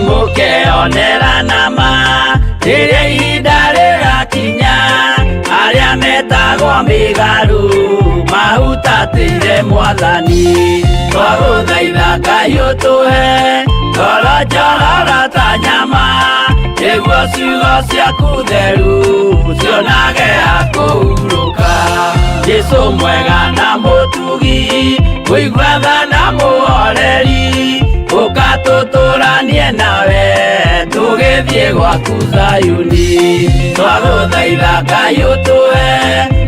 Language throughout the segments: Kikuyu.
Mũkeonera nama rĩrĩa ihinda rĩgakinya, arĩa metagwo mĩgarũ mahutatĩire Mwathani. Twagũthaitha Ngai ũtũhe ngoro njororo ta nyama, nĩguo ciugo ciaku theru cionage ha kũhurũka. Jesũ mwega na mũtugi, kũigua tha na mũhoreri, ũka tũtũranie nawe tũgĩthiĩ gwaku Zayuni. Twagũthaitha Ngai ũtũhe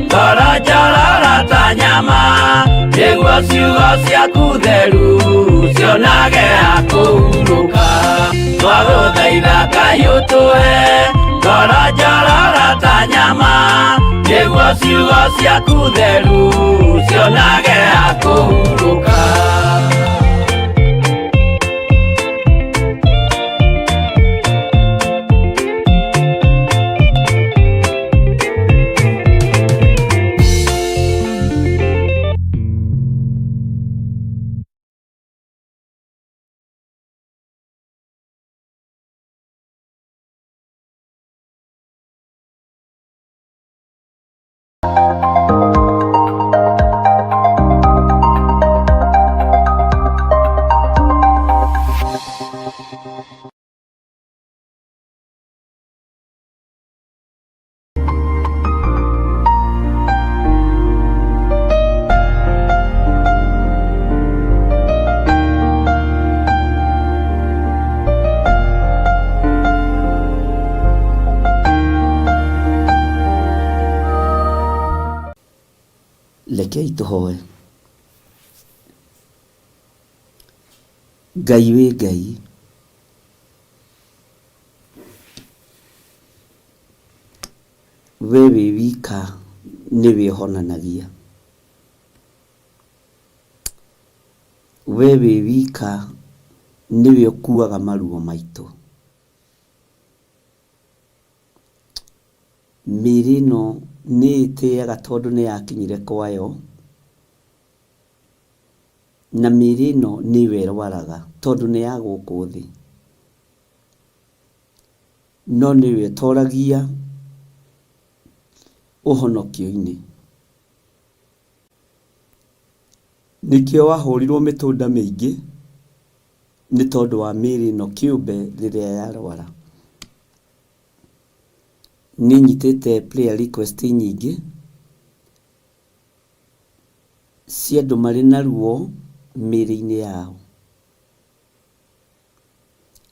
ngoro njororo ta nyama, nĩguo ciugo ciaku theru cionage ha kũhurũka. Twagũthaitha Ngai ũtũhe ngoro njororo ta nyama, nĩguo ciugo ciaku theru cionage ha kũhurũka. Rekei tũhoe. Ngai wĩ Ngai. We wĩ wika nĩwe ũhonanagia. We wĩ wika nĩwe ũkuaga maruo maitũ. Mĩĩrĩ ĩno nĩ ĩtĩaga tondũ nĩ yakinyire kwayo, na mĩĩrĩ ĩno nĩyo ĩrwaraga tondũ nĩ ya gũkũ thĩ. No nĩyo ĩtoragia ũhonokio-inĩ. Nĩkĩo wahũrirwo mĩtũnda mĩingĩ nĩ tondũ wa mĩĩrĩ ĩno kĩũmbe rĩrĩa yarwara. Nĩ nyitĩte prayer request nyingĩ cia andũ marĩ na ruo mĩĩrĩ-inĩ yao.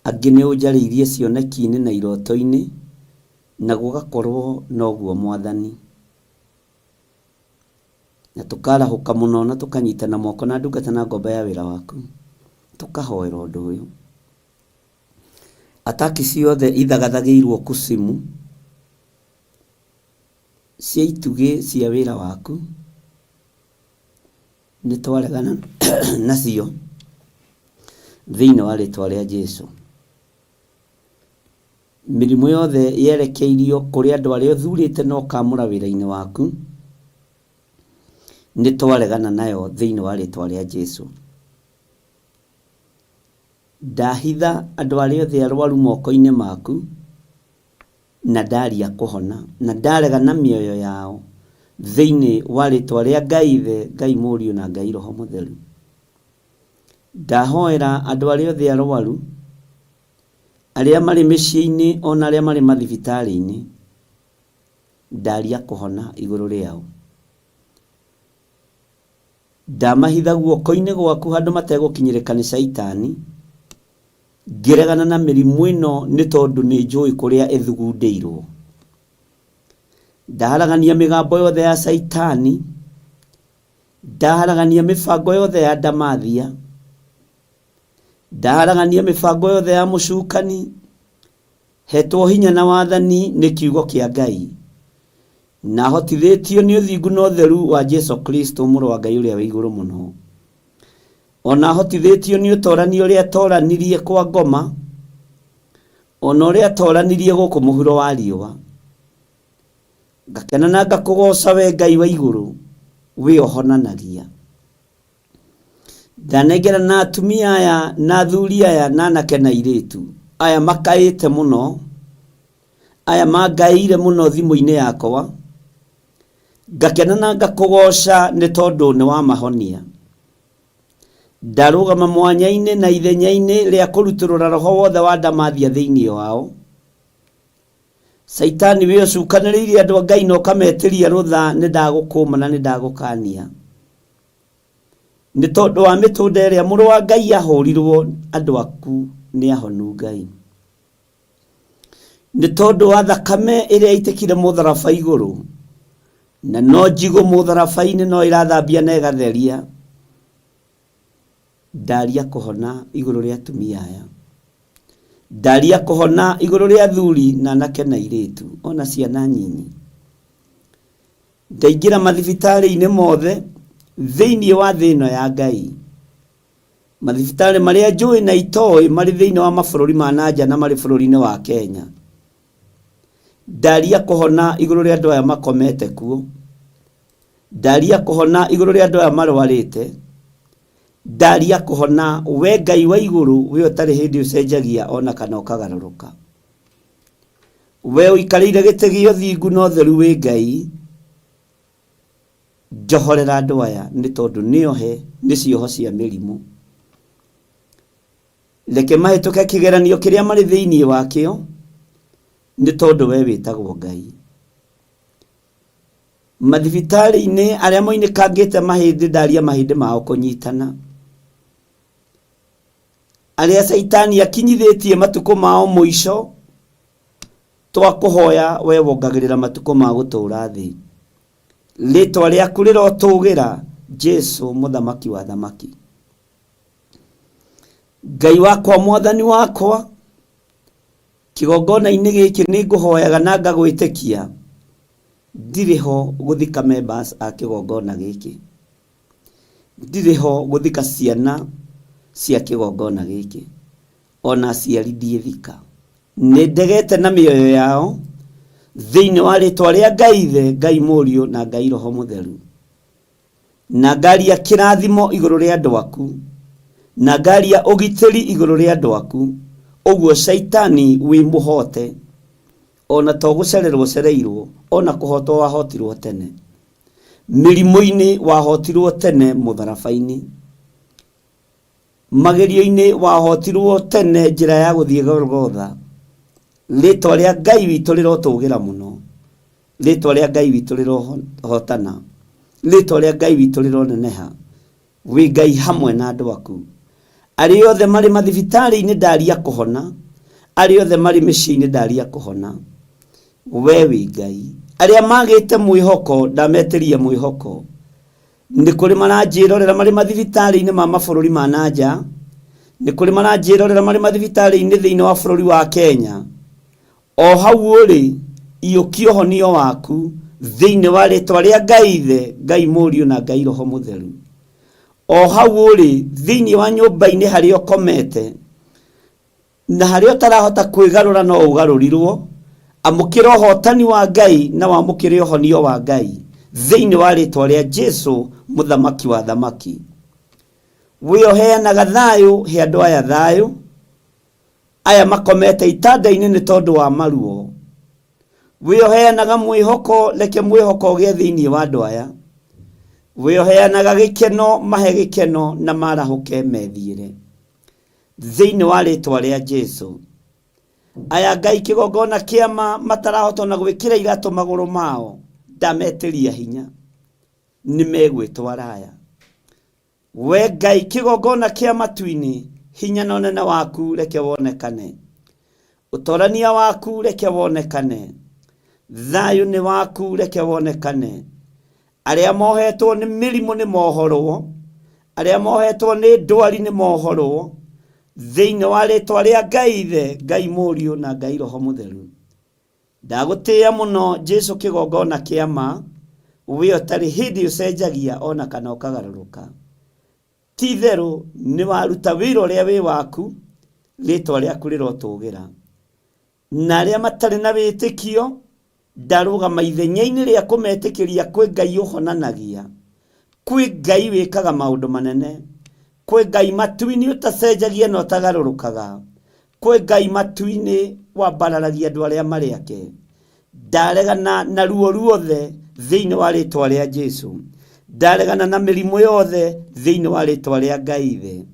Angĩ nĩ ũnjarĩirie cioneki-inĩ na iroto-inĩ na gũgakorwo noguo Mwathani. Na tũkarahũka mũno na tũkanyitana moko na ndungata na ngombo ya wĩra waku, tũkahoera ũndũ ũyũ. Ataki ciothe ithagathagĩirwo kusimu cia itugĩ cia wĩra waku, nĩ twaregana nacio thĩinĩ wa rĩtwa rĩa Jesu. Mĩrimũ yothe yerekeirio kũrĩ andũ arĩa ũthurĩte na ũkamũra wĩra-inĩ waku, nĩ twaregana nayo thĩinĩ wa rĩtwa rĩa Jesu. Ndahitha andũ arĩa othe arwaru moko-inĩ maku, na ndaria kũhona, na ndarega na mĩoyo yao, thĩinĩ wa rĩtwa rĩa Ngai Ithe, Ngai Mũriũ na Ngai Roho Mũtheru. Ndahoera andũ arĩa othe arwaru, arĩa marĩ mĩciĩ-inĩ ona arĩa marĩ mathibitarĩ-inĩ, ndaria kũhona igũrũ rĩao. Ndamahitha guoko-inĩ gwaku handũ mategũkinyĩrĩka nĩ Shaitani, ngĩregana na mĩrimũ ĩno nĩ tondũ nĩ njũĩ kũrĩa ĩthugundĩirwo. Ndaharagania mĩgambo yothe ya Shaitani, ndaharagania mĩbango yothe ya ndamathia, ndaharagania mĩbango yothe ya mũcukani, hetwo hinya na wathani nĩ kiugo kĩa Ngai, na hotithĩtio nĩ ũthingu na ũtheru wa Jesu Kristo mũrũ wa Ngai ũrĩa wĩ igũrũ mũno. Ona hotithĩtio nĩ ũtorani ũrĩa atoranirie kwa ngoma, ona ũrĩa atoranirie gũkũ mũhuro wa riũa. Ngakena na ngakũgoca we Ngai wa igũrũ, wĩ ũhonanagia. Ndanengera na atumia aya na athuri aya na anake na airĩtu. Aya makaĩte mũno, aya mangaĩire mũno thimũ-inĩ yakwa, ngakena na ngakũgoca nĩ tondũ nĩ wamahonia. Ndarũgama mwanya-inĩ na ithenya-inĩ rĩa kũrutũrũra roho wothe wa ndamathia thĩinĩ wao. Caitani wĩ ũcukanĩrĩirie andũ a Ngai na ũkametĩria rũtha, nĩ ndagũkũma na nĩ ndagũkania. Nĩ tondũ wa mĩtũnda ĩrĩa mũrũ wa Ngai ahũrirwo, andũ aku nĩ ahonu Ngai. Nĩ tondũ wa thakame ĩrĩa ĩitĩkire mũtharaba igũrũ, na no njigũ mũtharaba-inĩ no ĩrathambia na ĩgatheria. Ndaria kũhona igũrũ rĩa atumia aya. Ndaria kũhona igũrũ rĩa athuri na anake na airĩtu, ona ciana nyinyi. Ndaingĩra mathibitarĩ-inĩ mothe thĩinĩ wa thĩ ĩno ya Ngai. Mathibitarĩ marĩa njũĩ na itoĩ marĩ thĩinĩ wa mabũrũri ma na nja na marĩ bũrũri-inĩ wa Kenya. Ndaria kũhona igũrũ rĩa andũ aya makomete kuo. Ndaria kũhona igũrũ rĩa andũ aya marwarĩte. Ndaria kũhona we Ngai wa igũrũ we ũtarĩ hĩndĩ ũcenjagia ona kana ũkagarũrũka. We ũikarĩire gĩtĩ gĩa ũthingu na ũtheru wĩ Ngai. Njohorera andũ aya nĩ tondũ nĩohe nĩ cioho cia mĩrimũ. Reke mahĩtũke kĩgeranio kĩrĩa marĩ thĩinĩ wakĩo nĩ tondũ we wĩtagwo Ngai. Mathibitarĩ-inĩ arĩa moinĩkangĩte mahĩndĩ ndaria mahĩndĩ mao kũnyitana. Arĩa caitani akinyithĩtie matukũ mao mũico, twakũhoya we wongagĩrĩra matukũ ma gũtũũra thĩ. Rĩtwa rĩaku rĩrotũgĩra, Jesu mũthamaki wa athamaki. Ngai wakwa mwathani wakwa, kĩgongona-inĩ gĩkĩ nĩ ngũhoyaga na ngagwĩtĩkia, ndirĩ ho gũthika members a kĩgongona gĩkĩ. Ndirĩ ho gũthika ciana cia kĩgongona gĩkĩ. Ona aciari ndiĩthika. Nĩ ndegete na mĩoyo yao thĩinĩ wa rĩtwa rĩa Ngai Ithe, Ngai Mũriũ na Ngai Roho Mũtheru. Na ngaria kĩrathimo igũrũ rĩa andũ aku. Na ngaria ũgitĩri igũrũ rĩa andũ aku. Ũguo caitani wĩ mũhote. Ona to gũcererwo ũcereirwo, ona kũhotwo wahotirwo tene. Mĩrimũ-inĩ wahotirwo tene mũtharaba-inĩ. Magerio-inĩ wahotirwo tene njĩra ya gũthiĩ Golgotha. Rĩtwa rĩa Ngai witũ rĩrotũgĩra mũno. Rĩtwa rĩa Ngai witũ rĩrohotana. Rĩtwa rĩa Ngai witũ rĩroneneha. Wĩ Ngai hamwe na andũ aku. Arĩa othe marĩ mathibitarĩ-inĩ ndaria kũhona. Arĩa othe marĩ mĩciĩ-inĩ ndaria kũhona. We wĩ Ngai. Arĩa magĩte mwĩhoko ndametĩria mwĩhoko. Nĩ kũrĩ maranjĩrorera marĩ mathibitarĩ-inĩ ma mabũrũri ma na nja. Nĩ kũrĩ maranjĩrorera marĩ mathibitarĩ-inĩ thĩinĩ wa bũrũri wa Kenya. O hau ũrĩ, iyũkia ũhonio waku thĩinĩ wa rĩtwa rĩa Ngai Ithe, Ngai Mũriũ na Ngai Roho Mũtheru. O hau ũrĩ, thĩinĩ wa nyũmba-inĩ harĩa ũkomete, na harĩa ũtarahota kwĩgarũra no ũgarũrirwo, amũkĩra ũhotani wa Ngai na wamũkĩre ũhonio wa Ngai thĩinĩ wa rĩtwa rĩa Jesu mũthamaki wa athamaki. We ũheanaga thayũ, he andũ aya thayũ. Aya makomete itanda-inĩ nĩ tondũ wa maruo. We ũheanaga mwĩhoko, reke mwĩhoko ũgĩe thĩinĩ wa andũ aya. We ũheanaga gĩkeno, mahe gĩkeno na marahũke methiĩre. Thĩinĩ wa rĩtwa rĩa Jesu. Aya Ngai kĩgongona kĩama matarahota ona gwĩkĩra iratũ magũrũ mao, ndametĩria hinya. Nĩ megwĩtwara aya. We Ngai kĩgongona kĩa matu-inĩ, hinya na ũnene waku reke wonekane. Ũtorania waku reke wonekane. Thayũ nĩ waku reke wonekane. Arĩa mohetwo nĩ mĩrimũ nĩ mohorwo. Arĩa mohetwo nĩ ndwari nĩ mohorwo. Thĩinĩ wa rĩtwa rĩa Ngai Ithe, Ngai Mũriũ na Ngai Roho Mũtheru. Ndagũtĩĩa mũno Jesu kĩgongona kĩa ma, we ũtarĩ hĩndĩ ũcenjagia ona kana ũkagarũrũka. Ti itherũ nĩ waruta wĩra ũrĩa wĩ waku, rĩtwa rĩaku rĩrotũgĩra. Na arĩa matarĩ na wĩtĩkio, ndarũgama ithenya-inĩ rĩa kũmetĩkĩria kwĩ Ngai ũhonanagia, kwĩ Ngai wĩkaga maũndũ manene, kwĩ Ngai matu-inĩ ũtacenjagia na ũtagarũrũkaga. Kwĩ Ngai matu-inĩ wambararagia andũ arĩa marĩ ake. Ndaregana na ruo ruothe thĩinĩ wa rĩtwa rĩa Jesu. Ndaregana na mĩrimũ yothe thĩinĩ wa rĩtwa rĩa Ngai Ithe.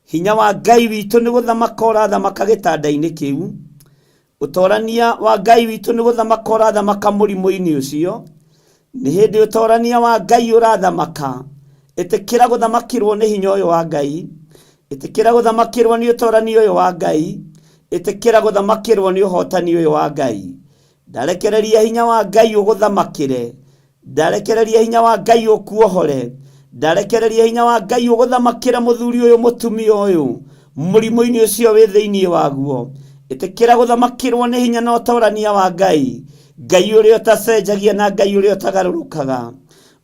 Hinya wa Ngai witũ nĩ gũthamaka ũrathamaka gĩtanda-inĩ kĩu. Ũtorania wa Ngai witũ nĩ gũthamaka ũrathamaka mũrimũ-inĩ ũcio. Nĩ hĩndĩ ũtorania wa Ngai ũrathamaka. Ĩtĩkĩra gũthamakĩrwo nĩ hinya ũyũ wa Ngai. Ĩtĩkĩra gũthamakĩrwo nĩ ũtorania ũyũ wa Ngai. Ĩtĩkĩra gũthamakĩrwo nĩ ũhotani ũyũ wa Ngai. Ndarekereria hinya wa Ngai ũgũthamakĩre. Ndarekereria hinya wa Ngai ũkuohore. Ndarekereria hinya wa Ngai ũgũthamakĩre mũthuri ũyũ mũtumia ũyũ mũrimũ-inĩ ũcio wĩ thĩinĩ waguo. Ĩtĩkĩra gũthamakĩrwo nĩ hinya na ũtorania wa Ngai. Ngai ũrĩa ũtacenjagia na Ngai ũrĩa ũtagarũrũkaga.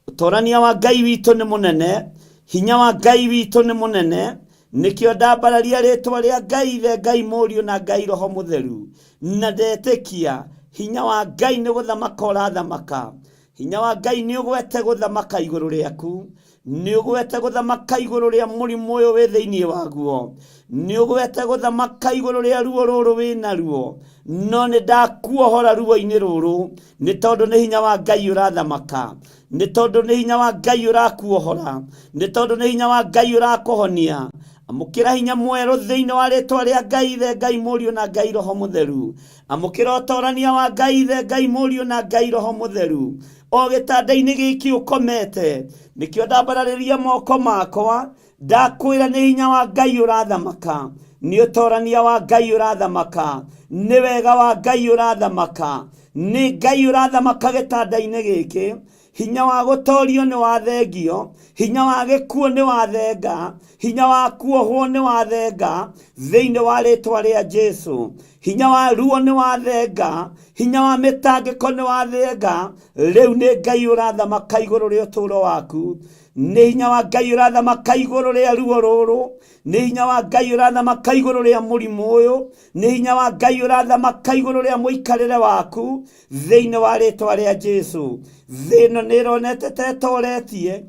Ũtorania wa Ngai witũ nĩ mũnene. Hinya wa Ngai witũ nĩ mũnene. Nĩkĩo ndambararia rĩtwa rĩa Ngai Ithe, Ngai Mũriũ na Ngai Roho Mũtheru. Na ndetĩkia hinya wa Ngai nĩ gũthamaka ũrathamaka. Hinya wa Ngai nĩ ũgwete gũthamaka igũrũ rĩaku. Nĩ ũgwete gũthamaka igũrũ rĩa mũrimũ ũyũ wĩ thĩinĩ waguo. Nĩ ũgwete gũthamaka igũrũ rĩa ruo rũrũ wĩ naruo. No nĩ ndakuohora ruo-inĩ rũrũ, nĩ tondũ nĩ hinya wa Ngai ũrathamaka. Nĩ tondũ nĩ hinya wa Ngai ũrakuohora. Nĩ tondũ nĩ hinya wa Ngai ũrakũhonia. Amũkĩra hinya mwerũ thĩinĩ wa rĩtwa rĩa Ngai Ithe, Ngai Mũriũ na Ngai Roho Mũtheru. Amũkĩra ũtorania wa Ngai Ithe, Ngai Mũriũ na Ngai Roho Mũtheru. O gĩtanda-inĩ gĩkĩ ũkomete, nĩkĩo ndambararĩria moko makwa, ndakwĩra nĩ hinya wa Ngai ũrathamaka, nĩ ũtorania wa Ngai ũrathamaka, nĩ wega wa Ngai ũrathamaka, nĩ Ngai ũrathamaka gĩtanda-inĩ gĩkĩ. Hinya wa gũtorio nĩ wathengio, hinya wa gĩkuũ nĩ wathenga, hinya wa kuohwo nĩ wathenga thĩinĩ wa rĩtwa rĩa Jesu. Hinya wa ruo nĩ wathenga, hinya wa mĩtangĩko nĩ wathenga. Rĩu nĩ Ngai ũrathamaka igũrũ rĩa ũtũũro waku. Nĩ hinya wa Ngai ũrathamaka igũrũ rĩa ruo rũrũ. Nĩ hinya wa Ngai ũrathamaka igũrũ rĩa mũrimũ ũyũ. Nĩ hinya wa Ngai ũrathamaka igũrũ rĩa mũikarĩre waku thĩinĩ wa rĩtwa rĩa Jesu. Thĩ ĩno nĩ ĩronete ta ĩtoretie,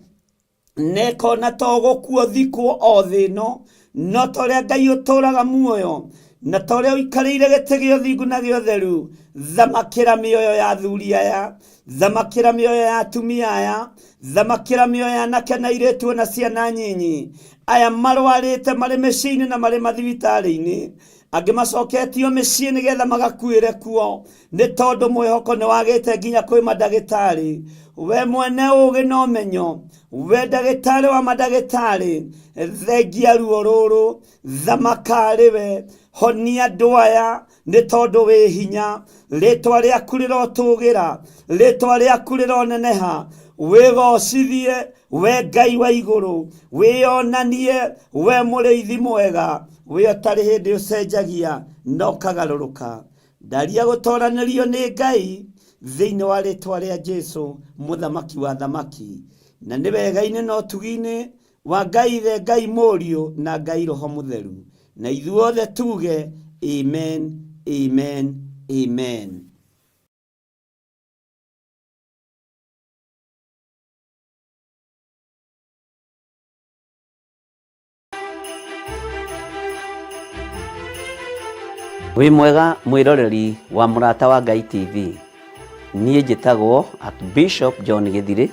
na ĩkona ta ũgũkua ũthikwo o thĩ ĩno, no ta ũrĩa Ngai ũtũũraga muoyo, na ta ũrĩa ũikarĩire gĩtĩ gĩa ũthingu na gĩa ũtheru, thamakĩra mĩoyo ya athuri aya, thamakĩra mĩoyo ya atumia aya, thamakĩra mĩoyo ya anake na airĩtu ona ciana nyinyi, aya marwarĩte marĩ mĩciĩ-inĩ na marĩ mathibitarĩ-inĩ, angĩ macoketio mĩciĩ nĩgetha magakuĩre kuo, nĩ tondũ mwĩhoko nĩ wagĩte nginya kwĩ mandagĩtarĩ. We mwene ũgĩ na ũmenyo, we ndagĩtarĩ wa mandagĩtarĩ, thengia ruo rũrũ, thamaka arĩ we, honia andũ aya, nĩ tondũ wĩ hinya. Rĩtwa rĩaku rĩrotũgĩra, rĩtwa rĩaku rĩroneneha, wĩgocithie we Ngai wa igũrũ, wĩyonanie we mũrĩithi mwega, we ũtarĩ hĩndĩ ũcenjagia na ũkagarũrũka. Ndaria gũtoranĩrio nĩ Ngai thĩinĩ wa rĩtwa rĩa Jesu, mũthamaki wa thamaki, na nĩ wega-inĩ na ũtugi-inĩ wa Ngai Ithe, Ngai Mũriũ na Ngai Roho Mũtheru. Na ithuothe tuge amen, amen, amen. Wĩ mwega mwĩroreri wa Mũrata wa Ngai TV. Niĩ njĩtagwo Archbishop John Gĩthirĩ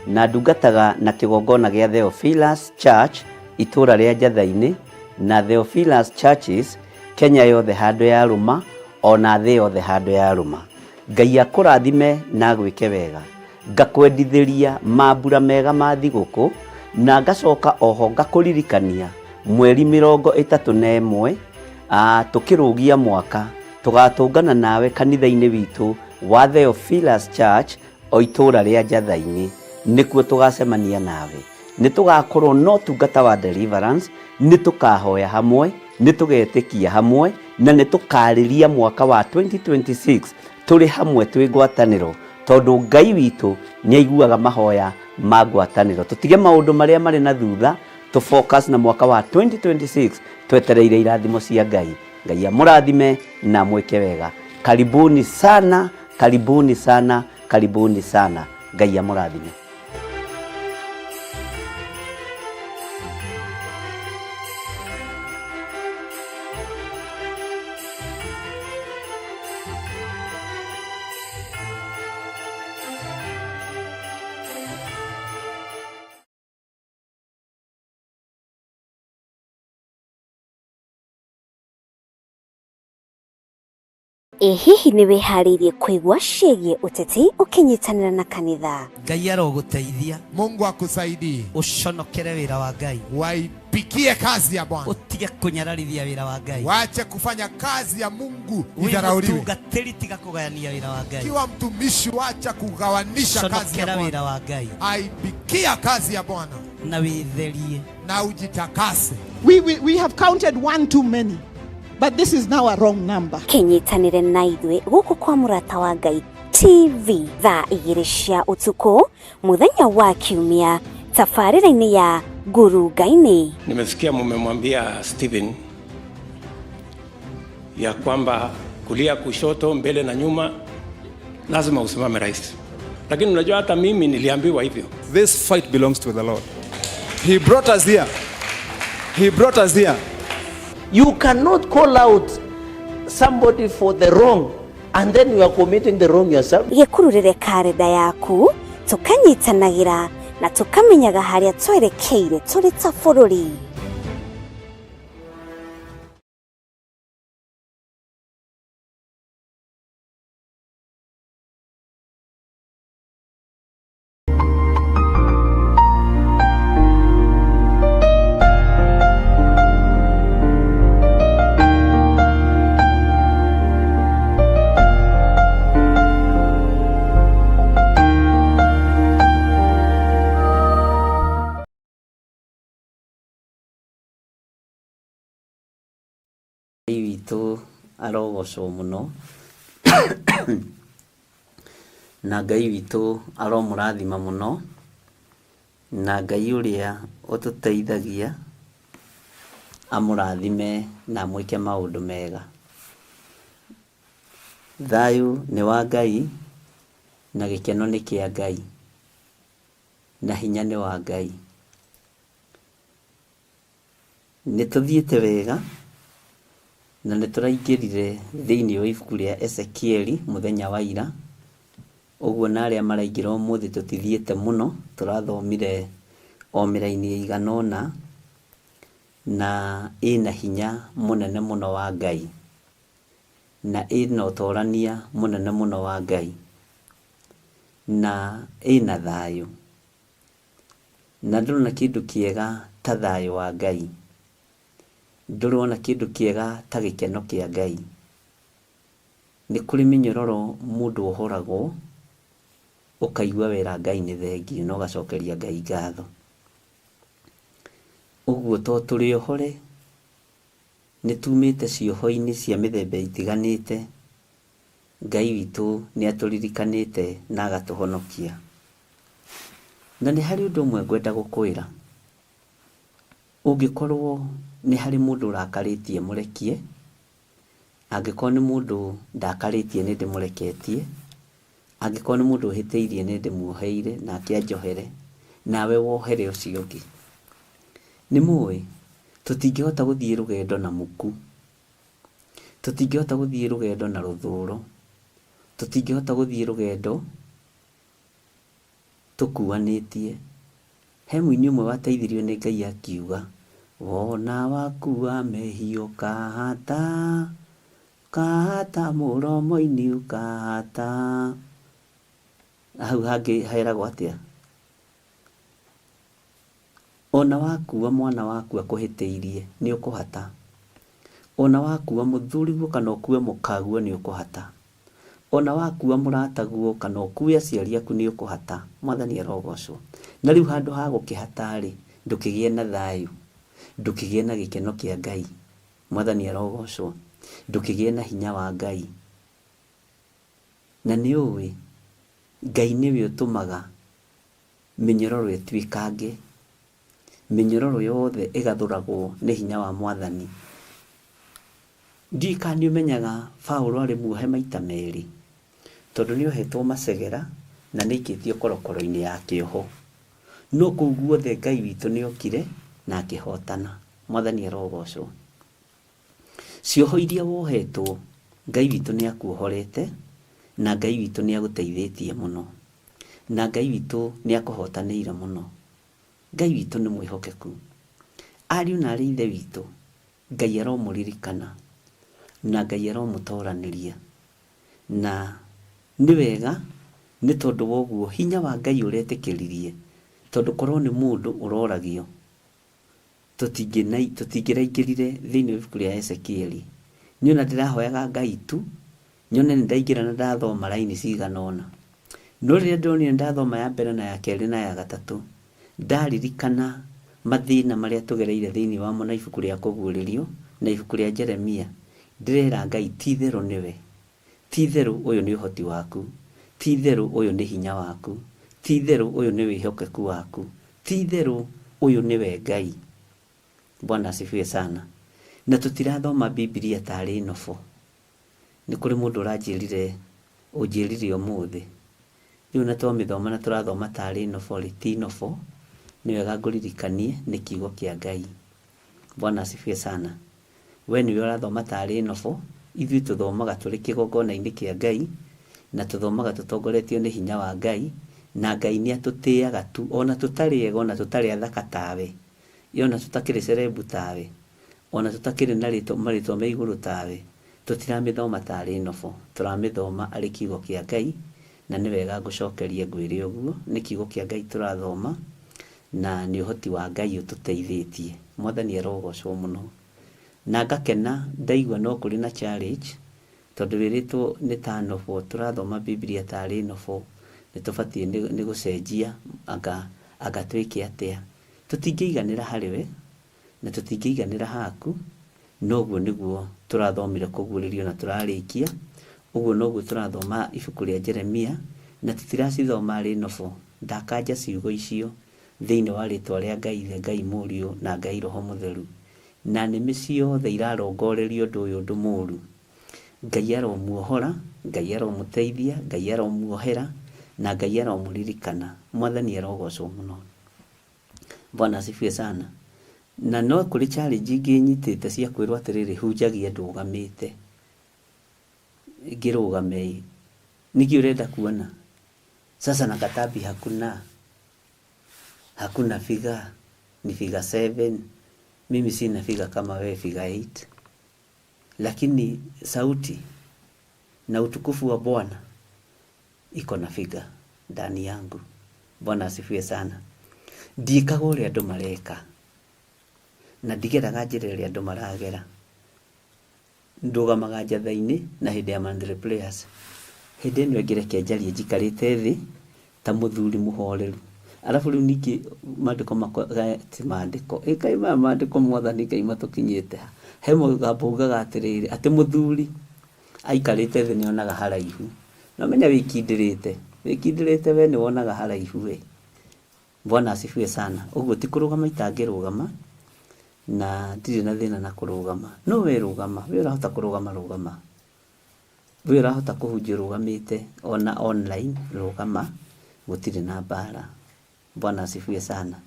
na ndungataga na kĩgongona gĩa Theophilus Church itũũra rĩa Njatha-inĩ na Theophilus Churches Kenya yothe handũ ya rũma ona thĩ yothe handũ ya rũma. Ngai akũrathime na agwĩke wega. Ngakwendithĩria mambura mega ma thigũkũ na ngacoka oho ngakũririkania mweri 31 tũkĩrũgia mwaka tũgatũngana nawe kanitha-inĩ witũ wa Theophilus Church o itũũra rĩa Njatha-inĩ nĩkuo tũgacemania nawe. Nĩ tũgakorwo na ũtungata wa deliverance, nĩ tũkahoya hamwe, nĩ tũgetĩkia hamwe na nĩ tũkarĩria mwaka wa 2026 tũrĩ hamwe twĩ ngwatanĩro tondũ Ngai witũ nĩ aiguaga mahoya ma ngwatanĩro. Tũtige maũndũ marĩa marĩ na thutha, tũ focus na mwaka wa 2026 twetereire irathimo cia Ngai. Ngai amũrathime na amwĩke wega. Karibuni sana, karibuni sana, karibuni sana. Ngai amũrathime. Ĩ hihi nĩ wĩharĩirie kũigua ciĩgiĩ ũteti ũkĩnyitanĩra na kanitha? Ngai arogũteithia. Mungu akusaidie. Ũconokere wĩra wa Ngai. Waipikie kazi ya Bwana. Ũtige kũnyararithia wĩra wa Ngai. Wache kufanya kazi ya Mungu Wĩ idharauliwe. mũtungatĩri tiga kũgayania wĩra wa Ngai. Kiwa mtumishi, wacha kugawanisha kazi ya Conokera Bwana. wĩra wa Ngai. Aipikia kazi ya Bwana Na wĩtherie. na ujitakase. We have counted one too many, but this is now a wrong number. Kĩnyitanĩre na ithuĩ gũkũ kwa Mũrata wa Ngai TV thaa 2 cia ũtukũ mũthenya wa Kiumia tabarĩra-inĩ ya Ngurunga-inĩ. Nimesikia mumemwambia Stephen ya kwamba kulia, kushoto, mbele na nyuma lazima usimame rais, lakini unajua hata mimi niliambiwa hivyo. This fight belongs to the Lord. He brought us here. He brought us here. You cannot call out somebody for the wrong and then you are committing the wrong yourself. Gĩkururĩre karenda yaku tũkanyitanagĩra na tũkamenyaga harĩa twerekeire tũrĩ ta bũrũri. Ngai witũ arogocwo mũno na Ngai witũ aromũrathima mũno na Ngai ũrĩa ũtũteithagia amũrathime na amwĩke maũndũ mega. Thayũ nĩ wa Ngai na gĩkeno nĩ kĩa Ngai na hinya nĩ wa Ngai. Nĩ tũthiĩte wega na nĩ tũraingĩrire thĩinĩ wa ibuku rĩa Ezekieli mũthenya wa ira. Ũguo na arĩa maraingĩra ũmũthĩ tũtithiĩte mũno, tũrathomire o mĩraini ĩigana ũna na ĩna hinya mũnene mũno wa Ngai na ĩna ũtorania mũnene mũno wa Ngai na ĩna thayũ. Na ndũrona kĩndũ kĩega ta thayũ wa Ngai, ndũrona kĩndũ kĩega ta gĩkeno kĩa Ngai. Nĩ kũrĩ mĩnyororo mũndũ ohoragwo ũkaigua wera Ngai nĩ thengiũ na ũgacokeria Ngai ngatho. Ũguo to tũrĩ ohore nĩ tumĩte cioho-inĩ cia mĩthemba ĩtiganĩte, Ngai witũ nĩ atũririkanĩte na agatũhonokia. Na nĩ harĩ ũndũ ũmwe ngwenda gũkwĩra, ũngĩkorwo nĩ harĩ mũndũ ũrakarĩtie mũrekie, angĩkorwo nĩ mũndũ ndakarĩtie nĩ ndĩmũreketie, angĩkorwo nĩ mũndũ ũhĩtĩirie nĩ ndĩmuoheire nake anjohere, nawe wohere ũcio ũngĩ. Nĩ mũĩ tũtingĩhota gũthiĩ rũgendo na muku, tũtingĩhota gũthiĩ rũgendo na rũthũro, tũtingĩhota gũthiĩ rũgendo tũkuanĩtie. He mũini ũmwe wateithirio nĩ Ngai akiuga, wona wakua mehia ũkahata, ũkahata mũromo-inĩ ũkahata. Hau hangĩ heragwo atĩa? Ona wakua mwana waku akũhĩtĩirie nĩ ũkũhata. Ona wakua mũthuriguo kana ũkue mũkaguo nĩ ũkũhata. Ona wakua mũrataguo kana ũkue aciari aku nĩ ũkũhata. Mwathani arogocwo. Na rĩu handũ ha gũkĩhata rĩ, ndũkĩgĩe na thayũ, ndũkĩgĩe na gĩkeno kĩa Ngai. Mwathani arogocwo. Ndũkĩgĩe na hinya wa Ngai. Na nĩ ũĩ Ngai nĩwe ũtũmaga mĩnyororo ĩtuĩkange, mĩnyororo yothe ĩgathũragwo nĩ hinya wa Mwathani. Ndiũĩ kana nĩ ũmenyaga Paũlũ arĩ muohe maita merĩ, tondũ nĩ ohetwo macegera na nĩ aikĩtio korokoro-inĩ ya kĩoho. No kũu guothe Ngai witũ nĩ okire na akĩhotana. Mwathani arogocwo. Cioho iria wohetwo, Ngai witũ nĩ akuohorete na Ngai witũ nĩ agũteithĩtie mũno na Ngai witũ nĩ akũhotanĩire mũno. Ngai witũ nĩ mwĩhokeku. Ariũ na arĩ ithe witũ, Ngai aromũririkana na Ngai aromũtoranĩria. Na nĩ wega nĩ tondũ wa ũguo hinya wa Ngai ũretĩkĩririe, tondũ korwo nĩ mũndũ ũroragio, tũtingĩraingĩrire thĩinĩ wa ibuku rĩa Ezekieli. Niĩ ona ndĩrahoyaga Ngai tu nyone nĩ ndaingĩra na ndathoma raini cigana ũna. No rĩrĩa ndĩronire ndathoma ya mbere na ya kerĩ na ya gatatũ, ndaririkana mathĩna marĩa tũgereire thĩinĩ wamo na ibuku rĩa Kũguũrĩrio na ibuku rĩa Jeremia, ndĩrera Ngai ti-itherũ nĩwe. Ti-itherũ ũyũ nĩ ũhoti waku, ti-itherũ ũyũ nĩ hinya waku, ti-itherũ ũyũ nĩ wĩhokeku waku, ti-itherũ ũyũ nĩwe Ngai. Bwana asifiwe sana. Na tũtirathoma Bibilia tarĩ nobo. Nĩ kũrĩ mũndũ ũranjĩrire, ũnjĩrire ũmũthĩ, rĩu na twamĩthoma na tũrathoma tarĩ nobo rĩ, ti nobo, nĩ wega ngũririkanie nĩ kiugo kĩa Ngai. Bwana asifiwe sana. We nĩwe ũrathoma tarĩ nobo, ithuĩ tũthomaga tũrĩ kĩgongona-inĩ kĩa Ngai, na tũthomaga tũtongoretio nĩ hinya wa Ngai, na Ngai nĩ atũtĩaga tu, ona tũtarĩ ega, ona tũtarĩ athaka tawe, ona tũtakĩrĩ cerebu tawe, ona tũtakĩrĩ na rĩtwa, marĩtwa me igũrũ tawe, tũtiramĩthoma tarĩ nobo, tũramĩthoma arĩ kiugo kĩa Ngai, na nĩ wega ngũcokerie ngwĩre ũguo, nĩ kiugo kĩa Ngai tũrathoma, na nĩ ũhoti wa Ngai ũtũteithĩtie. Mwathani arogocwo mũno. Na ngakena ndaigua no kũrĩ na challenge, tondũ wĩrĩtwo nĩ ta nobo, tũrathoma Bibilia tarĩ nobo, nĩ tũbatiĩ nĩ gũcenjia, anga, anga twĩke atĩa. Tũtingĩiganĩra harĩ we, na tũtingĩiganĩra haku, no ũguo nĩguo tũrathomire Kũguũrĩrio na tũrarĩkia, ũguo noguo tũrathoma ibuku rĩa Jeremia, na tũtiracithoma arĩ nobo. Ndakanja ciugo icio thĩinĩ wa rĩtwa rĩa Ngai Ithe, Ngai Mũriũ, na Ngai Roho Mũtheru. Na nĩmĩ ciothe irarongoreria ũndũ ũyũ ũndũ mũru. Ngai aromuohora, Ngai aromũteithia, Ngai aromuohera, na Ngai aromũririkana. Mwathani arogocwo mũno. Bwana asifiwe sana. Na no kũrĩ challenge ingĩ nyitĩte cia kwĩrwo atĩrĩrĩ, hunjagia ndũgamĩte. Ngĩrũgame ĩ, nĩkĩ ũrenda kuona? Sasa na Katabi hakuna, hakuna figure, ni figure 7. Mimi sina figure kama wewe figure 8. Lakini sauti na utukufu wa Bwana iko na figure ndani yangu. Bwana asifiwe sana. Ndiĩkaga ũrĩa andũ mareka, na ndigeraga njĩra ĩrĩa andũ maragera. Ndũgamaga njatha-inĩ na hĩndĩ ya monthly prayers. Hĩndĩ ĩno ĩngĩ reke njarie njikarĩte thĩ ta mũthuri mũhoreru. Arabu rĩu ningĩ maandĩko makwa, ti maandĩko, ĩ kaĩ maya maandĩko Mwathani Ngai matũkinyĩte ha? He mũgambo ugaga atĩrĩrĩ, atĩ mũthuri aikarĩte thĩ nĩonaga haraihu. Na ũmenye wĩkindĩrĩte, wĩkindĩrĩte we nĩwonaga haraihu we. Bwana asifiwe sana. Ũguo ti kũrũgama itangĩrũgama, na ndirĩ na thĩna na kũrũgama. No we rũgama, we ũrahota kũrũgama rũgama. We ũrahota kũhunjia ũrũgamĩte ona online rũgama, gũtirĩ na mbara. Bwana asifiwe sana.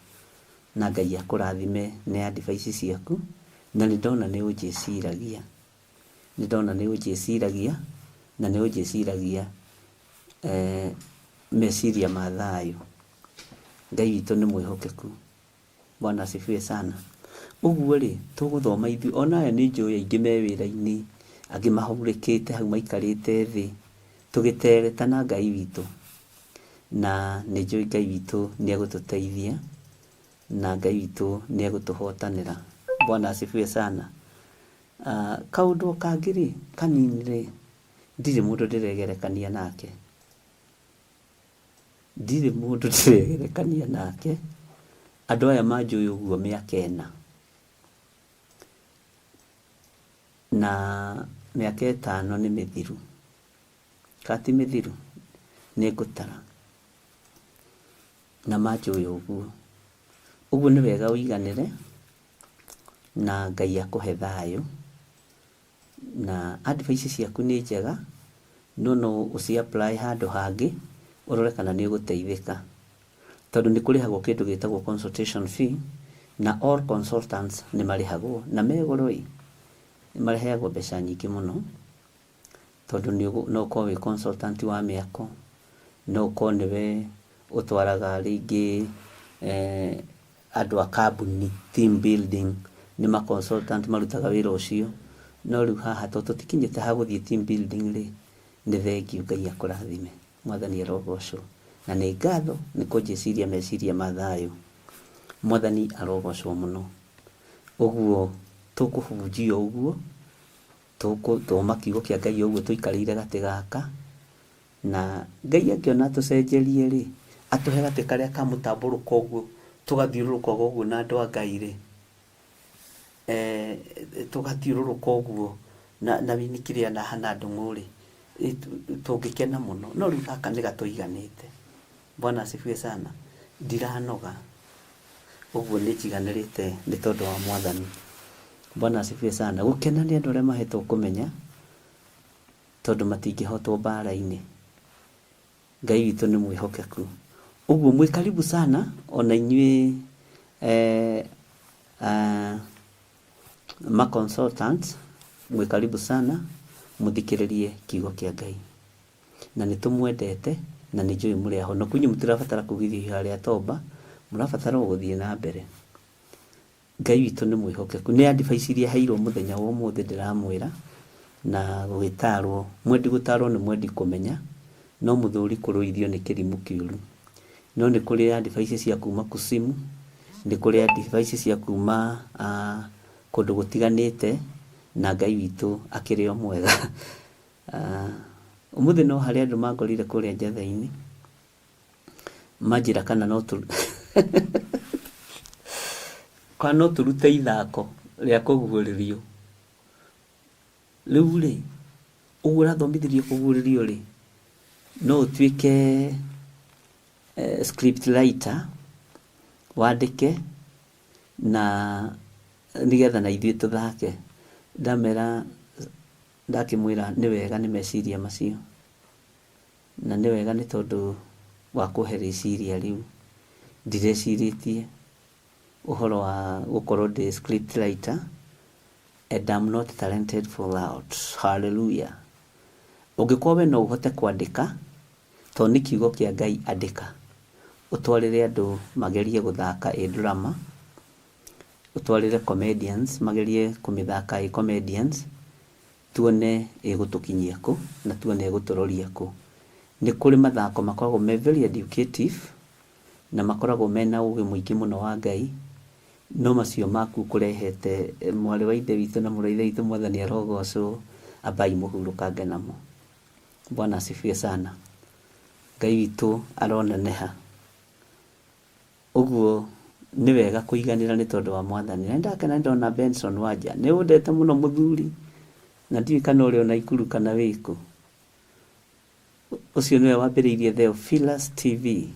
Na Ngai akũrathime nĩ advice ciaku, na nĩ ndona nĩ ũnjĩciragia. Nĩ ndona nĩ ũnjĩciragia, na nĩ ũnjĩciragia meciria ma thayũ. Ngai witũ nĩ mwĩhokeku. Bwana asifiwe sana. Ũguo rĩ, tũgũthoma ithuĩ, ona aya nĩ njũĩ aingĩ me wĩra-inĩ, angĩ mahurũkĩte hau maikarĩte thĩ, tũgĩtereta na Ngai witũ. Na nĩ njũĩ Ngai witũ nĩ egũtũteithia, na Ngai witũ nĩ egũtũhotanĩra. Bwana asifiwe sana. Kaũndũ o kangĩ rĩ, kanini rĩ, ndirĩ mũndũ ndĩregerekania nake. Ndirĩ mũndũ ndĩregerekania nake. Andũ aya manjũĩ ũguo mĩaka ĩna. Na mĩaka ĩtano nĩ mĩthiru. Kana ti mĩthiru? Nĩ ngũtara. Na manjũĩ ũguo. Ũguo nĩ wega ũiganĩre na Ngai akũhe thayũ. Na advice ciaku nĩ njega, no no ũci apply handũ hangĩ, ũrore kana nĩ ũgũteithĩka. Tondũ nĩ kũrĩhagwo kĩndũ gĩtagwo consultation fee, na all consultants nĩ marĩhagwo. Na me goro ĩ, nĩ maheagwo mbeca nyingĩ mũno, tondũ no ũkorwo wĩ consultant wa mĩako, no ũkorwo nĩwe ũtwaraga rĩngĩ andũ a kambuni team building, nĩ ma consultant marutaga wĩra ũcio. No rĩu haha tondũ tũtikinyĩte ha gũthiĩ team building rĩ, Nĩ thengiũ, Ngai akũrathime. Mwathani arogocwo. Na nĩ ngatho nĩ kũnjĩciria meciria ma thayũ. Mwathani arogocwo mũno. Ũguo tũkũhunjia ũguo, tũgũthoma kiugo kĩa Ngai ũguo tũikarĩire gatĩ gaka, na Ngai angĩona atũcenjerie rĩ, atũhe gatĩ karĩa ka mũtambũrũko ũguo, tũgathiũrũrũkaga ũguo na andũ a Ngai rĩ, tũgathiũrũrũka ũguo na Winnie kĩrĩa na Hannah Ndung'u rĩ, tũngĩkena mũno. No rĩu gaka nĩ gatũiganĩte. Bwana asifiwe sana. Ndiranoga. Ũguo nĩ njiganĩrĩte nĩ tondũ wa Mwathani. Bwana asifiwe sana. Gũkena nĩ andũ arĩa mahetwo kũmenya tondũ matingĩhotwo mbara-inĩ. Ngai witũ nĩ mwĩhokeku. Ũguo mwĩ karibu sana ona inyuĩ ma consultants, mwĩ karibu sana mũthikĩrĩrie kiugo kĩa Ngai. Na nĩ tũmwendete na nĩ njũĩ mũrĩ ahonoku. Inyuĩ mũtirabatara kugithio ihoya rĩa toba, mũrabatara o gũthiĩ na mbere. Ngai witũ nĩ mwĩhokeku. Nĩ advice iria heirwo mũthenya wa ũmũthĩ ndĩramwĩra, na gũgĩtarwo, mwendi gũtarwo nĩ mwendi kũmenya, no mũthũri kũrũithio nĩ kĩrimũ kĩũru. No nĩ kũrĩ advice cia kuma kusimu, nĩ kũrĩ advice cia kuma kũndũ gũtiganĩte, na Ngai witũ akĩrĩ o mwega. Ũmũthĩ no harĩ andũ mangorire kũrĩa njatha-inĩ, manjĩra kana no tũ kana no tũrute ithako rĩa kũguũrĩrio. Rĩu rĩ, ũguo ũrathomithirio kũguũrĩrio rĩ, no ũtuĩke script writer, wandĩke na nĩgetha na ithuĩ tũthake. Ndamera, ndakĩmwĩra nĩ wega nĩ meciria macio, na nĩ wega nĩ tondũ wa kũhe rĩciria rĩu. Ndirecirĩtie ũhoro wa gũkorwo ndĩ script writer, and I'm not talented for that. Hallelujah. Ũngĩkorwo we no ũhote kwandĩka, tondũ nĩ kiugo kĩa Ngai, andĩka ũtwarĩre andũ magerie gũthaka ĩ drama, ũtwarĩre comedians magerie kũmĩthaka ĩ comedians, tuone ĩgũtũkinyia kũ na tuone ĩgũtũroria kũ. Nĩ kũrĩ mathako makoragwo me very educative na makoragwo mena ũgĩ mũingĩ mũno wa Ngai, no macio maku kũrehete mwarĩ wa ithe witũ na mũrũ wa ithe witũ, Mwathani arogocwo, ambai mũhurũkange namo. Bwana asifiwe sana. Ngai witũ aroneneha. Ũguo nĩ wega kũiganĩra nĩ tondũ wa Mwathani. Na nĩndakena nĩndona Benson Wanja, nĩ ũndete mũno mũthuri, na ndiũĩ kana ũrĩ o Naikuru kana wĩkũ. Ũcio nĩwe wambĩrĩirie Theophilus TV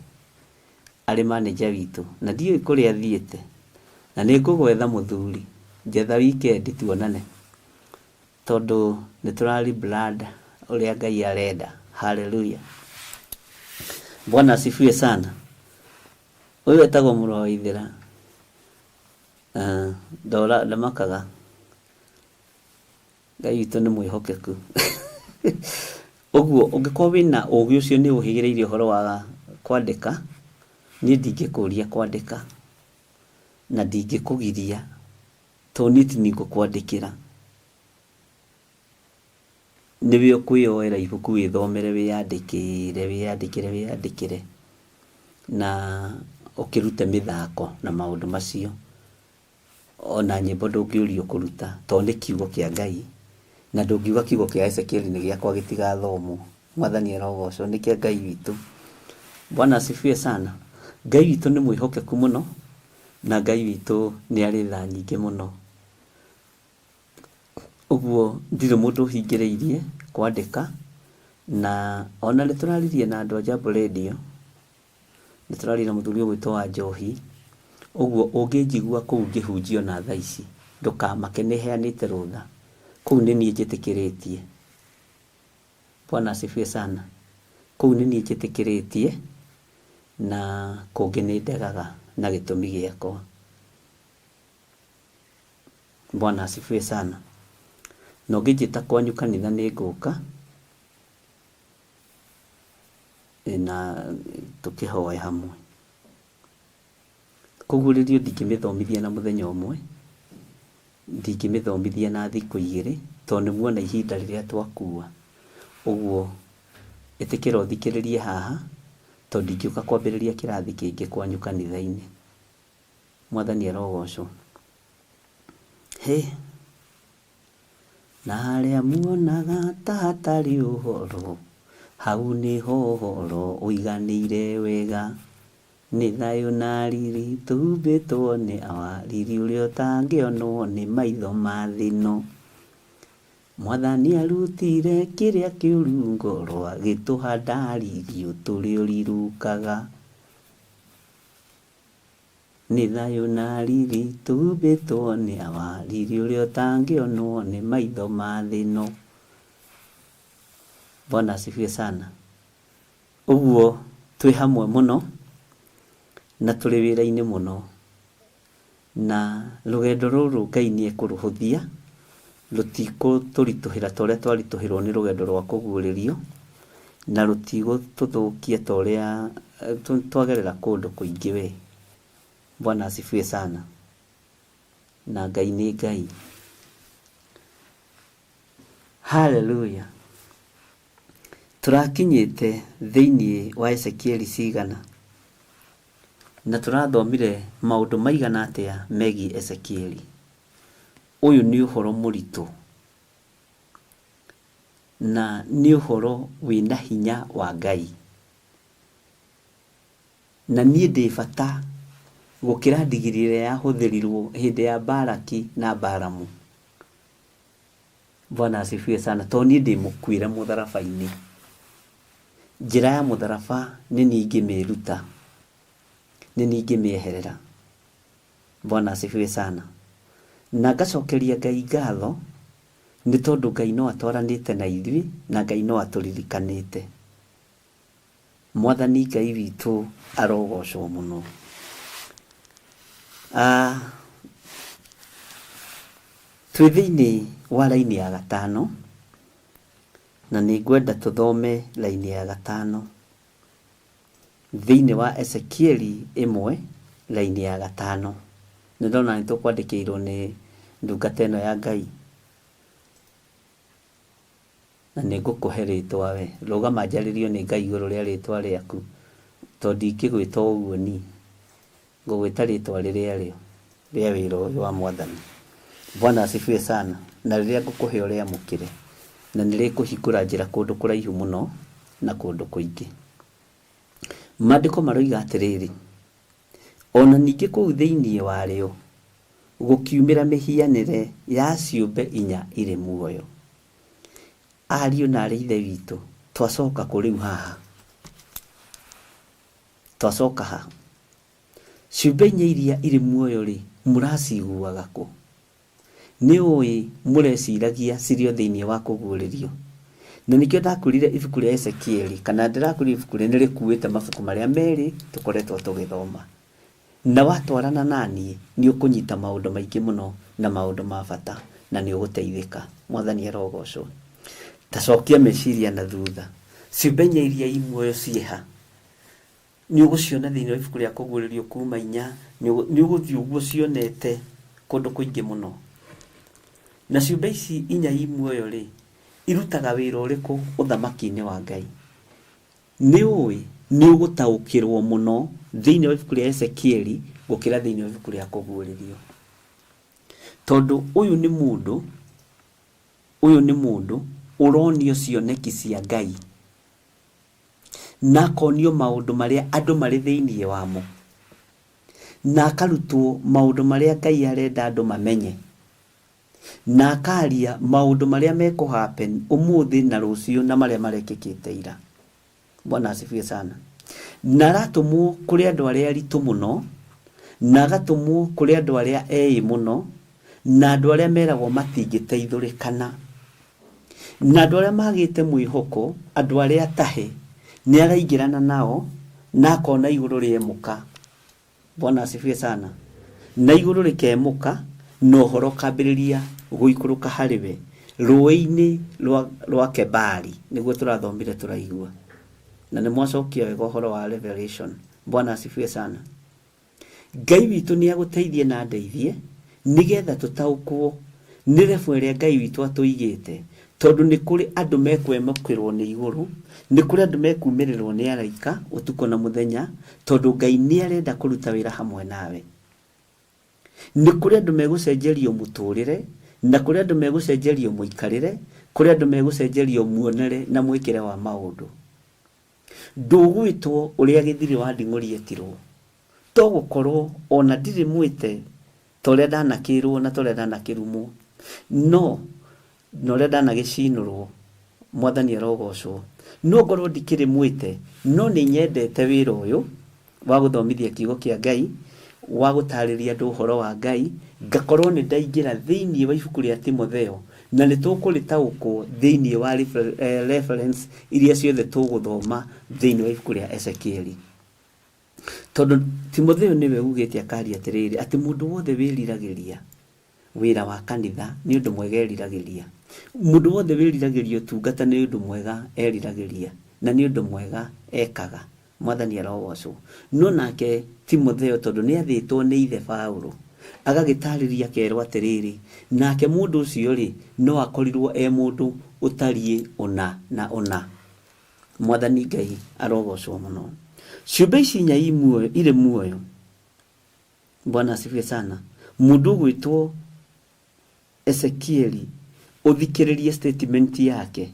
arĩ manager witũ, na ndiũĩ kũrĩa athiĩte. Na nĩ ngũgwetha mũthuri, njetha weekend tuonane, tondũ nĩ tũra rebrand ũrĩa Ngai arenda. Hallelujah. Bwana asifiwe sana. Ũyũ etagwo mũrũ wa Waithĩra. Ndora ndamakaga. Ngai witũ nĩ mwĩhokeku. Ũguo ũngĩkorwo wĩna ũgĩ ũcio nĩ ũhĩgĩrĩire ũhoro wa kwandĩka, niĩ ndingĩkũria kwandĩka na ndingĩkũgiria, tondũ niĩ ti niĩ ngũkwandĩkĩra. Nĩwe ũkwĩyoera ibuku wĩthomere, wĩyandĩkĩre, wĩyandĩkĩre, wĩyandĩkĩre na ũkĩrute mĩthako na maũndũ macio. Ona nyĩmbo ndũngĩũrio kũruta, tondũ nĩ kiugo kĩa Ngai, na ndũngiuga kiugo kĩa Ezekiel nĩ gĩakwa gĩtigathomwo. Mwathani arogocwo, nĩ kĩa Ngai witũ. Bwana asifiwe sana. Ngai witũ nĩ mwĩhokeku mũno, na Ngai witũ nĩ arĩ tha nyingĩ mũno. Ũguo ndirĩ mũndũ ũhingĩrĩirie kwandĩka, na ona nĩ tũraririe na andũ a Jambo Radio, nĩ tũraririe na mũthuri ũgwĩtwo wa Njohi. Ũguo ũngĩnjigua kũu ngĩhunjia ona thaa ici, ndũkamake, nĩ heanĩte rũtha. Kũu nĩ niĩ njĩtĩkĩrĩtie. Bwana asifiwe sana. Kũu nĩ niĩ njĩtĩkĩrĩtie, na kũngĩ nĩ ndegaga na gĩtũmi gĩakwa. Bwana asifiwe sana. Na ũngĩnjĩta kwanyu kanitha nĩ ngũka na tũkĩhoe hamwe. Kũguũrĩrio ndingĩmĩthomithia na mũthenya ũmwe, ndingĩmĩthomithia na thikũ igĩrĩ, tondũ nĩ muona ihinda rĩrĩa twakua. Ũguo ĩtĩkĩra ũthikĩrĩrie haha, tondũ ndingĩũka kwambĩrĩria kĩrathi kĩngĩ kwanyu kanitha-inĩ. Mwathani arogocwo. Hĩ! Na harĩa muonaga ta hatarĩ ũhoro, hau nĩho ũhoro ũiganĩire wega. Nĩ thayũ na riri tũhumbĩtwo nĩ Awa, riri ũrĩa ũtangĩonwo nĩ maitho ma thĩ ĩno. Mwathani arutire kĩrĩa kĩũru ngoro, agĩtũhanda riri ũtũre ũrirũkaga. Nĩ thayũ na riri tũhumbĩtwo nĩ Awa, riri ũrĩa ũtangĩonwo nĩ maitho ma thĩ ĩno. Bwana asifiwe sana. Ũguo twĩ hamwe mũno na tũrĩ wĩra-inĩ mũno, na rũgendo rũrũ Ngai nĩ ekũrũhũthia, rũtigũtũritũhĩra ta ũrĩa twaritũhĩrwo nĩ rũgendo rwa kũguũrĩrio, na rũtigũtũthũkia ta ũrĩa twagerera kũndũ kũingĩ we. Bwana asifiwe sana. Na Ngai nĩ Ngai. Haleluya. Tũrakinyĩte thĩinĩ wa Ezekieli cigana? Na tũrathomire maũndũ maigana atĩa megiĩ Ezekieli? Ũyũ nĩ ũhoro mũritũ na nĩ ũhoro wĩna hinya wa Ngai. Na niĩ ndĩ bata gũkĩra ndigiri ĩrĩa yahũthĩrirwo hĩndĩ ya Balaki na Balamu. Bwana asifiwe sana. Tondũ niĩ ndĩ mũkuĩre mũtharaba-inĩ. Njĩra ya mũtharaba nĩ niĩ ingĩmĩruta, nĩ niĩ ingĩmĩeherera. Bwana asifiwe sana. Na ngacokeria Ngai ngatho nĩ tondũ Ngai no atwaranĩte na ithuĩ na Ngai no atũririkanĩte. Mwathani Ngai witũ arogocwo mũno. Ah, twĩ thĩinĩ wa raini ya gatano na nĩ ngwenda tũthome raini ya gatano thĩinĩ wa Ezekieli ĩmwe raini ya gatano. Nĩ ndona nĩ tũkwandĩkĩirwo nĩ ndungata ĩno ya Ngai. Na nĩ ngũkũhe rĩtwa we. Rũgama njarĩrio nĩ Ngai igũrũ rĩa rĩtwa rĩaku, tondũ ndingĩgwĩta o ũguo niĩ. Ngũgwĩta rĩtwa rĩrĩa rĩo rĩa wĩra ũyũ wa Mwathani. Bwana asifiwe sana. Na rĩrĩa ngũkũhe ũrĩamũkĩre, na nĩ rĩkũhingũra njĩra kũndũ kũraihu mũno na kũndũ kũingĩ. Maandĩko maroiga atĩrĩrĩ, o na ningĩ kũu thĩinĩ warĩo gũkiumĩra mĩhianĩre ya ciũmbe inya irĩ muoyo. Ariũ na aarĩ a Ithe witũ, twacoka kũ rĩu haha? Twacoka ha? Ciũmbe inya iria irĩ muoyo-rĩ, mũraciguaga kũ? Nĩ ũĩ mũreciragia cirĩ o thĩinĩ wa kũguũrĩrio? Na nĩkĩo ndakwĩrire ibuku rĩa Ezekieli, kana ndĩrakwĩrire ibuku rĩrĩ nĩ rĩkuĩte mabuku marĩa merĩ tũkoretwo tũgĩthoma. Na watwarana na niĩ, nĩ ũkũnyita maũndũ maingĩ mũno na maũndũ ma bata, na nĩ ũgũteithĩka. Mwathani arogocwo. Ta cokia meciria na thutha. Ciũmbe inya iria i muoyo ciĩ ha? Nĩ ũgũciona thĩinĩ wa ibuku rĩa Kũguũrĩrio kuuma inya, nĩ ũgũthiĩ ũguo ũcionete kũndũ kũingĩ mũno. Na ciũmbe ici inya i muoyo-rĩ, irutaga wĩra ũrĩkũ ũthamaki-inĩ wa Ngai? Nĩ ũĩ nĩ ũgũtaũkĩrũo mũno thĩinĩ wa ibuku rĩa Ezekieli gũkĩra thĩinĩ wa ibuku rĩa Kũguũrĩrio. Tondũ ũyũ nĩ mũndũ, ũyũ nĩ mũndũ ũronio cioneki cia Ngai na akonio maũndũ marĩa andũ marĩ thĩinĩ wamo na akarutwo maũndũ marĩa Ngai arenda andũ mamenye na akaria maũndũ marĩa mekũ happen ũmũthĩ na rũciũ na marĩa marekĩkĩte ira. Bwana asifiwe sana. Na aratũmwo kũrĩ andũ arĩa aritũ mũno, na agatũmwo kũrĩ andũ arĩa eĩ mũno, na andũ arĩa meragwo matingĩteithũrĩkana, na andũ arĩa magĩte mwĩhoko, andũ arĩa atahe, nĩ araingĩrana nao na akona igũrũ rĩemũka. Bwana asifiwe sana. Na igũrũ rĩkemũka na ũhoro ũkambĩrĩria gũikũrũka harĩ we rũĩ-inĩ rwa, rwa Kebari, nĩguo tũrathomire tũraigua. Na nĩ mwacokia wega ũhoro wa revelation. Bwana asifiwe sana. Ngai witũ nĩ agũteithie na andeithie nĩgetha tũtaũkwo nĩ level ĩrĩa Ngai witũ atũigĩte. Tondũ nĩ kũrĩ andũ mekwemũkĩrwo nĩ igũrũ, nĩ kũrĩ andũ mekumĩrĩrwo nĩ araika ũtukũ na mũthenya, tondũ Ngai nĩ arenda kũruta wĩra hamwe nawe. Nĩ kũrĩ andũ megũcenjerio mũtũrĩre, na kũrĩ andũ megũcenjerio mũikarĩre, kũrĩ andũ megũcenjerio muonere na mwĩkĩre wa maũndũ. Ndũgwĩtwo ũrĩa Gĩthirĩ wa Nding'ũri etirwo. To gũkorwo ona ndirĩ mwĩte ta ũrĩa ndanakĩrwo na ta ũrĩa ndanakĩrumwo, no na ũrĩa ndanagĩcinũrwo, Mwathani arogocwo. No ngorwo ndikĩrĩ mwĩte, no nĩ nyendete wĩra ũyũ wa gũthomithia kiugo kĩa Ngai, wa gũtarĩria andũ ũhoro wa Ngai, ngakorwo nĩ ndaingĩra thĩinĩ wa ibuku rĩa Timotheo, na nĩ tũkũrĩtaũkwo thĩinĩ wa reference iria ciothe tũgũthoma thĩinĩ wa ibuku rĩa Ezekieli. Tondũ Timotheo nĩwe ugĩte akaria atĩrĩrĩ, atĩ mũndũ wothe wĩriragĩria wĩra wa kanitha nĩ ũndũ mwega eriragĩria. Mũndũ wothe wĩriragĩria ũtungata nĩ ũndũ mwega eriragĩria, na nĩ ũndũ mwega ekaga. Mwathani arogocwo. No nake Timotheo tondũ nĩ athĩtwo nĩ ithe Paulo, agagĩtarĩria akerwo atĩrĩrĩ, nake mũndũ ũcio rĩ, no akorirwo e mũndũ ũtariĩ ũna na ũna. Mwathani Ngai arogocwo mũno. Ciũmbe ici inya irĩ muoyo, Bwana asifiwe sana, mũndũ ũgwĩtwo Ezekieli, ũthikĩrĩrie statement yake,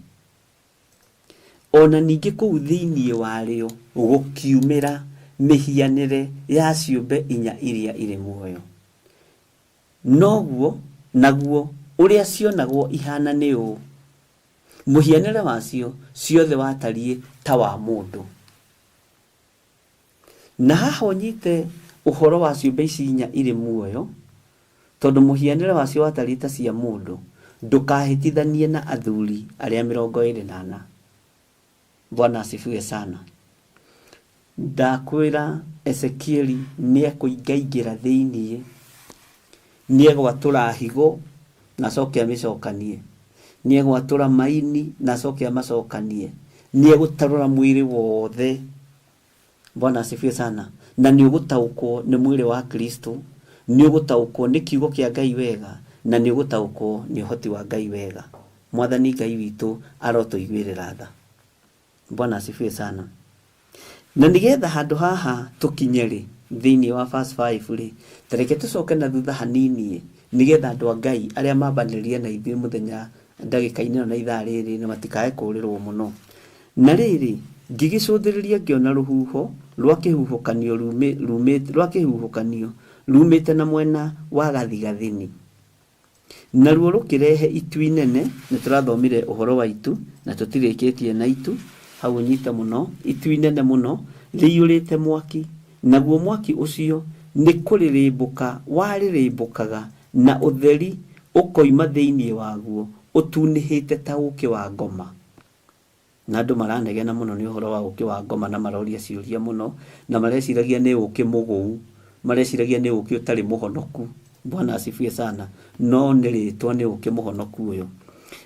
ona ningĩ kũu thĩinĩ warĩo gũkiumĩra mĩhianĩre ya ciũmbe inya iria irĩ muoyo. Noguo naguo ũrĩa cionagwo ihana nĩ ũũ, mũhianĩre wacio ciothe watariĩ ta wa mũndũ. Na haha ũnyite ũhoro wa ciũmbe ici inya irĩ muoyo, tondũ mũhianĩre wacio watariĩ ta cia mũndũ, ndũkahĩtithanie na athuri arĩa 24. Bwana asifiwe sana. Ndakwĩra Ezekieli nĩekũingaingĩra thĩiniĩ, nĩegwatũra higo na acoke amĩcokanie, nĩegwatũra maini na acoke amacokanie, nĩegũtarũra mwĩrĩ wothe. Bwana asifiwe sana. Na nĩũgũtaũkwo nĩ mwĩrĩ wa Kristo, nĩũgũtaũkwo nĩ kiugo kĩa Ngai wega, na nĩũgũtaũkwo nĩ ũhoti wa Ngai wega. Mwathani Ngai witũ arotũiguĩrĩra tha. Bwana asifiwe sana. Na nĩgetha handũ haha tũkinye rĩ, thĩinĩ wa verse 5 rĩ, ta reke tũcoke na thutha hanini nĩgetha andũ a Ngai arĩa mambanĩrĩria na ithuĩ mũthenya ndagĩka-inĩ ĩno na ithaa rĩrĩ na matikae kũrĩrwo mũno. Na rĩrĩ, ngĩgĩcũthĩrĩria ngĩona rũhuho rwa kĩhuhũkanio rwa kĩhuhũkanio rumĩte na mwena wa gathigathini. Naruo rũkĩrehe itu inene, nĩ tũrathomire ũhoro wa itu na tũtirĩkĩtie na itu, hau ũnyite mũno, itu inene mũno rĩiyũrĩte mwaki, naguo mwaki ũcio nĩ kũrĩrĩmbũka warĩrĩmbũkaga na ũtheri ũkoima thĩinĩ waguo ũtunĩhĩte ta ũũkĩ wa ngoma. Na andũ maranegena mũno nĩ ũhoro wa ũkĩ wa ngoma na maroria ciũria mũno, na mareciragia nĩ ũkĩ mũgũu, mareciragia nĩ ũkĩ ũtarĩ mũhonoku. Bwana asifiwe sana. No nĩ rĩtwa nĩ ũkĩ mũhonoku ũyũ.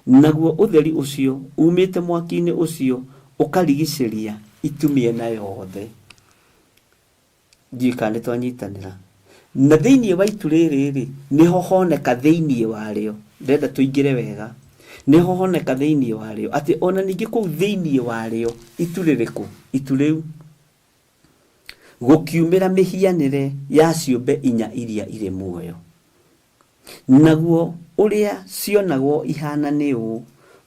Naguo ũtheri ũcio umĩte mwaki-inĩ ũcio ũkarigicĩria itu mĩena yothe. Ndiũĩ kana nĩ twanyitanĩra. Na thĩinĩ wa itu rĩrĩ-rĩ, nĩho honeka thĩinĩ warĩo. Ndĩrenda tũingĩre wega. Nĩho honeka thĩinĩ warĩo. Atĩ ona ningĩ kũu thĩinĩ warĩo, itu rĩrĩkũ? Itu rĩu. Gũkiumĩra mĩhianĩre ya ciũmbe inya iria irĩ muoyo. Naguo ũrĩa cionagwo ihana nĩ ũũ,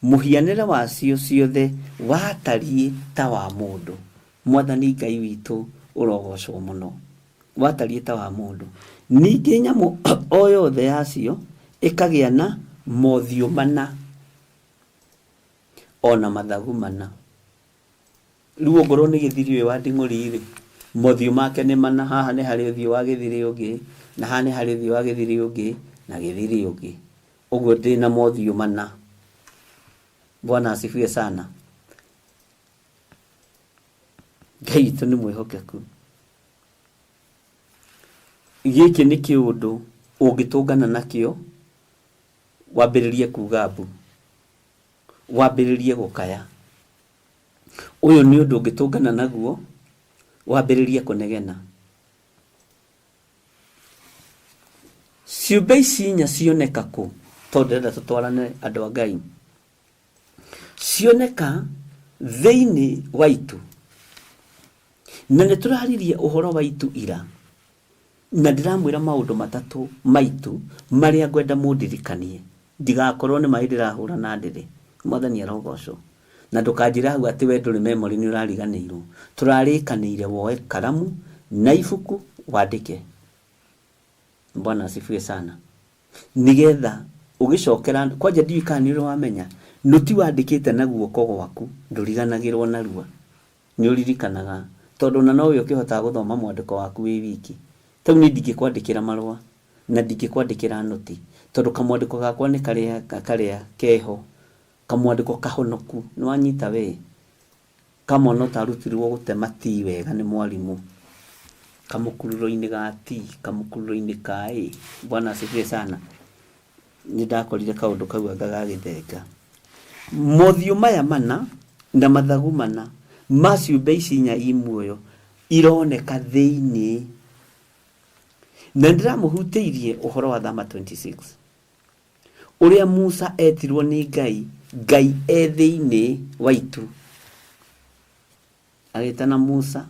mũhianĩre wacio ciothe watariĩ ta wa mũndũ. Mwathani Ngai witũ ũrogocwo mũno. Watariĩ ta wa mũndũ. Ningĩ nyamũ o yothe yacio ĩkagĩa na mothiũ mana, o na mathagu mana. Rĩu ongorwo nĩ gĩthiri ũyũ wa nding'ũri-rĩ, mothiũ make nĩ mana, haha nĩ harĩ ũthiũ wa gĩthiri ũngĩ, na haha nĩ harĩ ũthiũ wa gĩthiri ũngĩ, na gĩthiri ũngĩ. Ũguo ndĩna mothiũ mana. Bwana asifiwe sana. Ngai witũ nĩ mwĩhokeku. Gĩkĩ nĩ kĩũndũ ũngĩtũngana nakĩo, wambĩrĩrie kuga mbu, wambĩrĩrie gũkaya. Ũyũ nĩ ũndũ ũngĩtũngana naguo wambĩrĩrie kũnegena. Ciũmbe ici inya cioneka kũ? Tondũ ndĩrenda tũtwarane andũ a Ngai. Cioneka thĩinĩ wa itu. Na nĩ tũraririe ũhoro wa itu ira. Na ndĩramwĩra maũndũ matatũ maitu marĩa ngwenda mũndirikanie. Ndigakorwo nĩ maĩ ndĩrahũra na ndĩrĩ. Mwathani arogocwo. Na ndũkanjĩre hau atĩ we ndũrĩ memory nĩ ũrariganĩirwo. Tũrarĩkanĩire woe karamu na ibuku wandĩke. Bwana asifiwe sana. Nigetha ũgĩcokera kwanja ndiũĩ kana nĩ ũrĩ wamenya nũti wandĩkĩte na guoko gwaku ndũriganagĩrwo narua. Nĩ ũririkanaga tondũ ona nowe ũkĩhotaga gũthoma mwandĩko waku wĩ wiki. Tau niĩ ndingĩkwandĩkĩra marũa na ndingĩkwandĩkĩra nũti tondũ kamwandĩko gakwa nĩ karĩa karĩa keho kamwandĩko kahonoku nĩ wanyita we kamwana ũtarutirwo gũtema tii wega nĩ mwarimũ kamũkururo-inĩ ga T kamũkururo-inĩ ka A. Bwana asifiwe sana. Nĩ ndakorire kaũndũ kau anga gagĩthenga. Mothiũ maya mana na mathagu mana ma ciũmbe ici inya i muoyo ironeka thĩinĩ. Na ndĩramũhutĩirie ũhoro wa Thama 26 ũrĩa Musa etirwo nĩ Ngai, Ngai e thĩinĩ wa itu. Agĩtana Musa.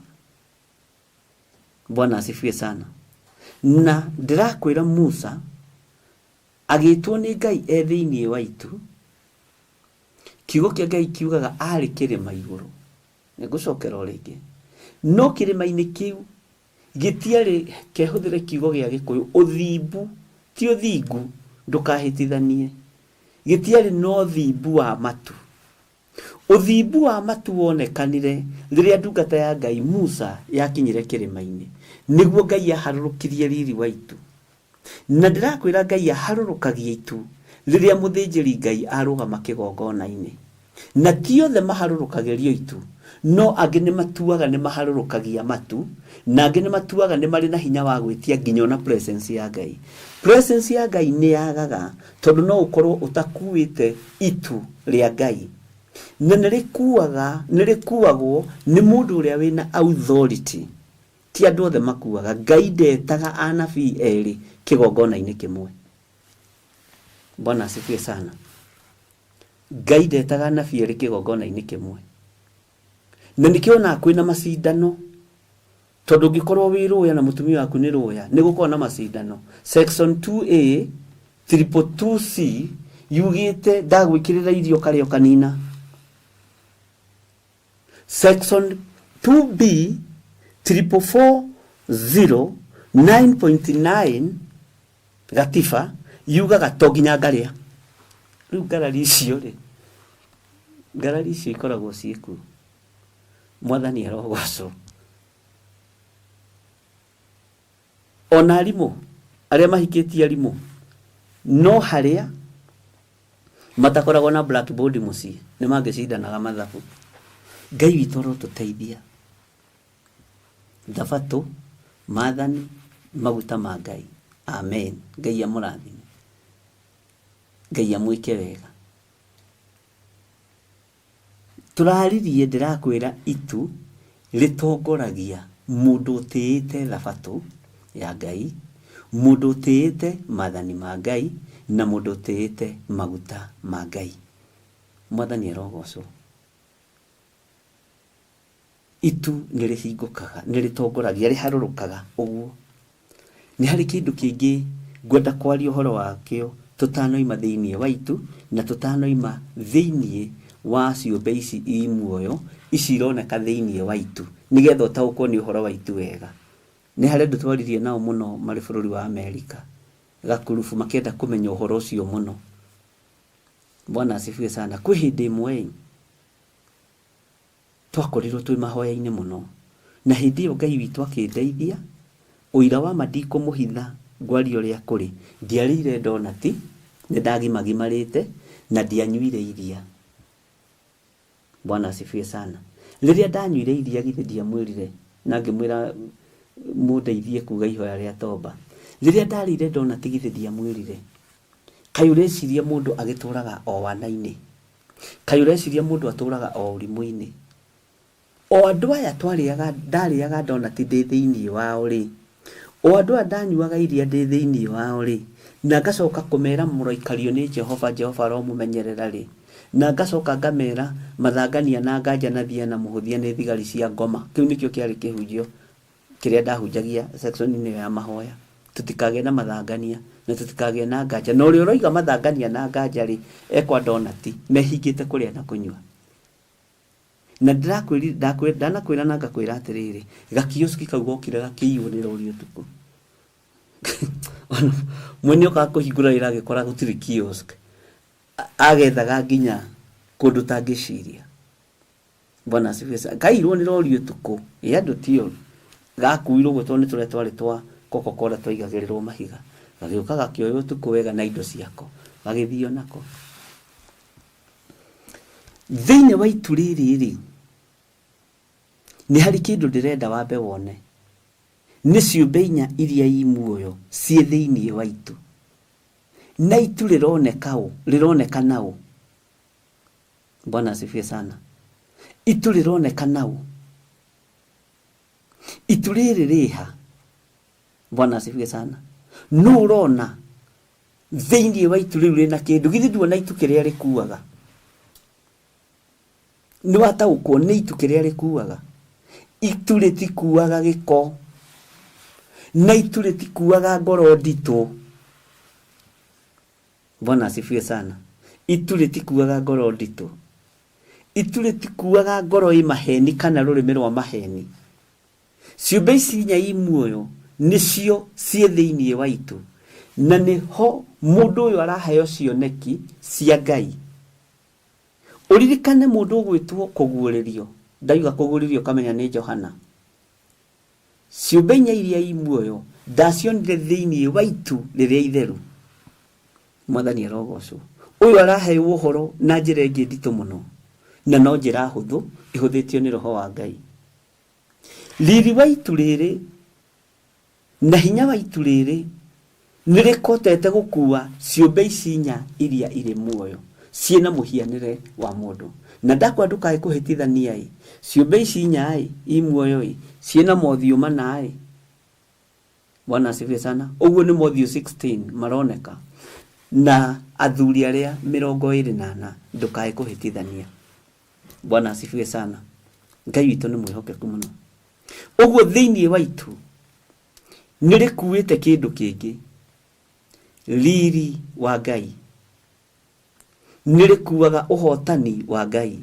Bwana asifiwe sana. Na ndĩrakwĩra Musa agĩtwo nĩ Ngai e thĩinĩ wa itu. Kiugo kĩa Ngai kiugaga arĩ kĩrĩma igũrũ. Nĩngũcokera o rĩngĩ. No kĩrĩma-inĩ kĩu gĩtiarĩ kehũthĩre kiugo gĩa Gĩkũyũ ũthimbu ti ũthingu ndũkahĩtithanie. Gĩtiarĩ na ũthimbu wa matu. Ũthimbu wa matu wonekanire rĩrĩa ndungata ya Ngai Musa yakinyire kĩrĩma-inĩ. Nĩguo Ngai aharũrũkirie riri wa itu. Na ndĩrakwĩra Ngai aharũrũkagia itu rĩrĩa mũthĩnjĩri Ngai arũgama kĩgongona-inĩ. Na ti othe maharũrũkagĩrio itu, no angĩ nĩ matuaga nĩ maharũrũkagia matu, na angĩ nĩ matuaga nĩ marĩ na hinya wa gwĩtia nginya ona presence ya Ngai. Presence ya Ngai nĩ yagaga tondũ no ũkorwo ũtakuĩte itu rĩa Ngai. Na nĩ rĩkuaga, nĩ rĩkuagwo nĩ mũndũ ũrĩa wĩna authority. Ti andũ othe makuaga. Ngai ndetaga anabii erĩ kĩgongona-inĩ kĩmwe. Bwana asifiwe sana. Ngai ndetaga anabii erĩ kĩgongona-inĩ kĩmwe. Na nĩkĩo onaga kwĩna macindano tondũ ũngĩkorwo wĩ rũya na mũtumia waku nĩ rũya nĩ gũkorwo na macindano. Section 2A triple 2C yugĩte ndagwĩkĩrĩra irio karĩa ũkanina. Section 2B triple 4 0 9.9 gatiba yugaga to nginya ngarĩa. Rĩu ngarari icio rĩ, ngarari icio ikoragwo ciĩkuo. Mwathani arogocwo. Ona arimũ arĩa mahikĩtie arimũ no harĩa matakoragwo na blackboard mũciĩ nĩ mangĩcindanaga mathabu. Ngai witũ arotũteithia. Thabatũ, maathani, maguta ma Ngai. Amen. Ngai amũrathime. Ngai amwĩke wega. Tũraririe ndĩrakwĩra itu rĩtongoragia mũndũ ũtĩĩte thabatũ ya Ngai, mũndũ ũtĩĩte maathani ma Ngai, na mũndũ ũtĩĩte maguta ma Ngai. Mwathani arogocwo. Itu nĩ rĩhingũkaga, nĩ rĩtongoragia, rĩharũrũkaga ũguo. Nĩ harĩ kĩndũ kĩngĩ ngwenda kwaria ũhoro wakĩo tũtanoima thĩinĩ wa itu na tũtanoima thĩinĩ wa ciũmbe ici i muoyo ici ironeka thĩinĩ wa itu nĩgetha ũtaũkwo nĩ ũhoro wa itu wega. Nĩ harĩ andũ twaririe nao mũno marĩ bũrũri wa Amerika gakurubu makĩenda kũmenya ũhoro ũcio mũno. Bwana asifiwe sana. Kwĩ hĩndĩ ĩmwe twakorirwo twĩ mahoya-inĩ mũno na hĩndĩ ĩyo Ngai witũ akĩndeithia ũira wa ma ndikũmũhitha ngwaria ũrĩa kũrĩ ndiarĩire donati nĩ ndagimagimarĩte na ndianyuire iria. Bwana asifiwe sana. Rĩrĩa ndanyuire iria githĩ ndiamwĩrire na ngĩmwĩra mũndeithie kuga ihoya rĩa toba. Rĩrĩa ndarĩire donati githĩ ndiamwĩrire kaĩ ũreciria mũndũ agĩtũraga o wana-inĩ, kaĩ ũreciria mũndũ atũraga o ũrimũ-inĩ. O andũ aya twarĩaga, ndarĩaga donati ndĩ thĩinĩ wao rĩ, o andũ aya ndanyuaga iria ndĩ thĩinĩ wao rĩ, Na ngacoka kũmera mũroikario nĩ Jehova, Jehova aromũmenyerera rĩ. Na ngacoka ngamera mathangania na nganja na thia na mũhũthia nĩ thigari cia ngoma. Kĩu nĩkĩo kĩarĩ kĩhunjio kĩrĩa ndahunjagia section-inĩ ĩyo ya mahoya. Tũtikagĩe na mathangania na tũtikagĩe na nganja. Na ũrĩa ũroiga mathangania na nganja rĩ, ekwa donati mehingĩte kũrĩa na kũnyua. Na ndĩrakwĩri ndanakwĩra na ngakwĩra atĩrĩrĩ, gakioski kau gokire gakĩiywo nĩ rori ũtukũ. Mwene okaga kũhingũra wĩra agĩkora gũtirĩ kiosk. Agethaga nginya kũndũ tangĩciria. Bwana asifiwe sana. Kairwo nĩ rori ũtukũ. Ĩ andũ ti oru. Gakuirwo ũguo tondũ nĩ tũrĩa twarĩ twa Coca-Cola twaigagĩrĩrwo mahiga. Gagĩũka gakĩoywo ũtukũ wega na indo ciako. Gagĩthio nako. Thĩinĩ wa itu rĩrĩ rĩ, nĩ harĩ kĩndũ ndĩrenda wambe wone. Nĩ ciũmbe inya iria i muoyo ciĩ thĩinĩ wa itu. Na itu rĩroneka ũ? Rĩroneka na ũ? Bwana asifiwe sana. Itu rĩroneka na ũ? Itu rĩrĩ rĩha? Bwana asifiwe sana. Nũ ũrona thĩinĩ wa itu rĩu rĩna kĩndũ? Githĩ nduona itu kĩrĩa rĩkuaga? Nĩ wataũkwo nĩ itu kĩrĩa rĩkuaga? Itu rĩtikuaga gĩko. Na itu rĩtikuaga ngoro nditũ. Bwana asifiwe sana. Itu rĩtikuaga ngoro nditũ. Itu rĩtikuaga ngoro ĩ maheni kana rũrĩmĩ rwa maheni. Ciũmbe ici inya i muoyo nĩcio ciĩ thĩinĩ wa itu. Na nĩho mũndũ ũyũ araheo cioneki cia Ngai. Ũririkane mũndũ ũgwĩtwo kũguũrĩrio. Ndauga kũguũrĩrio ũkamenya nĩ Johana. Ciũmbe inya iria i muoyo ndacionire thĩinĩ wa itu rĩrĩa itheru. Mwathani arogocwo. Ũyũ araheo ũhoro na njĩra ĩngĩ nditũ mũno. Na no njĩra hũthũ ĩhũthĩtio nĩ Roho wa Ngai. Riri wa itu rĩrĩ na hinya wa itu rĩrĩ nĩ rĩkotete gũkua ciũmbe ici inya iria irĩ muoyo ciĩna mũhianĩre wa mũndũ. Na ndakwa ndũkae kũhĩtithania ĩ, ciũmbe ici inya ĩ, i muoyo ĩ, ciĩna mothiũ mana ĩ. Bwana asifiwe sana. Ũguo nĩ mothiũ 16 maroneka. Na athuri arĩa 24 ndũkae kũhĩtithania. Bwana asifiwe sana. Ngai witũ nĩ mwĩhokeku mũno. Ũguo thĩinĩ wa itu nĩ rĩkuĩte kĩndũ kĩngĩ. Riri wa Ngai. Nĩ rĩkuaga ũhotani wa Ngai.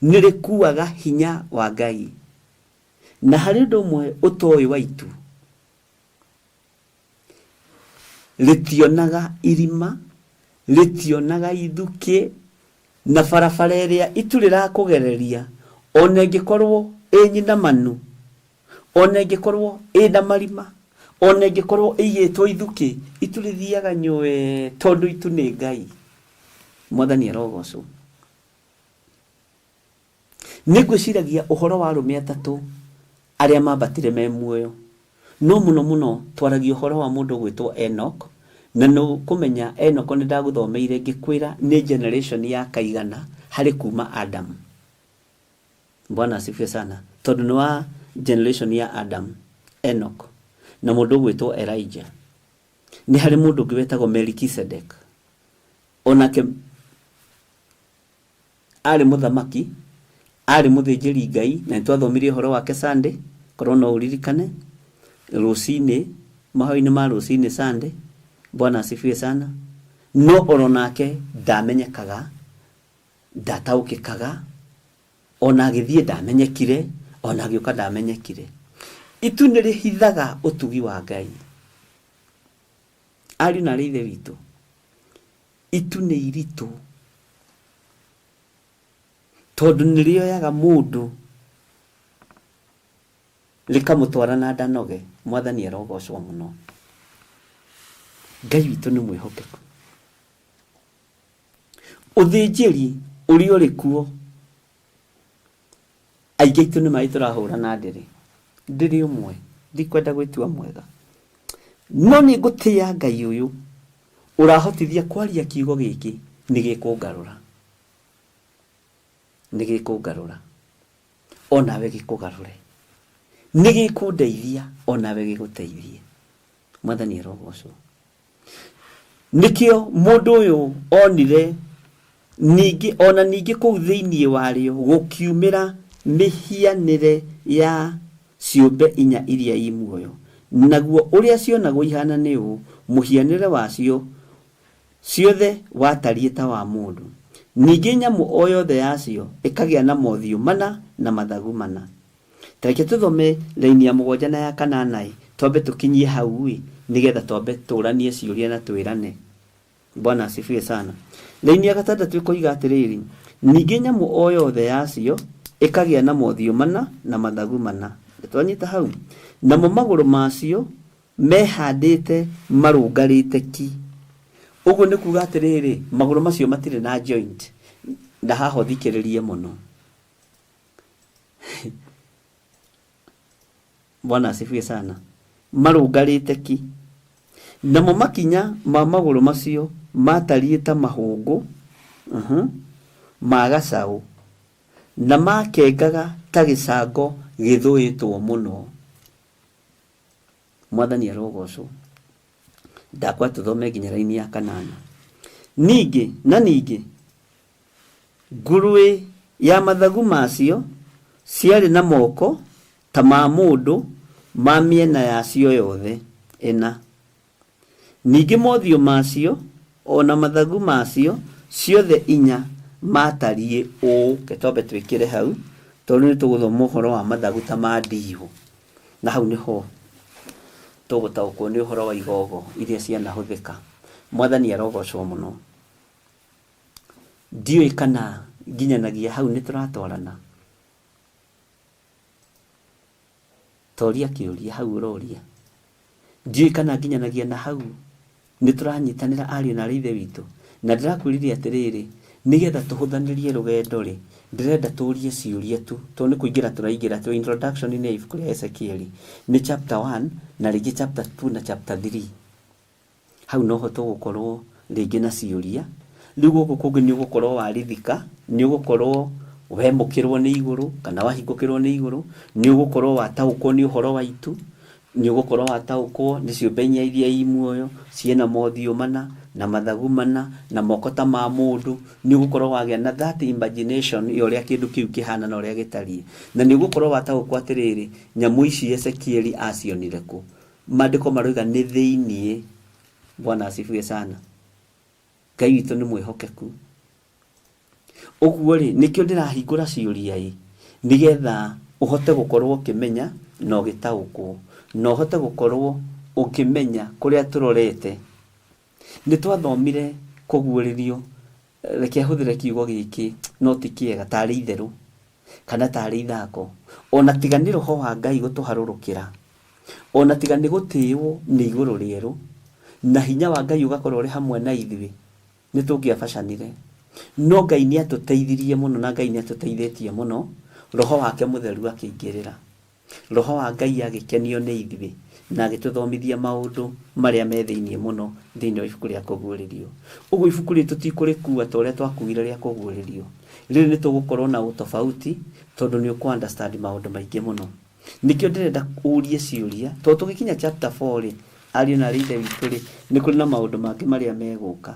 Nĩ rĩkuaga hinya wa Ngai. Na harĩ ũndũ ũmwe ũtoĩ wa itu. Rĩtionaga irima, rĩtionaga ithukĩ, na barabara ĩrĩa itu rĩrakũgereria, ona ĩngĩkorwo ĩ nyinamanu, ona ĩngĩkorwo ĩna marima, ona ĩngĩkorwo ĩigĩtwo ithukĩ, itu rĩthiaga nyũe tondũ itu nĩ Ngai. Mwathani arogocwo. Nĩ ngwĩciragia ũhoro wa arũme atatũ arĩa mambatire me muoyo. No mũno mũno twaragia ũhoro wa mũndũ ũgwĩtwo Enoch, na nĩ kũmenya Enoch nĩ ndagũthomeire ngĩkwĩra nĩ generation ya kaigana harĩ kuma Adam. Bwana asifiwe sana. Tondũ nĩ wa generation ya Adam, Enoch, na mũndũ ũgwĩtwo Elijah. Nĩ harĩ mũndũ ũngĩ wetagwo Melchizedek. Onake arĩ mũthamaki, arĩ mũthĩnjĩri Ngai, na nĩ twathomire ũhoro wake Sunday, korwo no ũririkane, rũcinĩ, mahoya-inĩ ma rũcinĩ Sunday. Bwana asifiwe sana. No oro nake ndamenyekaga, ndataũkĩkaga, ona agĩthiĩ ndamenyekire, ona agĩũka ndamenyekire. Itu nĩ rĩhithaga ũtugi wa Ngai. Ariũ na arĩ ithe witũ, itu nĩ iritũ tondũ nĩ rĩoyaga mũndũ rĩkamũtwara na ndanoge. Mwathani arogocwo mũno. Ngai witũ nĩ mwĩhokeku. Ũthĩnjĩri ũrĩa ũrĩ kuo, aingĩ aitũ nĩ maĩ tũrahũra na ndĩrĩ. Ndĩrĩ ũmwe, ndikwenda gwĩtua mwega. No nĩ ngũtĩĩa Ngai ũyũ ũrahotithia kwaria kiugo gĩkĩ nĩ gĩkũngarũra. Nĩ gĩkũngarũra. Onawe gĩkũgarũre. Nĩ gĩkũndeithia onawe gĩgũteithie. Mwathani arogocwo. Nĩkĩo mũndũ ũyũ onire ningĩ ona ningĩ kũu thĩinĩ warĩo gũkiumĩra mĩhianĩre ya ciũmbe inya iria i muoyo, naguo ũrĩa cionagwo ihana nĩ ũũ: mũhianĩre wacio ciothe watariĩ ta wa mũndũ. Ningĩ nyamũ o yothe yacio ĩkagĩa na mothiũ mana na mathagu mana. Ta reke tũthome raini ya mũgwanja na ya kanana ĩ, twambe tũkinyie hau ĩ, nĩgetha twambe tũranie ciũria na twĩrane. Bwana asifiwe sana. Raini ya gatandatũ ĩkoiga atĩrĩrĩ, ningĩ nyamũ o yothe yacio ĩkagĩa na mothiũ mana na mathagu mana. Twanyita hau. Namo magũrũ macio mehandĩte marũngarĩte ki. Ũguo nĩ kuga atĩrĩrĩ, magũrũ macio matirĩ na joint. Na haha ũthikĩrĩrie mũno. Bwana asifiwe sana. Marũngarĩte ki. Namo makinya ma magũrũ macio matariĩ ta mahũngũ ma gacaũ, na makengaga ta gĩcango gĩthũĩtwo mũno. Mwathani arogocwo. Ndakwa tũthome nginya raini ya kanana. Ningĩ na ningĩ nguruĩ ya mathagu macio ciarĩ na moko ta ma mũndũ ma mĩena yacio yothe ĩna. Ningĩ mothiũ macio ona mathagu macio ciothe inya matariĩ ũũ. Reke twambe twĩkĩre hau tondũ nĩ tũgũthoma ũhoro wa mathagu ta ma ndihũ, na hau nĩho tũgũtaũkwo nĩ ũhoro wa igogo iria cianahũthĩka. Mwathani arogocwo mũno. Ndiũĩ kana nginyanagia hau nĩ tũratwarana. Toria kĩũria hau ũroria. Ndiũĩ kana nginyanagia na hau nĩ tũranyitanĩra ariũ na aarĩ a Ithe witũ. Na ndĩrakwĩrire atĩrĩrĩ, nĩgetha tũhũthanĩrie rũgendo rĩ, ndĩrenda tũrie ciũria tu, tondũ nĩ kũingĩra tũraingĩra twĩ introduction-inĩ ya ibuku rĩa Ezekieli. Nĩ chapter 1 na rĩngĩ chapter 2 na chapter 3. Hau noho tũgũkorwo rĩngĩ na ciũria. Rĩu gũkũ kũngĩ nĩ ũgũkorwo warithika, nĩ ũgũkorwo wemũkĩrwo nĩ igũrũ kana wahingũkĩrwo nĩ igũrũ, nĩ ũgũkorwo wataũkwo nĩ ũhoro wa itu, nĩ ũgũkorwo wataũkwo nĩ ciũmbe inya iria i muoyo ciĩna mothiũ mana na mathagu mana na moko ta ma mũndũ, nĩ ũgũkorwo wagĩa na that imagination ya ũrĩa kĩndũ kĩu kĩhana na ũrĩa gĩtariĩ. Na nĩ ũgũkorwo wataũkwo atĩrĩrĩ, nyamũ ici Ezekieli acionire kũ? Maandĩko maroiga nĩ thĩiniĩ. Bwana asifiwe sana. Ngai witũ nĩ mwĩhokeku. Ũguo rĩ, nĩkĩo ndĩrahingũra ciũria ĩ, nĩgetha ũhote gũkorwo ũkĩmenya na ũgĩtaũkwo, na ũhote gũkorwo ũkĩmenya kũrĩa tũrorete. Nĩ twathomire kũguũrĩrio, reke hũthĩre kiugo gĩkĩ no ti kĩega, tarĩ itherũ kana tarĩ ithako. Ona tiga nĩ roho wa Ngai gũtũharũrũkĩra, ona tiga nĩ gũtĩĩwo nĩ igũrũ rĩerũ, na hinya wa Ngai ũgakorwo ũrĩ hamwe na ithuĩ, nĩ tũngĩabacanire. No Ngai nĩ atũteithirie mũno na Ngai nĩ atũteithĩtie mũno, roho wake mũtheru akĩingĩrĩra. Roho wa Ngai agĩkenio nĩ ithuĩ na agĩtũthomithia maũndũ marĩa me thĩiniĩ mũno thĩiniĩ wa ibuku rĩa kũguũrĩrio. Ũguo ibuku rĩrĩ tũtikũrĩkua ta ũrĩa twakuire rĩa kũguũrĩrio. Rĩrĩ nĩ tũgũkorwo na ũtofauti tondũ nĩ ũkũ understand maũndũ maingĩ mũno. Nĩkĩo ndĩrenda ũrie ciũria, tondũ tũgĩkinya chapter 4 rĩ, ariũ na aarĩ a Ithe witũ rĩ, nĩ kũrĩ na maũndũ mangĩ marĩa megũka.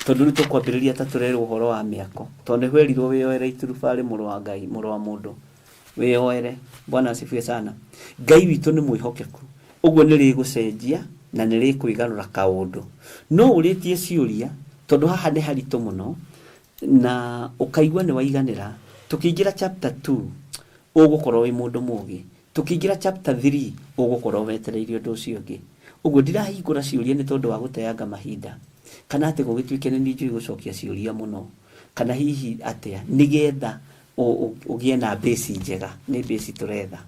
Tondũ rĩu tũkwambĩrĩria ta tũrerwo ũhoro wa mĩako, tondũ nĩ werirwo wĩyoere iturubarĩ mũrũ wa Ngai, mũrũ wa mũndũ, wĩyoere. Bwana asifiwe sana. Ngai witũ nĩ mwĩhokeku, ũguo nĩ rĩgũcenjia na nĩ rĩkwĩgarũra kaũndũ. No ũrĩtie ciũria, tondũ haha nĩ haritũ mũno, na ũkaigua nĩ waiganĩra. Tũkĩingĩra chapter 2, ũgũkorwo wĩ mũndũ mũgĩ. Tũkĩingĩra chapter 3, ũgũkorwo wetereire ũndũ ũcio ũngĩ. Ũguo ndirahingũra ciũria nĩ tondũ wa gũteanga mahinda, kana atĩ gũgĩtuĩke nĩ niĩ njũĩ gũcokia ciũria mũno, kana hihi atĩa, nĩgetha ũgĩe na base njega. Nĩ base tũretha,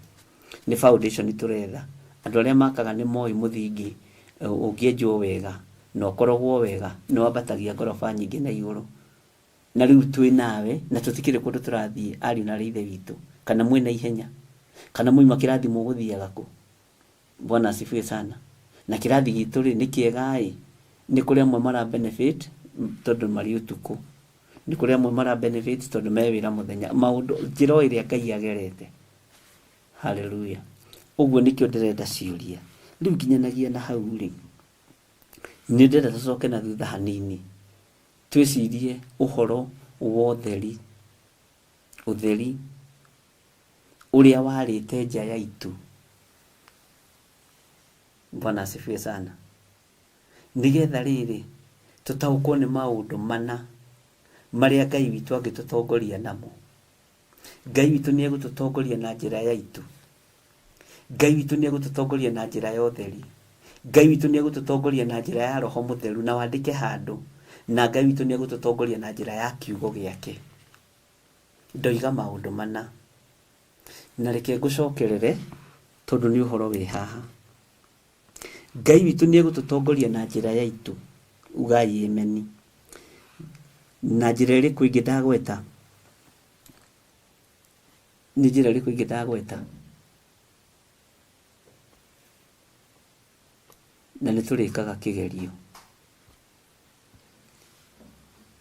nĩ foundation tũretha. Andũ arĩa makaga nĩ moĩ mũthingi ũngĩenjwo wega na ũkorogwo wega, nĩ wambatagia ngoroba nyingĩ na igũrũ. Na rĩu twĩ nawe na tũtikĩrĩ kũndũ tũrathiĩ, ariũ na aarĩ a Ithe witũ, kana mwĩna ihenya, kana mwauma kĩrathi mũgũthiaga kũ? Bwana asifiwe sana. Na kĩrathi gitũ rĩ, nĩ kĩega ĩ, nĩ kũrĩ amwe mara benefit tondũ marĩ ũtukũ, nĩ kũrĩ amwe mara benefit tondũ me wĩra mũthenya, maũndũ, njĩra o ĩrĩa Ngai agerete. Hallelujah. Ũguo nĩkĩo ndĩrenda ciũria. Rĩu nginyanagia na hau rĩ, Nĩ ndĩrenda tũcoke na thutha hanini twĩcirie ũhoro wa ũtheri, ũtheri ũrĩa warĩte nja ya itu. Bwana asifiwe sana. Nĩgetha rĩrĩ tũtaũkwo nĩ maũndũ mana marĩa Ngai witũ angĩtũtongoria namo. Ngai witũ nĩ egũtũtongoria na njĩra ya itu. Ngai witũ nĩ egũtũtongoria na njĩra ya ũtheri. Ngai witũ nĩ egũtũtongoria na njĩra ya Roho Mũtheru, na wandĩke handũ, na Ngai witũ nĩ egũtũtongoria na njĩra ya kiugo gĩake. Ndoiga maũndũ mana, na reke ngũcokerere tondũ nĩ ũhoro wĩ haha. Ngai witũ nĩ egũtũtongoria na njĩra ya itu, ugai ameni. Na njĩra ĩrĩkũ ĩngĩ ndagweta? Nĩ njĩra ĩrĩkũ ĩngĩ ndagweta? Na nĩ tũrĩkaga kĩgerio.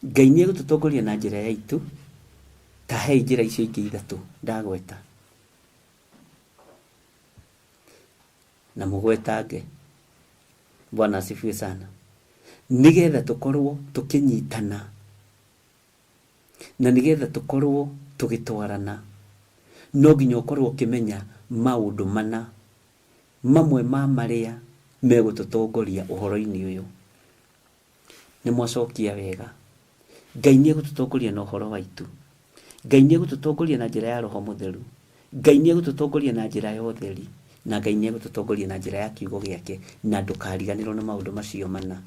Ngai nĩ egũtũtongoria na njĩra ya itu, ta hei njĩra icio ingĩ ithatũ ndagweta. Na mũgwetange. Bwana asifiwe sana. Nĩgetha tũkorwo tũkĩnyitana na nĩgetha tũkorwo tũgĩtwarana, no nginya ũkorwo ũkĩmenya maũndũ mana, mamwe ma marĩa megũtũtongoria ũhoro-inĩ ũyũ. Nĩ mwacokia wega. Ngai nĩ egũtũtongoria na ũhoro wa itu. Ngai nĩ egũtũtongoria na njĩra ya Roho Mũtheru. Ngai nĩ egũtũtongoria na njĩra ya ũtheri. Na Ngai nĩ egũtũtongoria na njĩra ya kiugo gĩake. Na ndũkariganĩrwo nĩ maũndũ macio mana.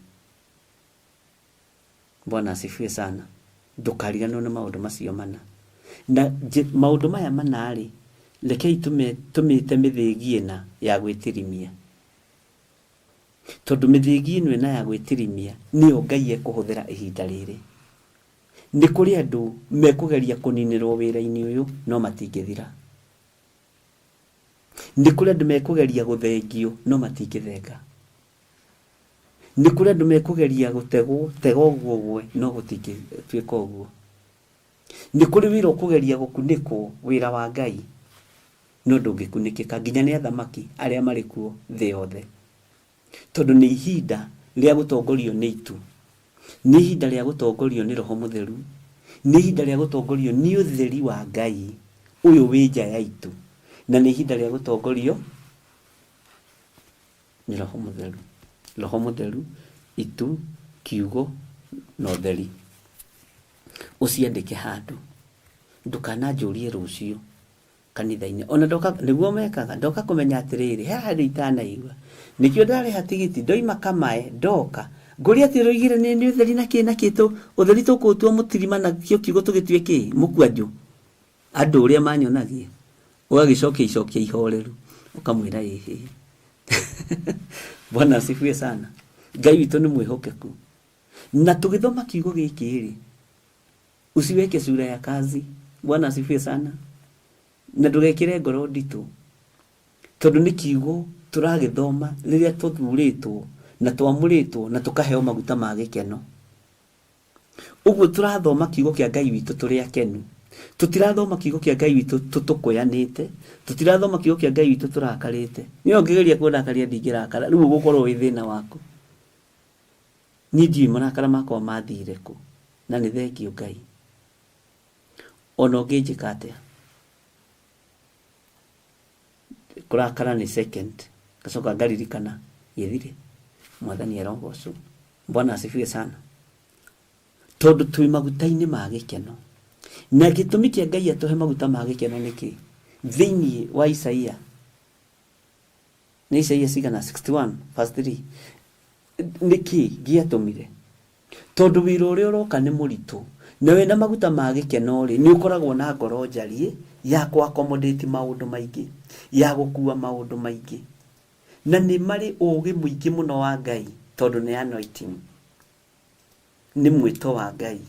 Bwana asifiwe sana. Ndũkariganĩrwo nĩ maũndũ macio mana. Na maũndũ maya mana-rĩ, rekei tũmĩte mĩthĩgi ĩna ya gwĩtirimia. Tondũ mĩthĩgi ĩno ĩna ya gwĩtirimia nĩyo Ngai ekũhũthĩra ihinda rĩrĩ. Nĩ kũrĩ andũ mekũgeria kũninĩrwo wĩra-inĩ ũyũ no matingĩthira. Nĩ kũrĩ andũ mekũgeria gũthengio no matingĩthenga. Nĩ kũrĩ andũ mekũgeria gũtegwo, tega ũguo ũgwe no gũtingĩtuĩka ũguo. Nĩ kũrĩ wĩra ũkũgeria gũkunĩkwo, wĩra wa Ngai, no ndũngĩkunĩkĩka nginya nĩ athamaki arĩa marĩ kuo thĩ yothe. Tondũ nĩ ihinda rĩa gũtongorio nĩ itu, nĩ ihinda rĩa gũtongorio nĩ Roho Mũtheru, nĩ ihinda rĩa gũtongorio nĩ ũtheri wa Ngai ũyũ wĩ nja ya itu, na nĩ ihinda rĩa gũtongorio nĩ Roho Mũtheru. Roho Mũtheru, itu, kiugo na ũtheri. Ũciandĩke handũ, ndũkananjũrie rũciũ kanitha-inĩ. Ona ndoka, nĩguo mekaga, ndoka kũmenya atĩrĩrĩ, he handũ itanaigua. Nĩkĩo ndarĩha tigiti, ndoima Kamae, ndoka, ngũria atĩ ũroigire nĩ nĩ ũtheri na kĩ na kĩ tũ, ũtheri tũkũũtua mũtirima na kĩo kiugo tũgĩtue kĩ, mũkwanjũ. Andũ ũrĩa manyonagia, ũgagĩcokia icokia ihoreru, ũkamwĩra ĩhĩ. Bwana asifiwe sana. Ngai witũ nĩ mwĩhokeku. Na tũgĩthoma kiugo gĩkĩ rĩ, usiweke sura ya kazi. Bwana asifiwe sana. Na ndũgekĩre ngoro nditũ, tondũ nĩ kiugo tũragĩthoma rĩrĩa tũthurĩtwo na twamũrĩtwo na tũkaheo maguta ma gĩkeno. Ũguo tũrathoma kiugo kĩa Ngai witũ tũrĩ akenu. Tũtirathoma kiugo kĩa Ngai witũ tũtũkũyanĩte, tũtirathoma kiugo kĩa Ngai witũ tũrakarĩte. Niĩ ũngĩgeria kũndakaria ndingĩrakara, rĩu ũgũkorwo wĩ thĩna waku. Niĩ ndiũĩ marakara makwa mathire kũ, na nĩ thengiũ Ngai. Ona ũngĩnjĩka atĩa, kũrakara nĩ second, ngacoka ngaririkana gĩthire, Mwathani arogocwo. Bwana asifiwe sana. Tondũ twĩ maguta-inĩ ma gĩkeno. Na gĩtũmi kĩa Ngai atũhe maguta ma gĩkeno nĩ kĩ? Thĩinĩ wa Isaia, nĩ Isaia cigana? 61 verse 3. Nĩ kĩ gĩatũmire? Tondũ wĩra ũrĩa ũroka nĩ mũritũ, na wĩna maguta ma gĩkeno-rĩ, nĩ ũkoragwo na ngoro njariĩ ya kũ accommodate maũndũ maingĩ, ya gũkua maũndũ maingĩ. Na nĩ marĩ ũũgĩ mũingĩ mũno wa Ngai, tondũ nĩ anointing, nĩ mwĩto wa Ngai.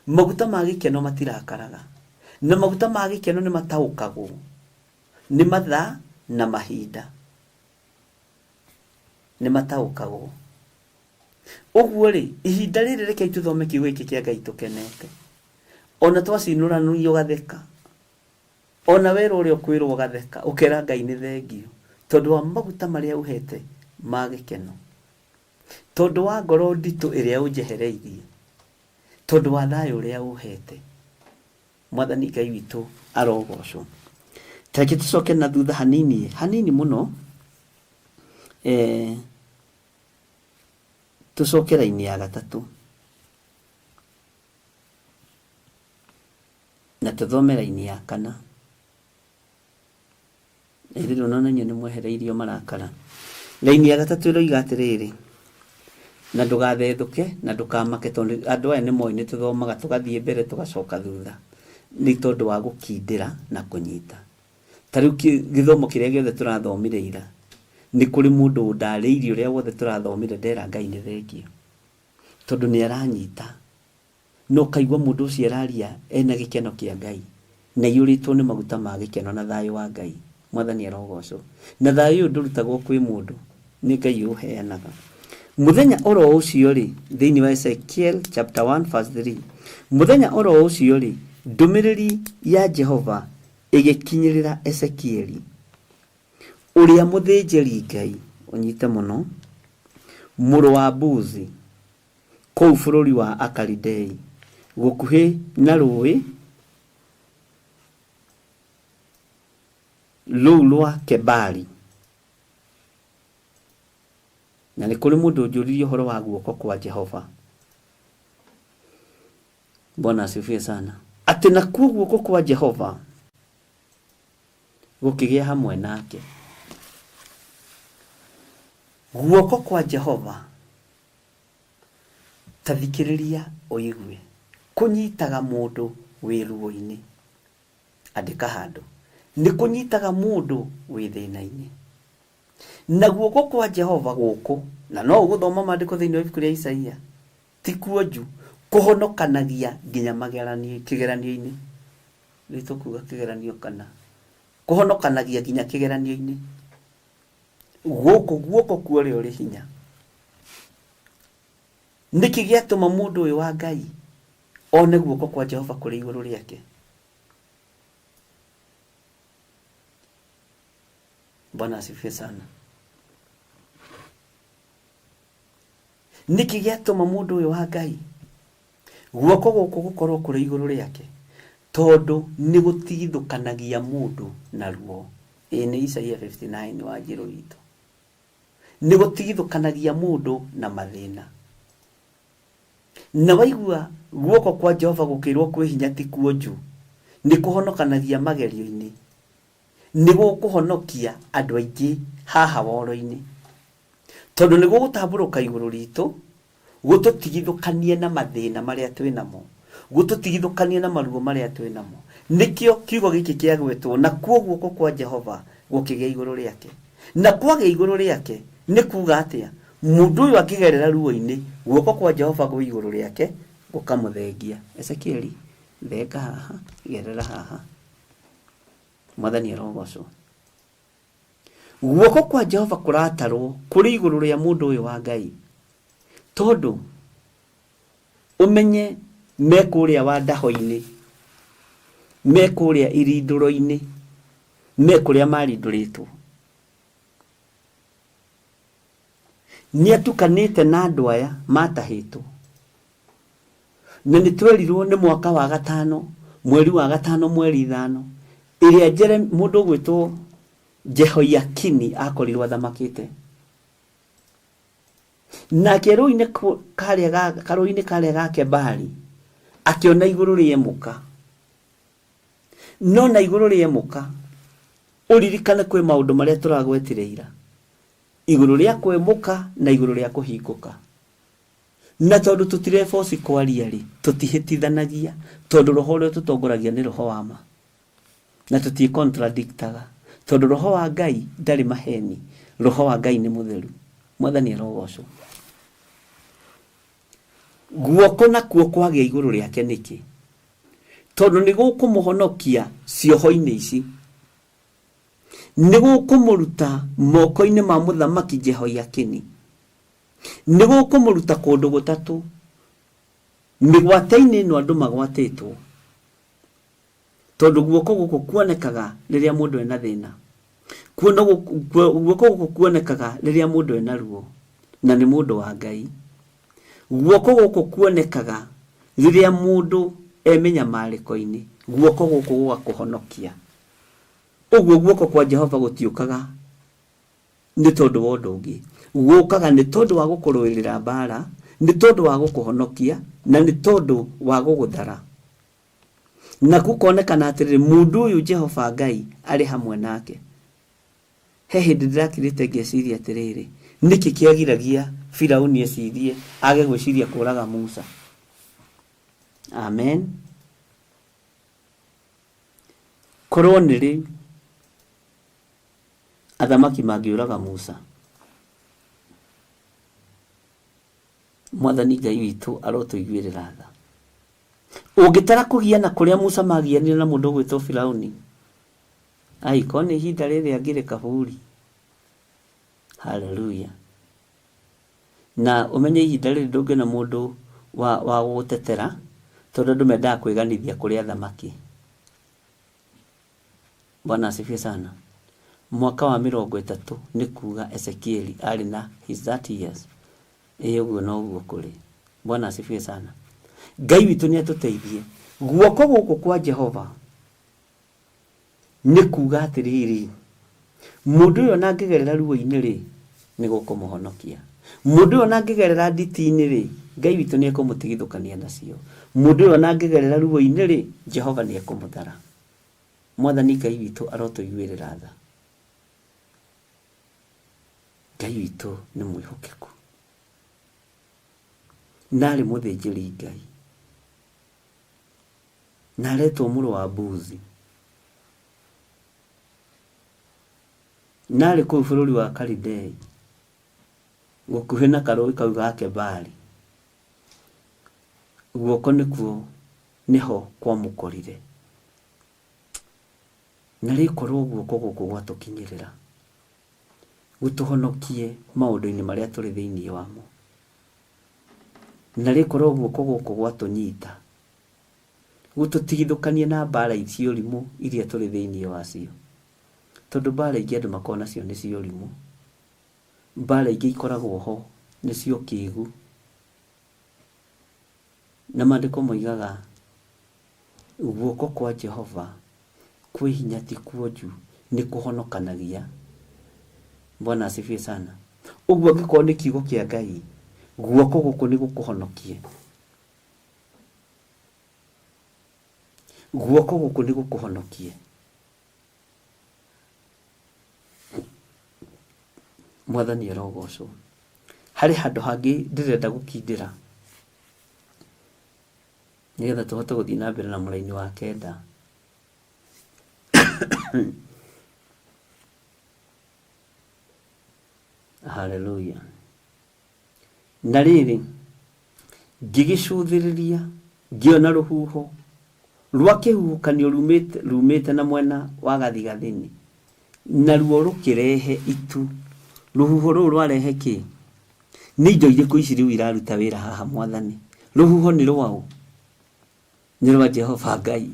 Maguta ma gĩkeno matirakaraga, na maguta ma gĩkeno nĩ mataũkagwo nĩ mathaa na mahinda. Nĩ mataũkagwo. Ũguo rĩ, ihinda rĩrĩ rekei tũthome kiugo gĩkĩ kĩa Ngai tũkenete. Ona twacinũranio ũgatheka. Ona werwo ũrĩa ũkwĩrwo ũgatheka, ũkera Ngai nĩ thengiũ, tondũ wa maguta marĩa ũhete ma gĩkeno. Tondũ wa ngoro nditũ ĩrĩa ũnjehereirie, tondũ wa thayũ ũrĩa ũhete. Mwathani Ngai witũ arogocwo. Tareke tũcoke na thutha hanini, hanini mũno, eh, tũcoke raini ya gatatũ na tũthome raini ya kana. Na ithuĩ ndũnona inyuĩ nĩ mwehereirio marakara. Raini ya gatatũ ĩroiga atĩrĩrĩ, na ndũgathethũke na ndũkamake tondũ andũ aya nĩ moĩ nĩ tũthomaga tũgathiĩ mbere tũgacoka thutha nĩ tondũ wa gũkindĩra na kũnyita. Ta rĩu gĩthomo kĩrĩa gĩothe tũrathomire ira, nĩ kũrĩ mũndũ ũndarĩirie ũrĩa wothe tũrathomire ndera Ngai nĩ thengiũ. Tondũ nĩ aranyita. Na ũkaigua mũndũ ũcio araria ena gĩkeno kĩa Ngai, na aiyũrĩtwo nĩ maguta ma gĩkeno na thayũ wa Ngai. Mwathani arogocwo. Na thayũ ũyũ ndũrutagwo kwĩ mũndũ, nĩ Ngai ũũheanaga. Mũthenya oro ũcio-rĩ, thĩinĩ wa Ezekiel chapter 1 verse 3, mũthenya oro ũcio-rĩ, ndũmĩrĩri ya Jehova ĩgĩkinyĩrĩra Ezekieli, ũrĩa mũthĩnjĩri Ngai, ũnyite mũno, mũrũ wa Buzi, kũu bũrũri wa Akalidei, gũkuhĩ na rũũĩ rũu rwa Kebari. Na nĩ kũrĩ mũndũ ũnjũririe ũhoro wa guoko kwa Jehova. Bwana asifiwe sana. Atĩ nakuo guoko kwa Jehova gũkĩgĩa hamwe nake. Guoko kwa Jehova Ta thikĩrĩria ũigue. Kũnyitaga mũndũ wĩ ruo-inĩ. Andĩka handũ. Nĩ kũnyitaga mũndũ wĩ thĩna-inĩ. Na guoko kwa Jehova gũkũ, na no ũgũthoma maandĩko thĩinĩ wa ibuku rĩa Isaia, ti kuonju, kũhonokanagia nginya mageranio, kĩgeranio-inĩ. Rĩu tũkuga kĩgeranio kana? Kũhonokanagia nginya kĩgeranio-inĩ. Gũkũ guoko kwa ũrĩa ũrĩ hinya. Nĩkĩ gĩatũma mũndũ ũyũ wa Ngai one guoko kwa Jehova kũrĩ igũrũ rĩake? Bwana asifiwe sana. Nĩkĩ gĩatũma mũndũ ũyũ wa Ngai guoko gũkũ gũkorwo kũrĩ igũrũ rĩake? Tondũ nĩ gũtigithũkanagia mũndũ na ruo. Ĩĩ nĩ Isaia 59 wa Njĩrũ witũ. Nĩ gũtigithũkanagia mũndũ na mathĩna. Na waigua guoko kwa Jehova gũkĩrwo kwĩ hinya ti kuonju, nĩ kũhonokanagia magerio-inĩ. Nĩ gũkũhonokia andũ aingĩ haha woro-inĩ. Tondũ nĩ gũgũtambũrũka igũrũ ritũ, gũtũtigithũkanie na mathĩna marĩa twĩ namo, gũtũtigithũkanie na maruo marĩa twĩ namo. Nĩkĩo kiugo gĩkĩ kĩagwetwo, nakuo guoko kwa Jehova gũkĩgĩa igũrũ rĩake. Na kwagĩa igũrũ rĩake nĩ kuuga atĩa? Mũndũ ũyũ angĩgerera ruo-inĩ, guoko kwa Jehova gwĩ igũrũ rĩake gũkamũthengia. Ezekieli, thenga haha, gerera haha. Mwathani arogocwo. Guoko kwa Jehova kũratarwo kũrĩ igũrũ rĩa mũndũ ũyũ wa Ngai, tondũ ũmenye me kũrĩa wandaho-inĩ, me kũrĩa irindũro-inĩ, me kũrĩa marindũrĩtwo. Nĩatukanĩte na andũ aya matahĩtwo. Na nĩ twerirwo nĩ mwaka wa gatano, mweri wa gatano mweri ithano, ĩrĩa Jere, mũndũ ũgwĩtwo Jehoiakini akorirwo athamakĩte. Nake rũĩ-inĩ karĩa ga, karũĩ-inĩ karĩa ga Kebari, akĩona igũrũ rĩemũka. No na igũrũ rĩemũka, ũririkane kwĩ maũndũ marĩa tũragwetire ira. Igũrũ rĩa kwemũka na igũrũ rĩa kũhingũka. Na tondũ tũtireboci kwaria-rĩ, tũtihĩtithanagia, tondũ roho ũrĩa ũtũtongoragia nĩ roho wa ma. Na tũtiĩ-contradictaga, tondũ roho wa Ngai ndarĩ maheni, roho wa Ngai nĩ mũtheru. Mwathani arogocwo. Guoko nakuo kwagĩa igũrũ rĩake nĩkĩ? Tondũ nĩ gũkũmũhonokia cioho-inĩ ici. Nĩ gũkũmũruta moko-inĩ ma mũthamaki Jehoiakini. Nĩ gũkũmũruta kũndũ gũtatũ, mĩgwate-inĩ ĩno andũ magwatĩtwo, tondũ guoko gũkũ kuonekaga rĩrĩa mũndũ ena thĩna. Guoko gũkũ kuonekaga rĩrĩa mũndũ ena ruo. Na nĩ mũndũ wa Ngai. Guoko gũkũ kuonekaga rĩrĩa mũndũ e mĩnyamarĩko-inĩ, guoko gũkũ gũgakũhonokia. Ũguo guoko kwa Jehova gũtiũkaga nĩ tondũ wa ũndũ ũngĩ, gũkaga nĩ tondũ wa gũkũrũĩrĩra mbara, nĩ tondũ wa gũkũhonokia, na nĩ tondũ wa gũgũthara. Na gũkonekana atĩrĩrĩ, mũndũ ũyũ Jehova Ngai arĩ hamwe nake. He hĩndĩ ndĩrakirĩte ngeciria atĩrĩrĩ, nĩkĩ kĩagiragia Firauni ecirie age gwĩciria kũraga Musa? Amen. Korwo nĩ rĩu athamaki mangĩũraga Musa, Mwathani Ngai witũ arotũiguĩrĩra tha. Ũngĩtara kũgiana kũrĩa Musa magianire na mũndũ ũgwĩtwo Firauni, ai korwo nĩ ihinda rĩrĩ angĩrĩ kaburi. Haleluya. Na ũmenye ihinda rĩrĩ ndũngĩona mũndũ wa, wa gũgũtetera tondũ andũ mendaga kwĩganithia kũrĩ athamaki. Bwana asifiwe sana. Mwaka wa 30 nĩ kuga Ezekieli arĩ na his 30 years. Ĩĩ ũguo noguo kũrĩ. Bwana asifiwe sana. Ngai witũ nĩ atũteithie. Guoko gũkũ kwa Jehova nĩ kuga atĩrĩrĩ, mũndũ ũyũ ona angĩgerera ruo-inĩ rĩ, nĩ gũkũmũhonokia. Mũndũ ũyũ ona angĩgerera nditi-inĩ rĩ, Ngai witũ nĩ ekũmũtigithũkania nacio. Mũndũ ũyũ ona angĩgerera ruo-inĩ rĩ, Jehova nĩ ekũmũthara. Mwathani Ngai witũ arotũiguĩrĩra tha. Ngai witũ nĩ mwĩhokeku. Na arĩ mũthĩnjĩri Ngai. Na aretwo mũrũ wa Buzi. Na arĩ kũu bũrũri wa Kalidei, gũkuhĩ na karũũĩ kau ga Kebari. Guoko nĩkuo nĩho kwamũkorire. Na rĩkorwo guoko gũkũ gwatũkinyĩrĩra, gũtũhonokie maũndũ-inĩ marĩa tũrĩ thĩinĩ wamo. Na rĩkorwo guoko gũkũ gwatũnyita, gũtũtigithũkanie na mbara cia ũrimũ iria tũrĩ thĩinĩ wacio. Tondũ mbara ingĩ andũ makoragwo nacio nĩ cia ũrimũ. Mbara ingĩ ikoragwo ho nĩ cia ũkĩgu. Na maandĩko moigaga, guoko kwa Jehova kwĩ hinya ti kuonju, nĩ kũhonokanagia. Bwana asifiwe sana. Ũguo angĩkorwo nĩ kiugo kĩa Ngai, guoko gũkũ nĩ gũkũhonokie. Guoko gũkũ nĩ gũkũhonokie. Mwathani arogocwo. Harĩ handũ hangĩ ndĩrenda gũkindĩra nĩgetha tũhote gũthiĩ na mbere na mũraini wa kenda. Haleluya. Na rĩrĩ, ngĩgĩcũthĩrĩria, ngĩona rũhuho rwa kĩhuhũkanio rumĩte, rumĩte na mwena wa gathigathini, naruo rũkĩrehe itu. Rũhuho rũu rwarehe kĩ? Nĩ indo irĩkũ ici rĩu iraruta wĩra haha, Mwathani? Rũhuho nĩ rwaũ? Nĩ rwa Jehova Ngai.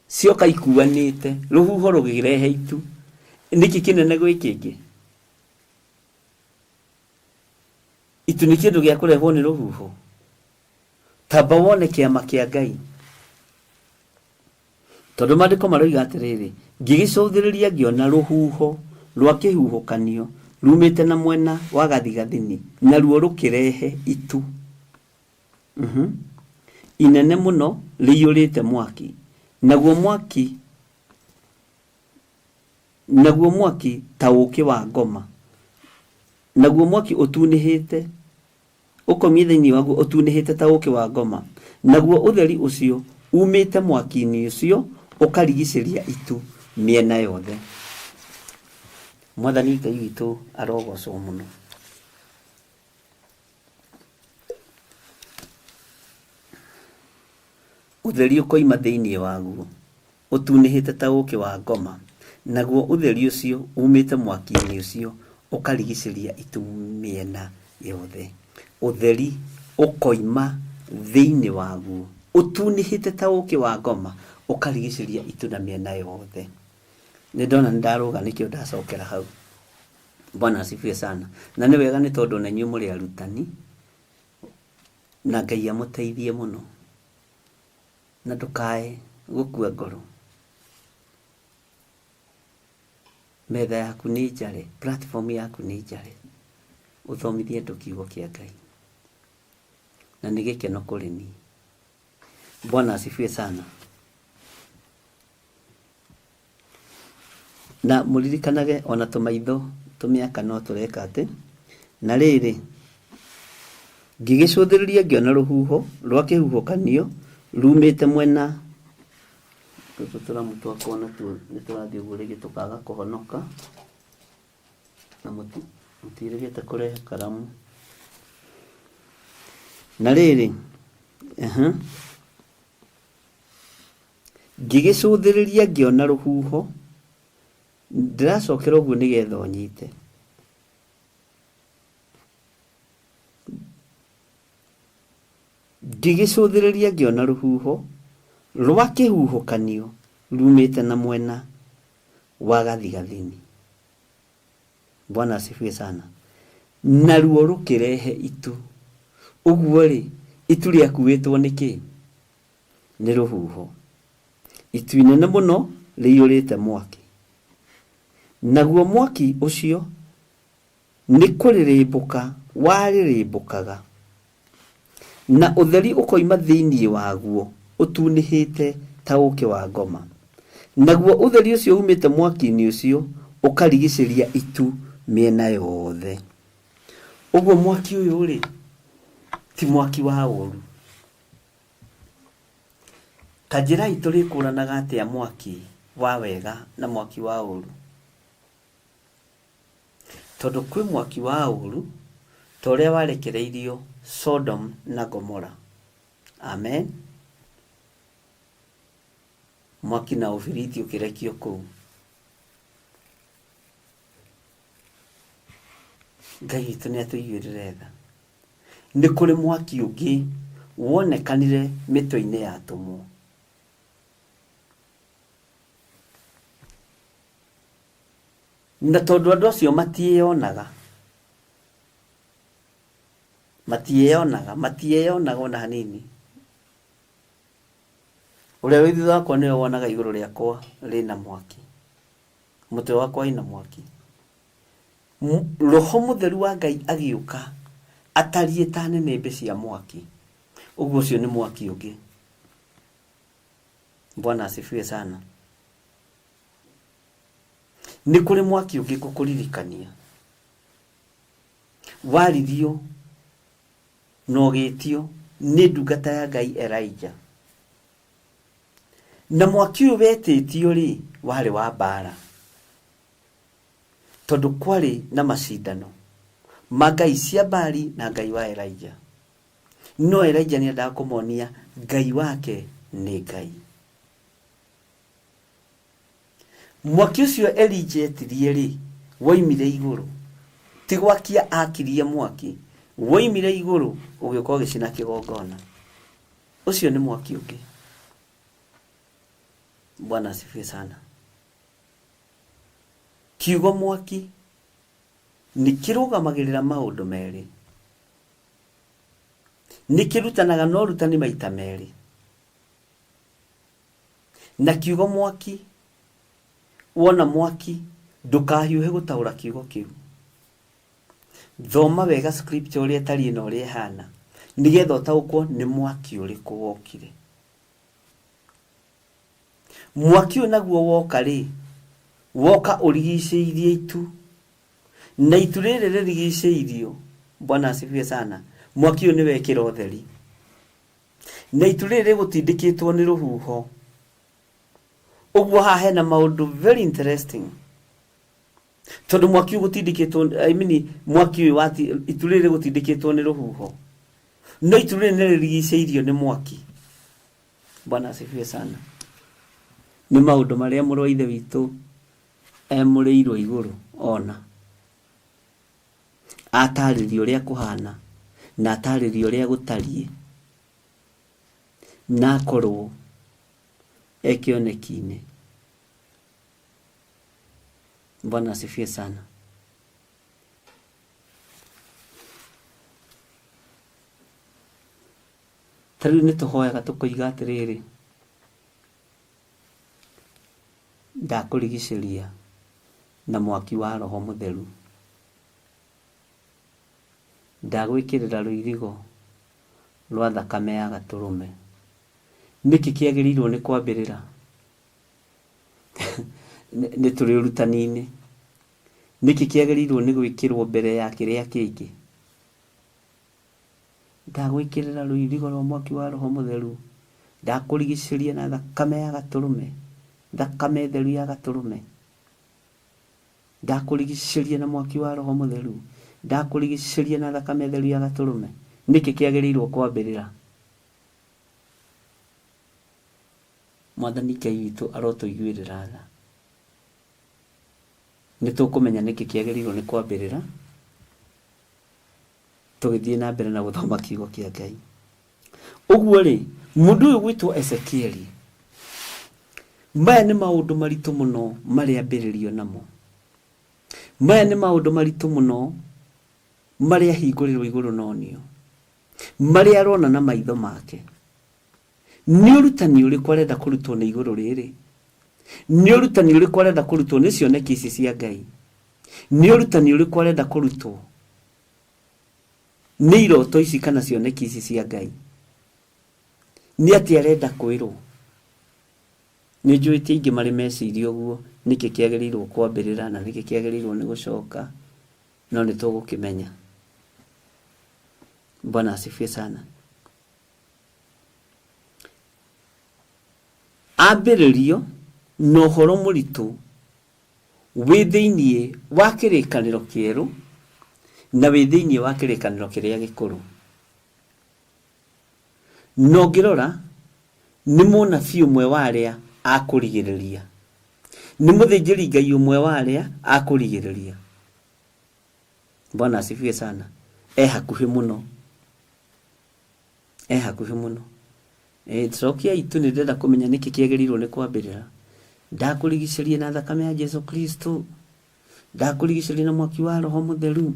Cioka ikuanĩte, rũhuho rũgĩrehe itu. Nĩkĩ kĩnene gwĩ kĩngĩ? Itu nĩ kĩndũ gĩa kũrehwo nĩ rũhuho. Tamba wone kĩama kĩa Ngai. Tondũ maandĩko maroiga atĩrĩrĩ, ngĩgĩcũthĩrĩria ngĩona rũhuho rwa kĩhuhũkanio rumĩte na mwena wa gathigathini, naruo rũkĩrehe itu inene mũno rĩiyũrĩte mwaki, naguo mwaki Naguo mwaki ta ũũkĩ wa ngoma, naguo mwaki ũtunĩhĩte, ũkoimia thĩinĩ waguo ũtunĩhĩte ta ũũkĩ wa ngoma, naguo ũtheri ũcio uumĩte mwaki-inĩ ũcio ũkarigicĩria itu mĩena yothe. Mwathani Ngai witũ arogocwo mũno. Ũtheri ũkoima thĩinĩ waguo, ũtunĩhĩte ta ũũkĩ wa ngoma, naguo ũtheri ũcio uumĩte mwaki-inĩ ũcio ũkarigicĩria itu mĩena yothe. Ũtheri ũkoima thĩinĩ waguo, ũtunĩhĩte ta ũũkĩ wa ngoma, ũkarigicĩria itu na mĩena yothe. Nĩ ndona nĩ ndarũga nĩkĩo ndacokera hau. Bwana asifiwe sana. Na nĩ wega nĩ tondũ na inyuĩ mũrĩ arutani, na Ngai amũteithie mũno, na ndũkae gũkua ngoro. Metha yaku nĩ njare, platform yaku nĩ njare, ũthomithie andũ kiugo kĩa Ngai, na nĩ gĩkeno kũrĩ niĩ. Bwana asifiwe sana. Na mũririkanage ona tũmaitho tũmĩaka no tũreka atĩ. Na rĩrĩ, ngĩgĩcũthĩrĩria ngĩona rũhuho rwa kĩhuhũkanio rumĩte mwena, tũtũ tũramu twakwa natuo nĩ tũrathiĩ ũguo rĩngĩ tũkaga kũhonoka, na mũtiĩrĩgĩte kũrehe karamu. Na rĩrĩ, ngĩgĩcũthĩrĩria ngĩona rũhuho, ndĩracokera ũguo nĩgetha ũnyite. Ngĩgĩcũthĩrĩria ngĩona rũhuho rwa kĩhuhũkanio rumĩte na mwena wa gathigathini. Bwana asifiwe sana. Naruo rũkĩrehe itu. Ũguo rĩ, itu rĩakuĩtwo nĩ kĩ? Nĩ rũhuho. Itu inene mũno rĩiyũrĩte mwaki. Naguo mwaki ũcio nĩ kũrĩrĩmbũka warĩrĩmbũkaga, na ũtheri ũkoima thĩinĩ waguo ũtunĩhĩte ta ũũkĩ wa ngoma. Naguo ũtheri ũcio uumĩte mwaki-inĩ ũcio ũkarigicĩria itu mĩena yothe. Ũguo mwaki ũyũ rĩ, ti mwaki wa ũũru. Ta njĩrai tũrĩkũranaga atĩa mwaki wa wega na mwaki wa ũũru? Tondũ kwĩ mwaki wa ũũru ta ũrĩa warekereirio Sodom na Gomora. Amen. Mwaki na ũbiriti ũkĩrekio kũu. Ngai witũ nĩ atũiguĩrĩre tha. Nĩ kũrĩ mwaki ũngĩ wonekanire mĩtwe-inĩ ya atũmwo. Na tondũ andũ acio matiĩyonaga, matiĩyonaga, matiĩyonaga ona hanini. Ũrĩa wĩ thutha wakwa nĩwe wonaga igũrũ rĩakwa rĩna mwaki. Mũtwe wakwa wĩna mwaki. Roho mũtheru wa Ngai agĩũka atariĩ ta nĩnĩmbĩ cia mwaki. Ũguo ũcio nĩ mwaki ũngĩ. Bwana asifiwe sana. Nĩ kũrĩ mwaki ũngĩ ngũkũririkania. Waririo na ũgĩtio nĩ ndungata ya Ngai Elijah. Na mwaki ũyũ wetĩtio rĩ, warĩ wa mbara. Tondũ kwarĩ na macindano ma ngai cia Baali na Ngai wa Elijah. No Elijah nĩendaga kũmonia Ngai wake nĩ Ngai. Mwaki ũcio Elijah etirie rĩ, woimire igũrũ. Ti gwakia akirie mwaki, woimire igũrũ ũgĩũka ũgĩcina kĩgongona. Ũcio nĩ mwaki ũngĩ. Bwana asifiwe sana. Kiugo mwaki nĩ kĩrũgamagĩrĩra maũndũ merĩ. Nĩ kĩrutanaga na ũrutani maita merĩ. Na kiugo mwaki, wona mwaki ndũkahiũhe gũtaũra kiugo kĩu. Thoma wega scripture ũrĩa ĩtariĩ na ũrĩa ĩhana, nĩgetha ũtaũkwo nĩ mwaki ũrĩkũ wokire. Mwaki ũyũ naguo woka rĩ, woka ũrigicĩirie itu, na itu rĩrĩ rĩrigicĩirio, Bwana asifiwe sana, mwaki ũyũ nĩ wekĩra ũtheri, na itu rĩrĩ rĩgũtindĩkĩtwo nĩ rũhuho. Ũguo haha hena maũndũ very interesting, tondũ mwaki ũyũ gũtindĩkĩtwo, I mean, mwaki ũyũ wati, itu rĩrĩ rĩgũtindĩkĩtwo nĩ rũhuho, no itu rĩrĩ nĩ rĩrigicĩirio nĩ mwaki. Bwana asifiwe sana. Nĩ maũndũ marĩa mũrũ wa Ithe witũ emũrĩirwo igũrũ ona atarĩria ũrĩa kũhana na atarĩria ũrĩa gũtariĩ na akorwo e kĩoneki-inĩ. Bwana asifiwe sana. Ta rĩu nĩ tũhoyaga tũkoiga atĩrĩrĩ, ndakũrigicĩria na mwaki wa Roho Mũtheru, ndagwĩkĩrĩra rũirigo rwa thakame ya Gatũrũme. Nĩkĩ kĩagĩrĩirwo nĩ kwambĩrĩra? Nĩ tũrĩ ũrutani-inĩ. Nĩkĩ kĩagĩrĩirwo nĩ gwĩkĩrwo mbere ya kĩrĩa kĩngĩ? Ndagwĩkĩrĩra rũirigo rwa mwaki wa Roho Mũtheru, ndakũrigicĩria na thakame ya Gatũrũme, thakame theru ya Gatũrũme. Ndakũrigicĩria na mwaki wa Roho Mũtheru, ndakũrigicĩria na thakame theru ya Gatũrũme. Nĩkĩ kĩagĩrĩirwo kwambĩrĩra? Mwathani Ngai witũ arotũiguĩrĩra tha. Nĩ tũkũmenya nĩkĩ kĩagĩrĩirwo nĩ kwambĩrĩra tũgĩthiĩ na mbere na gũthoma kiugo kĩa Ngai. Ũguo rĩ, mũndũ ũyũ gwĩtwo Ezekieli, maya nĩ maũndũ maritũ mũno marĩa ambĩrĩrio namo. Maya nĩ maũndũ maritũ mũno marĩa ahingũrĩrwo igũrũ nonio, marĩa arona na maitho make. Nĩ ũrutani ũrĩkũ arenda kũrutwo nĩ igũrũ rĩrĩ? Nĩ ũrutani ũrĩkũ arenda kũrutwo nĩ cioneki ici cia Ngai? Nĩ ũrutani ũrĩkũ arenda kũrutwo nĩ iroto ici kana cioneki ici cia Ngai? Nĩ atĩa arenda kwĩrwo? Nĩ njũĩ ti aingĩ marĩ meciria ũguo, nĩkĩ kĩagĩrĩirwo kwambĩrĩra na nĩkĩ kĩagĩrĩirwo nĩ gũcoka, no nĩ tũgũkĩmenya. Bwana asifiwe sana. Ambĩrĩrio na ũhoro mũritũ wĩ thĩinĩ wa kĩrĩkanĩro kĩerũ na wĩ thĩinĩ wa kĩrĩkanĩro kĩrĩa gĩkũrũ. Na ũngĩrora nĩ mũnabii ũmwe wa arĩa a kũrigĩrĩria, nĩ mũthĩnjĩri Ngai ũmwe wa arĩa a kũrigĩrĩria. Bwana asifiwe sana. E hakuhĩ mũno. E hakuhĩ mũno. Eh, cokiai tu nĩ ndĩrenda kũmenya nĩkĩ kĩagĩrĩirwo nĩ kwambĩrĩra. Ndakũrigicĩria na thakame ya Jesu Kristo. Ndakũrigicĩria na mwaki wa Roho Mũtheru.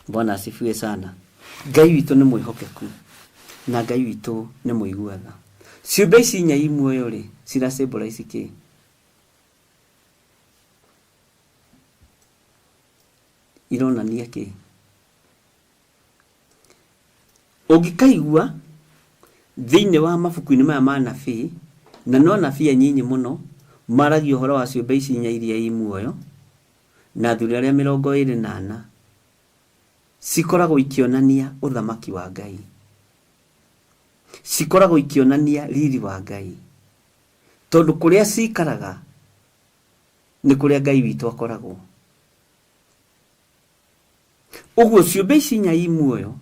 Bwana asifiwe sana. Ngai witũ nĩ mwĩhokeku na Ngai witũ nĩ mũigua tha. Ciũmbe ici inya i muoyo rĩ, cira symbolize kĩ? Ironania kĩ? Ũngĩkaigua thĩinĩ wa mabuku-inĩ maya ma anabii, na no anabii anyinyi mũno maragia ũhoro wa ciũmbe ici inya iria i muoyo, na athuri arĩa 24, cikoragwo ikĩonania ũthamaki wa Ngai. Cikoragwo ikĩonania riri wa Ngai. Tondũ kũrĩa cikaraga nĩ kũrĩa Ngai witũ akoragwo. Ũguo ciũmbe ici inya i muoyo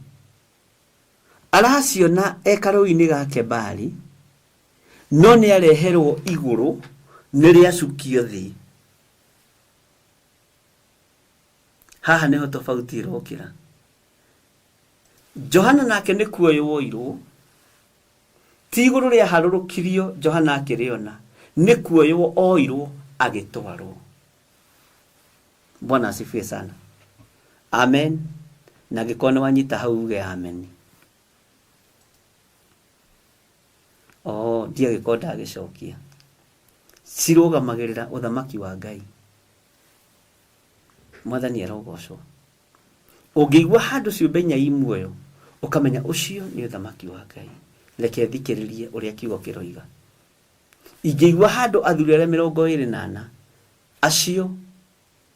araciona e karũũĩ-inĩ ga Kebari, no nĩ areherwo igũrũ nĩ rĩacukio thĩ. Haha nĩho tofauti ĩrokĩra. Johana nake nĩ kuoywo oirwo, ti igũrũ rĩaharũrũkirio Johana akĩrĩona, nĩ kuoywo oirwo agĩtwarwo. Bwana asifiwe sana. Amen. Na angĩkorwo nĩ wanyita hau uge amen. Oh, ndiagĩkorwo ndagĩcokia. Cirũgamagĩrĩra ũthamaki wa Ngai. Mwathani arogocwo. Ũngĩigua handũ ciũmbe inya i muoyo, ũkamenya ũcio nĩ ũthamaki wa Ngai. Reke thikĩrĩrie ũrĩa kiugo kĩroiga. Ingĩigua handũ athuri arĩa 24 acio,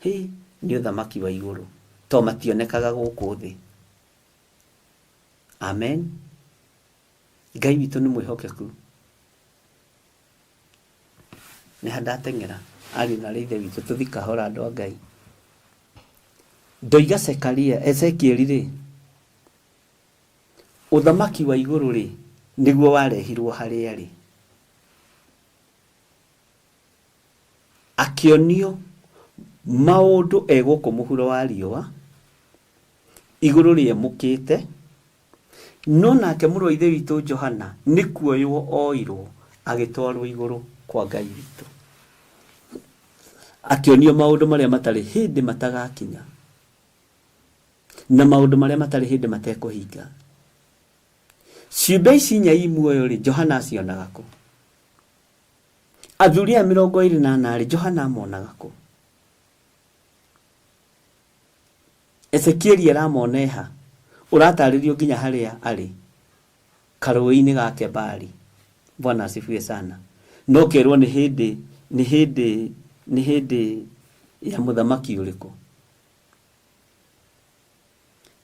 hĩ, nĩ ũthamaki wa igũrũ, to mationekaga gũkũ thĩ. Amen. Ngai witũ nĩ mwĩhokeku. Nĩ ha ndateng'era, ariũ na aarĩ a Ithe witũ, tũthiĩ kahora andũ a Ngai. Ndoiga Zekaria, Ezekieli-rĩ, ũthamaki wa igũrũ-rĩ, nĩguo warehirwo harĩa arĩ. Akĩonio maũndũ e gũkũ mũhuro wa riũa, igũrũ rĩemũkĩte, no nake mũrũ wa Ithe witũ Johana nĩ kuoywo oirwo agĩtwarwo igũrũ kwa Ngai witũ. Akĩonio maũndũ marĩa matarĩ hĩndĩ matagakinya, na maũndũ marĩa matarĩ hĩndĩ matekũhinga. Ciũmbe ici inya i muoyo rĩ, Johana acionaga kũ? Athuri aya 24 rĩ, Johana amonaga kũ? Ezekieli aramona eha? Ũratarĩrio nginya harĩa arĩ karũĩ-inĩ ga Kebari. Bwana asifiwe sana. No kerwo nĩ hĩndĩ nĩ hĩndĩ nĩ hĩndĩ ya mũthamaki ũrĩkũ.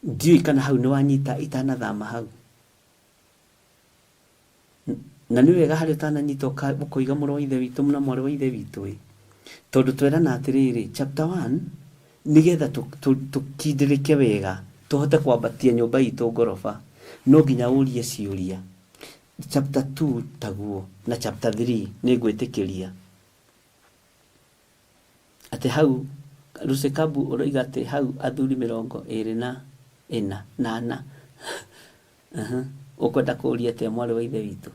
Ndiũĩ kana hau nĩ wanyita itanathama hau. Na nĩ wega harĩa ũtananyita ũkoiga mũrũ wa ithe witũ na mwarĩ wa ithe witũ ĩ. Tondũ twerana atĩrĩrĩ, chapter 1 nĩgetha tũkindĩrĩke wega tũhote kwambatia nyũmba itũ ngoroba no nginya ũrie ciũria. Chapter 2 taguo na chapter 3 nĩ ngwĩtĩkĩria atĩ hau Rusekabu ũroiga atĩ hau athuri 24 na ana. Ũkwenda kũũria atĩa mwarĩ wa ithe witũ?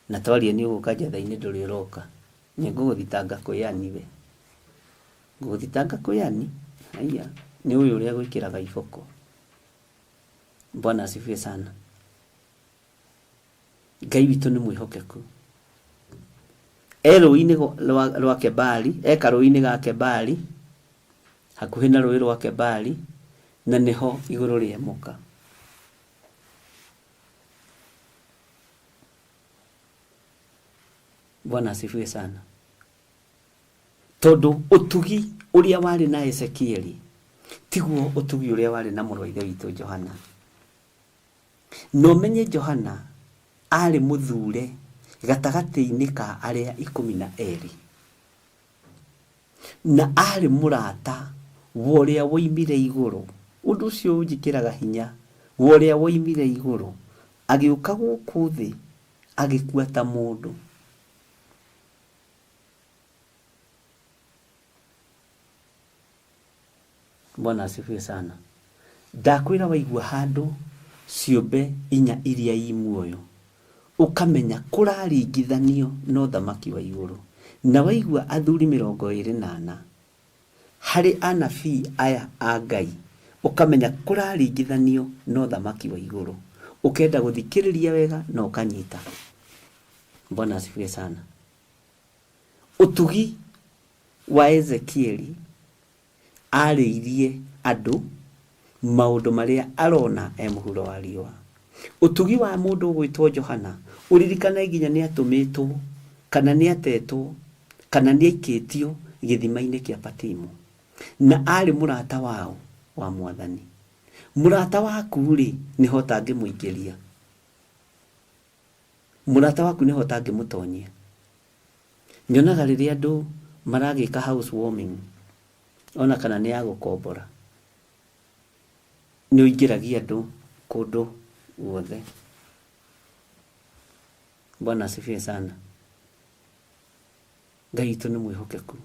Na twaria nĩ ũgũka njatha-inĩ ndũrĩ ũroka. Nĩ ngũgũthitanga kwĩ Ani we. Ngũgũthitanga kwĩ Ani? Haiya, nĩ ũyũ ũrĩa gwĩkĩraga iboko. Bwana asifiwe sana. Ngai witũ nĩ mwĩhokeku. E rũĩ-inĩ rwa Kebari, e karũĩ-inĩ ga Kebari, hakuhĩ na rũĩ rwa Kebari, na nĩho igũrũ rĩa mũka. Bwana asifiwe sana. Tondũ ũtugi ũrĩa warĩ na Ezekieli tiguo ũtugi ũrĩa warĩ na mũrũ wa ithe witũ Johana. Na ũmenye Johana aarĩ mũthure gatagatĩ-inĩ ka arĩa 12. Na aarĩ mũrata wa ũrĩa woimire igũrũ. Ũndũ ũcio ũnjĩkĩraga hinya, wa ũrĩa woimire igũrũ, agĩũka gũkũ thĩ, agĩkua ta mũndũ. Bwana asifiwe sana. Ndakwĩra waigua handũ ciũmbe inya iria i muoyo ũkamenya kũraringithanio na ũthamaki wa igũrũ. Na waigua athuri 24 harĩ anabii aya a Ngai ũkamenya kũraringithanio na ũthamaki wa igũrũ. Ũkenda gũthikĩrĩria wega na ũkanyita. Bwana asifiwe sana. Ũtugi wa Ezekieli arĩirie andũ maũndũ marĩa arona e mũhuro wa riũa. Ũtugi wa mũndũ ũgwĩtwo Johana, ũririkane nginya nĩ atũmĩtwo, kana nĩ atetwo, kana nĩ aikĩtio gĩthima-inĩ kĩa Patimo. Na arĩ mũrata wao wa Mwathani. Mũrata waku-rĩ, nĩho ũtangĩmũingĩria. Mũrata waku nĩho ũtangĩmũtonyia. Nyonaga rĩrĩa andũ maragĩka house warming, ona kana nĩ ya gũkombora, nĩ ũingĩragia andũ kũndũ guothe. Bwana asifiwe sana. Ngai witũ nĩ mwĩhokeku.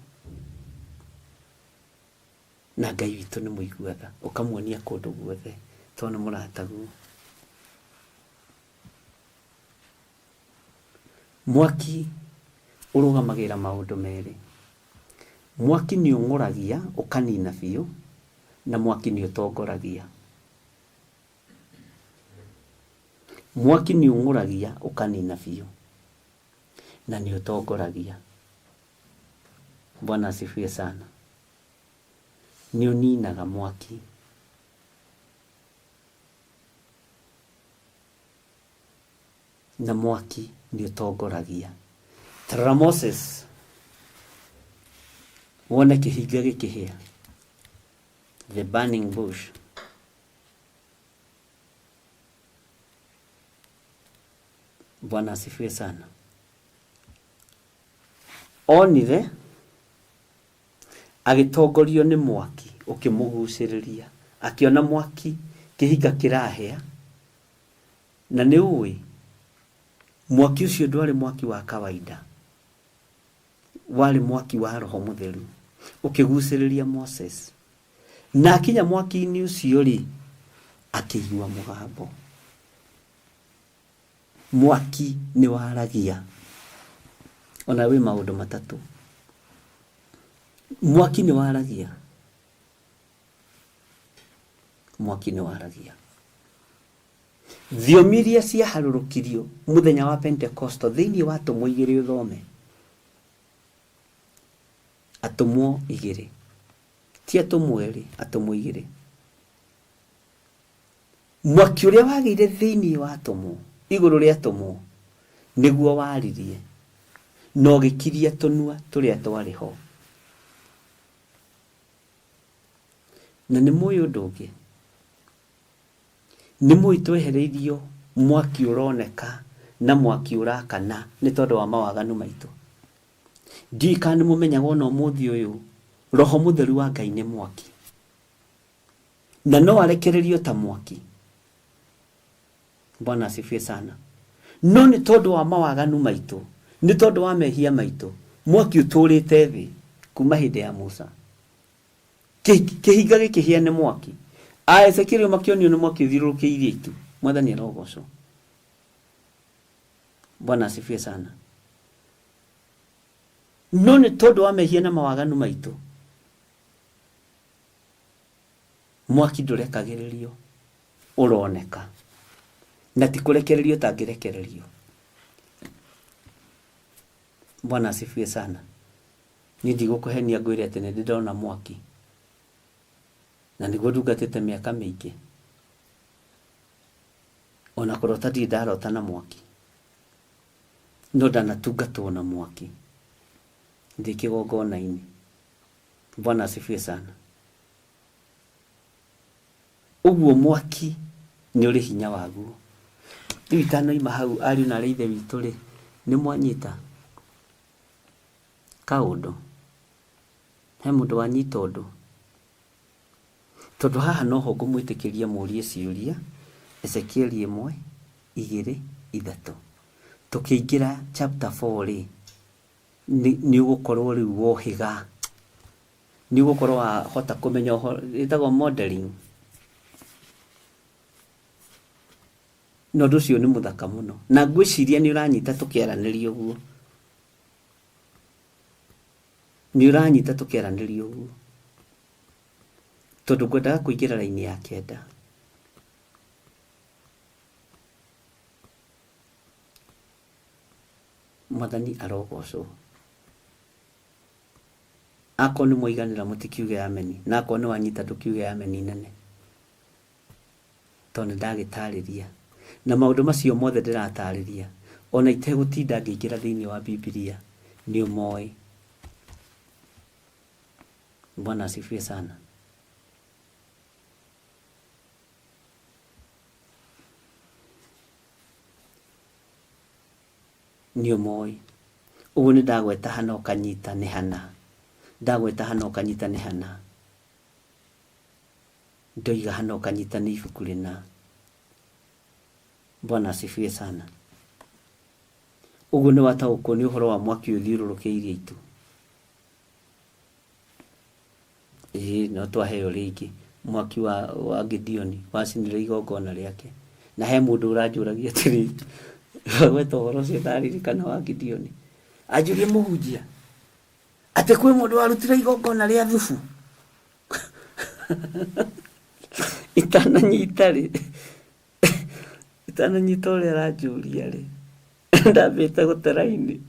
Na Ngai witũ nĩ mũigua tha. Ũkamuonia kũndũ guothe tondũ nĩ mũrataguo. Mwaki ũrũgamagĩrĩra maũndũ merĩ. Mwaki nĩ ũng'ũragia ũkanina biũ, na mwaki nĩ ũtongoragia. Mwaki nĩ ũng'ũragia ũkanina biũ, na nĩ ũtongoragia. Bwana asifiwe sana. Nĩ ũninaga mwaki. Na mwaki nĩ ũtongoragia. Ta rora Moses, wone kĩhinga gĩkĩhĩa, the burning bush. Bwana asifiwe sana. Onire agĩtongorio nĩ mwaki ũkĩmũgucĩrĩria, akĩona mwaki kĩhinga kĩrahĩa. Na nĩ ũĩ, mwaki ũcio ndwarĩ mwaki wa kawaida, warĩ mwaki wa Roho Mũtheru, ũkĩgucĩrĩria Moses. Na akinya mwaki-inĩ ũcio rĩ, akĩigua mũgambo. Mwaki nĩ waragia. Ona wĩ maũndũ matatũ. Mwaki nĩ waragia. Mwaki nĩ waragia. Thiomi iria ciaharũrũkirio mũthenya wa Pentekosto thĩinĩ wa atũmwo igĩrĩ ũthome. Atũmwo igĩrĩ. Ti atũmwo erĩ, atũmwo igĩrĩ. Mwaki ũrĩa wagĩire thĩinĩ wa atũmwo, igũrũ rĩa atũmwo, nĩguo waririe na ũgĩkiria tũnua tũrĩa twarĩ ho. Na nĩ mũĩ ũndũ ũngĩ, nĩ mũĩ twehereirio mwaki ũroneka na mwaki ũrakana nĩ tondũ wa mawaganu maitũ. Ndiũĩ kana nĩ mũmenyaga ona ũmũthĩ ũyũ Roho Mũtheru wa Ngai nĩ mwaki, na no arekererio ta mwaki. Bwana asifiwe sana. No nĩ tondũ wa mawaganu maitũ, nĩ tondũ wa mehia maitũ, mwaki ũtũrĩte thĩ kuma hĩndĩ ya Musa. Kĩhinga gĩkĩhĩa nĩ mwaki. A Ezekiel makĩonio nĩ mwaki ũthiũrũrũkĩirie itu. Mwathani arogocwo. Bwana asifiwe sana. No nĩ tondũ wa mehia na mawaganu maitũ, mwaki ndũrekagĩrĩrio, ũroneka. Na ti kũrekererio ũtangĩrekererio. Bwana asifiwe sana. Niĩ ndigũkũhenia ngwĩre atĩ nĩ ndĩ ndona mwaki. Na nĩguo ndungatĩte mĩaka mĩingĩ. Ona kũrota ndirĩ ndarota na mwaki. No ndanatungatwo na mwaki. Ndĩ kĩgongona-inĩ. Bwana asifiwe sana. Ũguo mwaki nĩ ũrĩ hinya waguo. Rĩu itanoima hau ariũ na arĩ ithe witũ rĩ, nĩ mwanyita kaũndũ? He mũndũ wanyita ũndũ? Tondũ haha noho ngũmwĩtĩkĩria mũrie ciũria Ezekiel 1, 2, 3. Tũkĩingĩra chapter 4 rĩ, nĩ ũgũkorwo rĩu wohĩga. Nĩ ũgũkorwo wahota kũmenya ũhoro, ĩtagwo modeling. Na ũndũ ũcio nĩ mũthaka mũno. Na ngwĩciria nĩ ũranyita tũkĩaranĩria ũguo. Nĩ ũranyita tũkĩaranĩria ũguo. Tondũ ngwendaga kũingĩra raini ya 9. Mwathani arogocwo. Akorwo nĩ mwaiganĩra mũtikiuge ameni, na akorwo nĩ wanyita ndũkiuge ameni nene. Tondũ nĩ ndagĩtarĩria. Na maũndũ macio mothe ndĩratarĩria, ona itegũtinda ngĩingĩra thĩinĩ wa Bibilia, nĩ ũmoĩ. Bwana asifiwe sana. Nĩ ũmoĩ. Ũguo nĩ ndagweta hana ũkanyita nĩ hana. Ndagweta hana ũkanyita nĩ hana. Ndoiga hana ũkanyita nĩ ibuku rĩna. Bwana asifiwe sana. Ũguo nĩ wataũkwo nĩ ũhoro wa mwaki ũthiũrũrũkĩirie itu. Ĩĩ, no twaheo rĩngĩ mwaki wa Gideoni wacinire igongona rĩake. Na he mũndũ ũranjũragia atĩrĩ, gweta ũhoro ũcio ndaririkana wa Gideoni. Anjũria mũhunjia, atĩ kwĩ mũndũ warutire igongona rĩa thubu. Itananyita rĩ, itananyita ũrĩa aranjũria rĩ, ndambĩte gũte raini.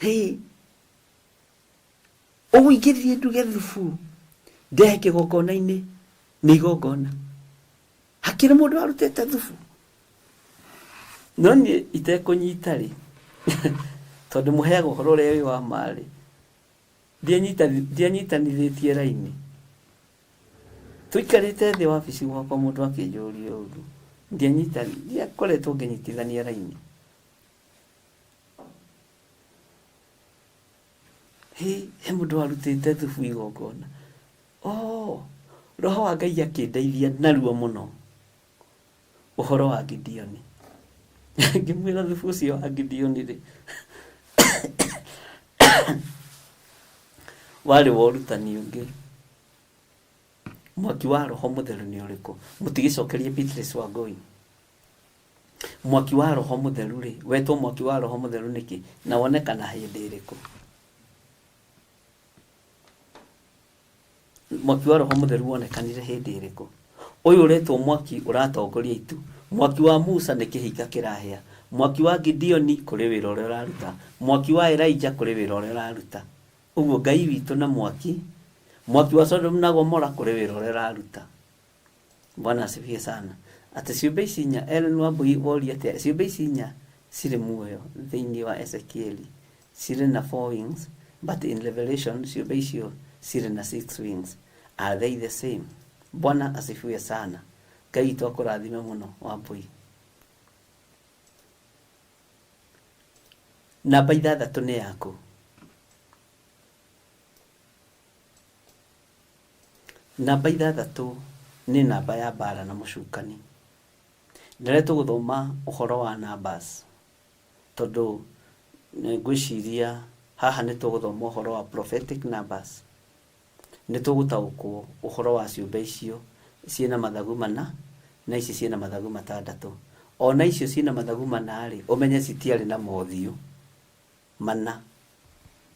Hĩ, ũguo ingĩthiĩ nduge thubu, ndehe kĩgongona-inĩ, nĩ igongona. Hakĩrĩ mũndũ warutĩte thubu. No niĩ itekũnyita rĩ, tondũ mũheaga ũhoro ũrĩa wĩ wa ma rĩ, ndianyitanithĩtie raini. Tũikarĩte thĩ wabici gwakwa mũndũ akĩnjũria ũru. Ndiakoretwo ngĩnyitithania raini. Hĩ, he mũndũ warutĩte thubu igongona. Oh, Roho wa Ngai akĩndeithia narua mũno. Ũhoro wa Gideoni. Ngĩmwĩra thubu ũcio wa Gideoni rĩ, warĩ wa ũrutani ũngĩ. Mwaki wa Roho Mũtheru nĩ ũrĩkũ? Mũtigĩcokerie Beatrice Wangũi. Mwaki wa Roho Mũtheru rĩ, wetwo mwaki wa Roho Mũtheru nĩkĩ? Na wonekana hĩndĩ ĩrĩkũ? Mwaki wa Roho Mũtheru wonekanire hĩndĩ ĩrĩkũ? Ũyũ ũretwo mwaki ũratongoria itu. Mwaki wa Musa nĩ kĩhinga kĩrahĩa. Mwaki wa Gideoni kũrĩ wĩra ũrĩa ũraruta. Mwaki wa Elijah kũrĩ wĩra ũrĩa ũraruta. Ũguo Ngai witũ na mwaki, mwaki wa Sodom na Gomora kũrĩ wĩra ũrĩa ũraruta. Bwana asifiwe sana. Atĩ ciũmbe ici inya, Ellen Wambui woria atĩa, ciũmbe ici inya cirĩ muoyo thĩinĩ wa Ezekieli cirĩ na four wings, but in Revelation ciũmbe icio cirĩ na six wings. Are they the same? Bwana asifiwe sana. Ngai witũ akũrathime mũno Wambui. Namba ithathatũ nĩ yaku. Namba ithathatũ nĩ namba ya mbara na mũcukani. Rĩrĩa tũgũthoma ũhoro wa numbers, tondũ ngwĩciria haha nĩ tũgũthoma ũhoro wa prophetic numbers, nĩ tũgũtaũkwo ũhoro wa ciũmbe icio ciĩna mathagu mana na ici ciĩna mathagu matandatũ. Ona icio ciĩna mathagu mana rĩ, ũmenye citiarĩ na mothiũ mana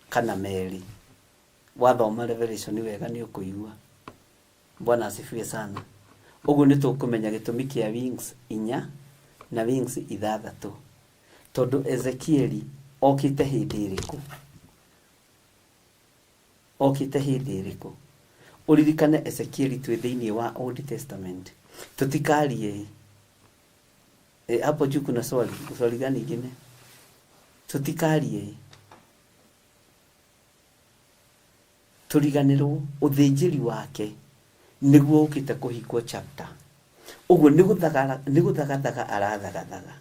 kana merĩ. Wathoma Revelation wega nĩ ũkũigua. Bwana asifiwe sana. Ũguo nĩ tũkũmenya gĩtũmi kĩa wings inya na wings ithathatũ. Tondũ Ezekieli okĩte hĩndĩ ĩrĩkũ? Okĩte hĩndĩ ĩrĩkũ? Ũririkane Ezekieli twĩ thĩinĩ wa Old Testament. Tũtikarie hapo juu kuna swali. Swali gani ingine? Tũtikarie tũriganĩrwo ũthĩnjĩri wake nĩguo ũkĩte kũhingwo chapter. Ũguo nĩ gũthagathaga arathagathaga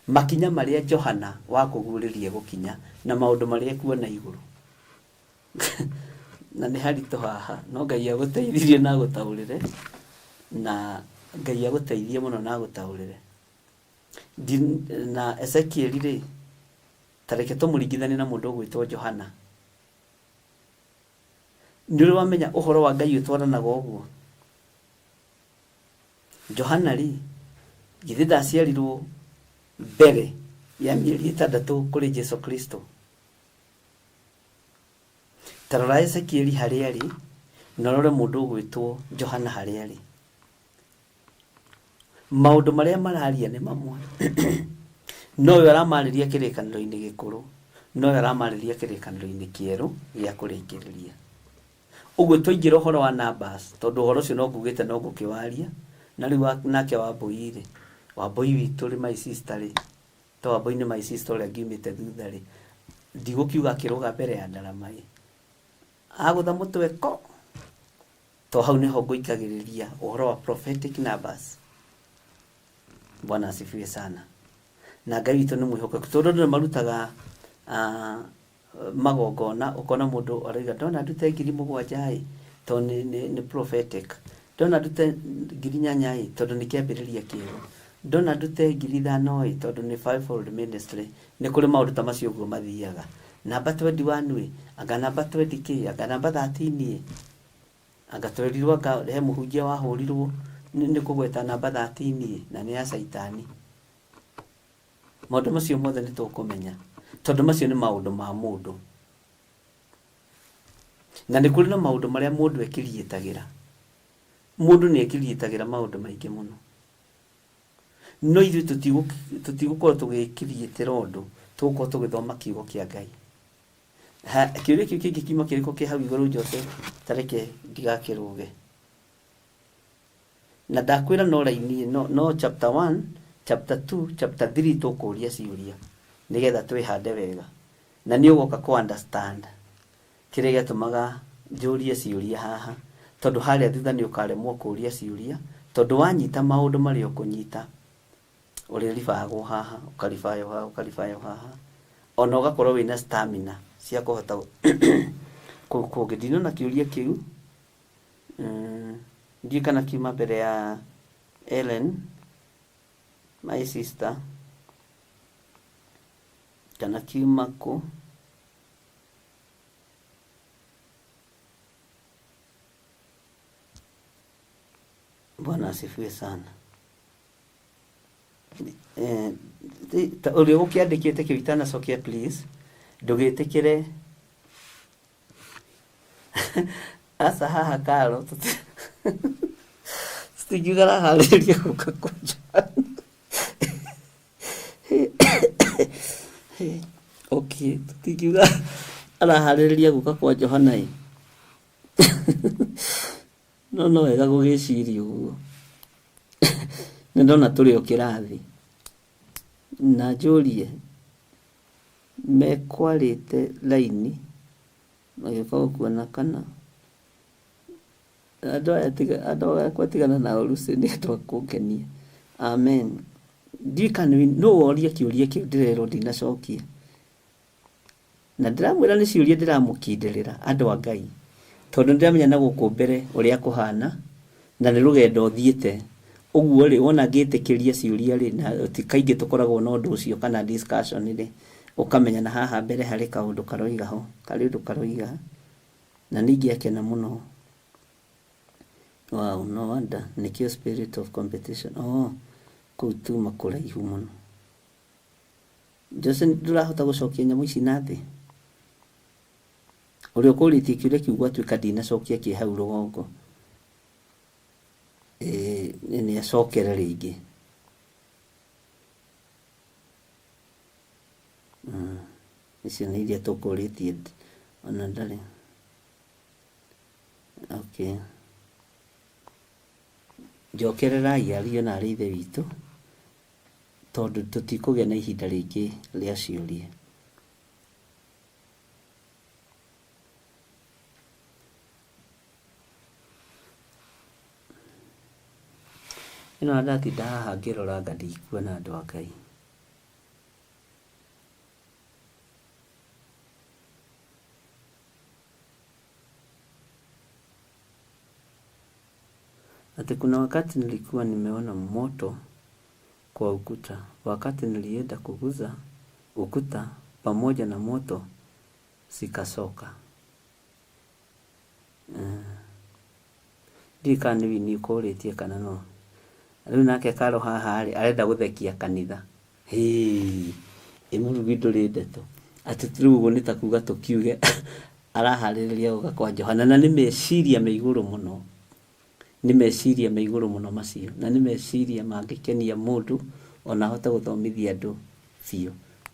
makinya marĩa Johana wa kũguũrĩria gũkinya na maũndũ marĩa ekuona igũrũ. Na nĩ haritũ haha, no Ngai agũteithirie na agũtaũrĩre, na Ngai agũteithie mũno na agũtaũrĩre. Na Ezekieli rĩ, ta reke tũmũringithanie na mũndũ ũgwĩtwo Johana. Nĩ ũrĩ wamenya ũhoro wa Ngai ũtwaranaga ũguo? Johana rĩ, githĩ ndaciarirwo mbere ya mĩeri ĩtandatũ kũrĩ Jesu Kristo? Ta rora Ezekieli harĩa arĩ, na ũrore mũndũ ũgwĩtwo Johana harĩa arĩ. Maũndũ marĩa mararia nĩ mamwe. No ũyũ aramarĩria kĩrĩkanĩro-inĩ gĩkũrũ, no ũyũ aramarĩria kĩrĩkanĩro-inĩ kĩerũ gĩa kũrĩkĩrĩria. Ũguo twaingĩra ũhoro wa numbers, tondũ ũhoro ũcio no ngugĩte no ngũkĩwaria, na rĩu nake Wambui rĩ, Wambui witũ rĩ, my sister rĩ, to Wambui nĩ my sister ũrĩa ngiumĩte thutha rĩ, ndigũkiuga akĩrũga mbere ya ndarama ĩ, agũtha mũtwe ko, to hau nĩho ngũikagĩrĩria ũhoro wa prophetic numbers. Bwana asifiwe sana. Na Ngai witũ nĩ mwĩhokeku, tondũ andũ nĩ marutaga magongona, ũkona mũndũ arauga ndona ndute ngiri mũgwanja ĩ, tondũ nĩ prophetic. Ndona ndute ngiri inyanya ĩ, tondũ nĩ kĩambĩrĩria kĩerũ. Ndona ndute ngiri ithano ĩ, tondũ nĩ fivefold ministry. Nĩ kũrĩ maũndũ ta macio ũguo mathiaga. Namba 21 ĩ, anga namba 20 kĩ, anga namba 13 ĩ. Anga twerirwo anga he mũhunjia wahũrirwo nĩ kũgweta namba 13 ĩ, na nĩ ya caitani. Maũndũ macio mothe nĩ tũkũmenya, tondũ macio nĩ maũndũ ma mũndũ. Na nĩ kũrĩ na maũndũ marĩa mũndũ ekiriĩtagĩra. Mũndũ nĩ ekiriĩtagĩra maũndũ maingĩ mũno. No ithuĩ tũtigũkorwo tũgĩkiriĩtĩra ũndũ, tũgũkorwo tũgĩthoma kiugo kĩa Ngai. Kĩũria kĩu kĩngĩ kiuma kĩrĩkũ kĩ hau igũrũ Joseph? Ta reke ndigakĩrũge. Na ndakwĩra no raini no chapter 1, chapter 2, chapter 3 tũkũria ciũria nĩgetha twĩhande wega. Na nĩ ũgoka kũ understand kĩrĩa gĩatũmaga njũrie ciũria haha, tondũ harĩa thutha nĩ ũkaremwo kũria ciũria, tondũ wanyita maũndũ marĩa ũkũnyita, ũrĩribagwo haha, ũkaribayo haha, ũkaribayo haha, ona ũgakorwo wĩna stamina cia kũhota kũu kũngĩ. Ndinona kĩũria kĩu, ndiũĩ kana kiuma mbere ya Ellen, my sister, kana kiuma kũ. Bwana asifiwe sana. Ũrĩa ũgũkĩandĩkĩte kĩu itanacokia, please ndũgĩtĩkĩre aca haha karo Tũtingiuga araharĩrĩria gũka kwa Johana. Okay, tũtingiuga araharĩrĩria gũka kwa Johana ĩ. No no wega gũgĩciria ũguo. Nĩ ndona tũrĩ o kĩrathi. Na njũrie mekwarĩte raini magĩũka gũkuona kana andũ aya tiga andũ akwa tigana na ũruci nĩ andũ a kũngenia. Amen. Ndiũĩ kana nũ woria kĩũria kĩu ndĩrerwo ndinacokia. Na ndĩramwĩra nĩ ciũria ndĩramũkindĩrĩra andũ a Ngai, tondũ nĩndĩramenya na gũkũ mbere ũrĩa kũhana, na nĩ rũgendo thiĩte. Ũguo rĩ, wona ngĩtĩkĩria ciũria rĩ, na ti kaingĩ tũkoragwo na ũndũ ũcio kana discussion rĩ, ũkamenya na haha mbere harĩ kaũndũ karoiga ho, karĩ ũndũ karoiga, na nĩ ingĩakena mũno. Wow, no wonder, nĩkĩo spirit of competition. Oh, kũu tuma kũraihu mũno. Jose ndũrahota gũcokia nyamũ ici na thĩ? Ũrĩa ũkũrĩtie kĩũria kĩu gwatuĩka ndinacokia kĩ hau rũgongo nĩ acokere rĩngĩ. Icio nĩ iria tũkũrĩtie ona ndarĩ. Okay. Njokererai ariũ na arĩ ithe witũ tondũ tũtikũgĩa na ihinda rĩngĩ rĩa ciũria. Ĩno ndatinda haha ngĩrora anga ndikuona andũ a Ngai. Ati kuna wakati nilikuwa nimeona moto kwa ukuta. Wakati nilienda kuguza ukuta pamoja na moto zikasoka. Ndiũĩ kana nĩ Winnie ũkũrĩtie kana no. Rĩu nake Karo haha rĩ, arenda gũthekia kanitha. Hĩĩ, ĩ mũrugi ndũrĩ ndeto. Atĩ rĩu ũguo nĩ ta kuga tũkiuge araharĩrĩria gũka kwa Johana na nĩ meciria me igũrũ mũno. Nĩ meciria me igũrũ mũno macio na nĩ meciria mangĩkenia mũndũ ona ahote gũthomithia andũ biũ.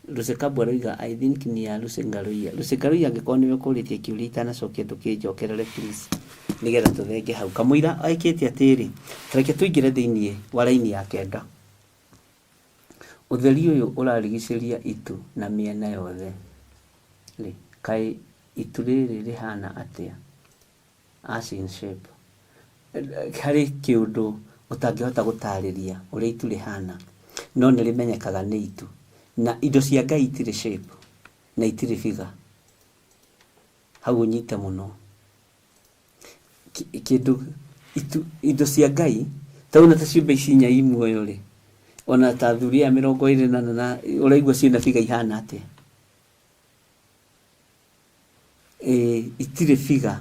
Lucy Kabwa aroiga I think ni ya Lucy Ngaruiya. Lucy Ngaruiya angĩkorwo nĩwe ũkũrĩtie kĩũria itanacokia ndũkĩnjokerere please nĩgetha tũthenge hau. Kamũira ekĩte atĩrĩ, ta reke tũingĩre thĩiniĩ wa raini ya kenda. Ũtheri ũyũ ũrarigicĩria itu na mĩena yothe rĩ, kaĩ itu rĩrĩ rĩhana atĩa? As in shape. Harĩ kĩũndũ ũtangĩhota gũtarĩria ũrĩa itu rĩhana, no nĩ rĩmenyekaga nĩ itu. Na indo cia Ngai itirĩ shape na itirĩ figure. Hau ũnyite mũno. Kĩndũ itu, indo cia Ngai ta rĩu ta ciũmbe ici inya i muoyo rĩ, ona ta athuri aya 24 na ũraigua ciĩna figure ihana atĩa? Ĩ, itirĩ figure.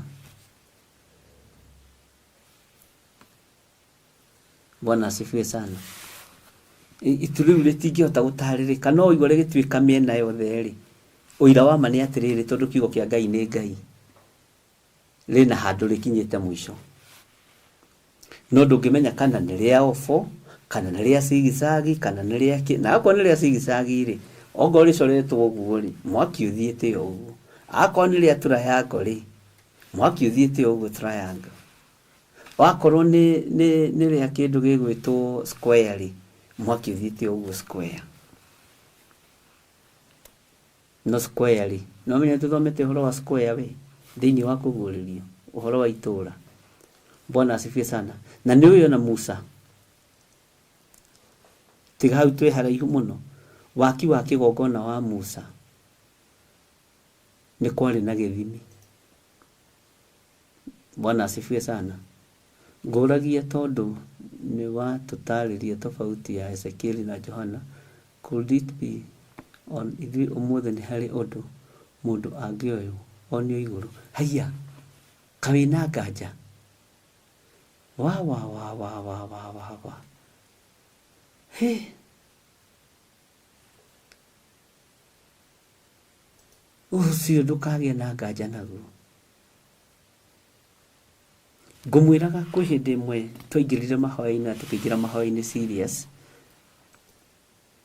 Bwana asifiwe sana. Itu rĩu rĩtingĩhota gũtarĩrĩka no ũigua rĩgĩtuĩka mĩena yothe rĩ, ũira wa ma nĩ atĩrĩrĩ, tondũ kiugo kĩa Ngai nĩ Ngai, rĩna handũ rĩkinyĩte mũico. No ndũngĩmenya kana nĩ rĩa ofo, kana nĩ rĩa zigzag, kana nĩ rĩa kĩ. Na akorwo nĩ rĩa zigzag rĩ, ongorwo rĩcoretwo ũguo rĩ, mwaki ũthiĩte o ũguo. Akorwo nĩ rĩa triangle rĩ, mwaki ũthiĩte o ũguo triangle. Wakorwo nĩ rĩa kĩndũ gĩgwĩtwo square rĩ, mwaki ũthiĩte o ũguo square. No square rĩ, no menya tũthomete ũhoro wa square we, thĩinĩ wa kũguũrĩrio, ũhoro wa itũũra. Bwana asifiwe sana. Na nĩ ũyũ ona Musa. Tiga hau twĩ haraihu mũno. Waki wa kĩgongona wa Musa nĩ kwarĩ na gĩthimi. Bwana asifiwe sana. Ngũragia tondũ nĩ watũtarĩria tofauti ya Ezekieli na Johana. Could it be on ithuĩ ũmũthĩ nĩ harĩ ũndũ mũndũ angĩoywo onio igũrũ? Haiya, kawĩna nganja. Wa wa wa wa wa wa wa wa. He. Ũcio ndũkagĩe na nganja naguo. Ngũmwĩraga kwĩ hĩndĩ ĩmwe twaingĩrire mahoya-inĩ na tũkĩingĩra mahoya-inĩ serious,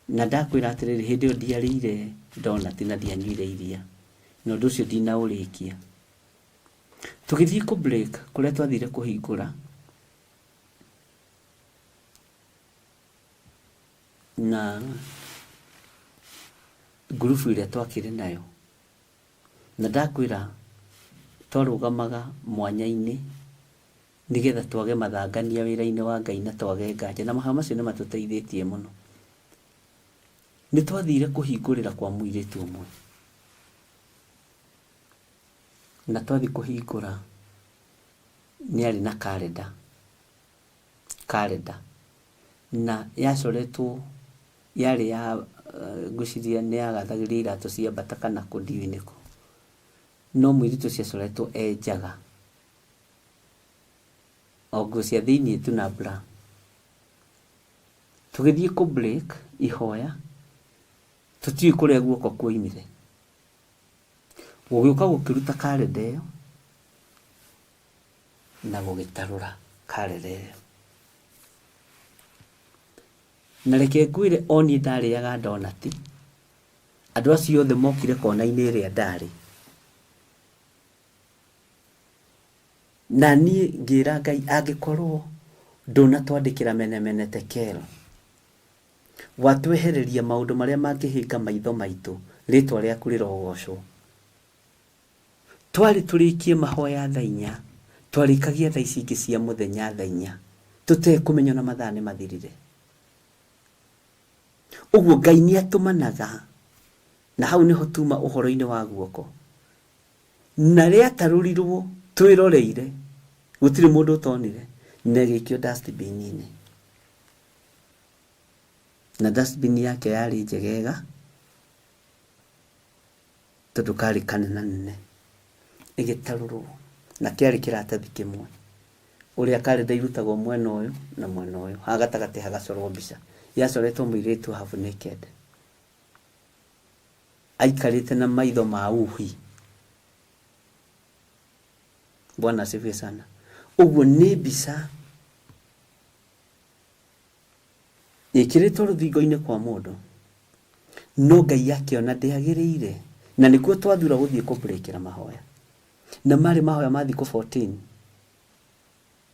na ndakwĩra atĩrĩrĩ, hĩndĩ ĩyo ndiarĩire donut na ndianyuire iria, na ũndũ ũcio ndinaũrĩkia. Tũgĩthiĩ kũ break kũrĩa twathire kũhingũra, na ngurubu ĩrĩa twakĩrĩ nayo, na ndakwĩra twarũgamaga mwanya-inĩ nĩgetha twage mathangania wĩra-inĩ wa Ngai na twage nganja, na mahoya macio nĩ matũteithĩtie mũno. Nĩ twathire kũhingũrĩra kwa mũirĩtu ũmwe, na twathiĩ kũhingũra nĩ arĩ na karenda, karenda na yacoretwo yarĩ ya ngwĩciria nĩ yagathagĩrĩria iratũ cia mbata kana kũ ndiũĩ nĩkũ, no mũirĩtu ũcio acoretwo e njaga, o nguo cia thĩiniĩ tu na bra. Tũgĩthiĩ kũ break ihoya, tũtiũĩ kũrĩa guoko kuoimire, gũgĩũka gũkĩruta karenda ĩyo na gũgĩtarũra karenda ĩyo. Na reke ngwĩre o niĩ ndarĩaga ndonati, andũ acio othe mokire kona-inĩ ĩrĩa ndarĩ. Na niĩ ngĩra Ngai angĩkorwo ndũnatwandĩkĩra mene mene tekel, watwehereria maũndũ marĩa mangĩhĩnga maitho maitũ, rĩtwa rĩaku rĩrogocwo. Twarĩ tũrĩkie mahoya thaa inya, twarĩkagia thaa ici ingĩ cia mũthenya thaa inya, tũtekũmenya ona mathaa nĩ mathirire. Ũguo Ngai nĩ atũmanaga, na hau nĩho tuma ũhoro-inĩ wa guoko. Na rĩatarũrirwo twĩroreire, gũtirĩ mũndũ ũtonire, na ĩgĩikio dustbin-inĩ. Na dustbin yake yarĩ njegega, tondũ karĩ kanenanene, ĩgĩtarũrwo, na kĩarĩ kĩratathi kĩmwe. Ũrĩa karenda irutagwo mwena ũyũ na mwena ũyũ, haha gatagatĩ hagacorwo mbica. Yacoretwo mũirĩtu half naked, aikarĩte na maitho ma uhi. Bwana asifiwe sana. Ũguo nĩ mbica ĩkĩrĩtwo rũthingo-inĩ kwa mũndũ, no Ngai akĩona ndĩagĩrĩire, na nĩkuo twathura gũthiĩ kũbreakĩra mahoya. Na marĩ mahoya ma thikũ 14.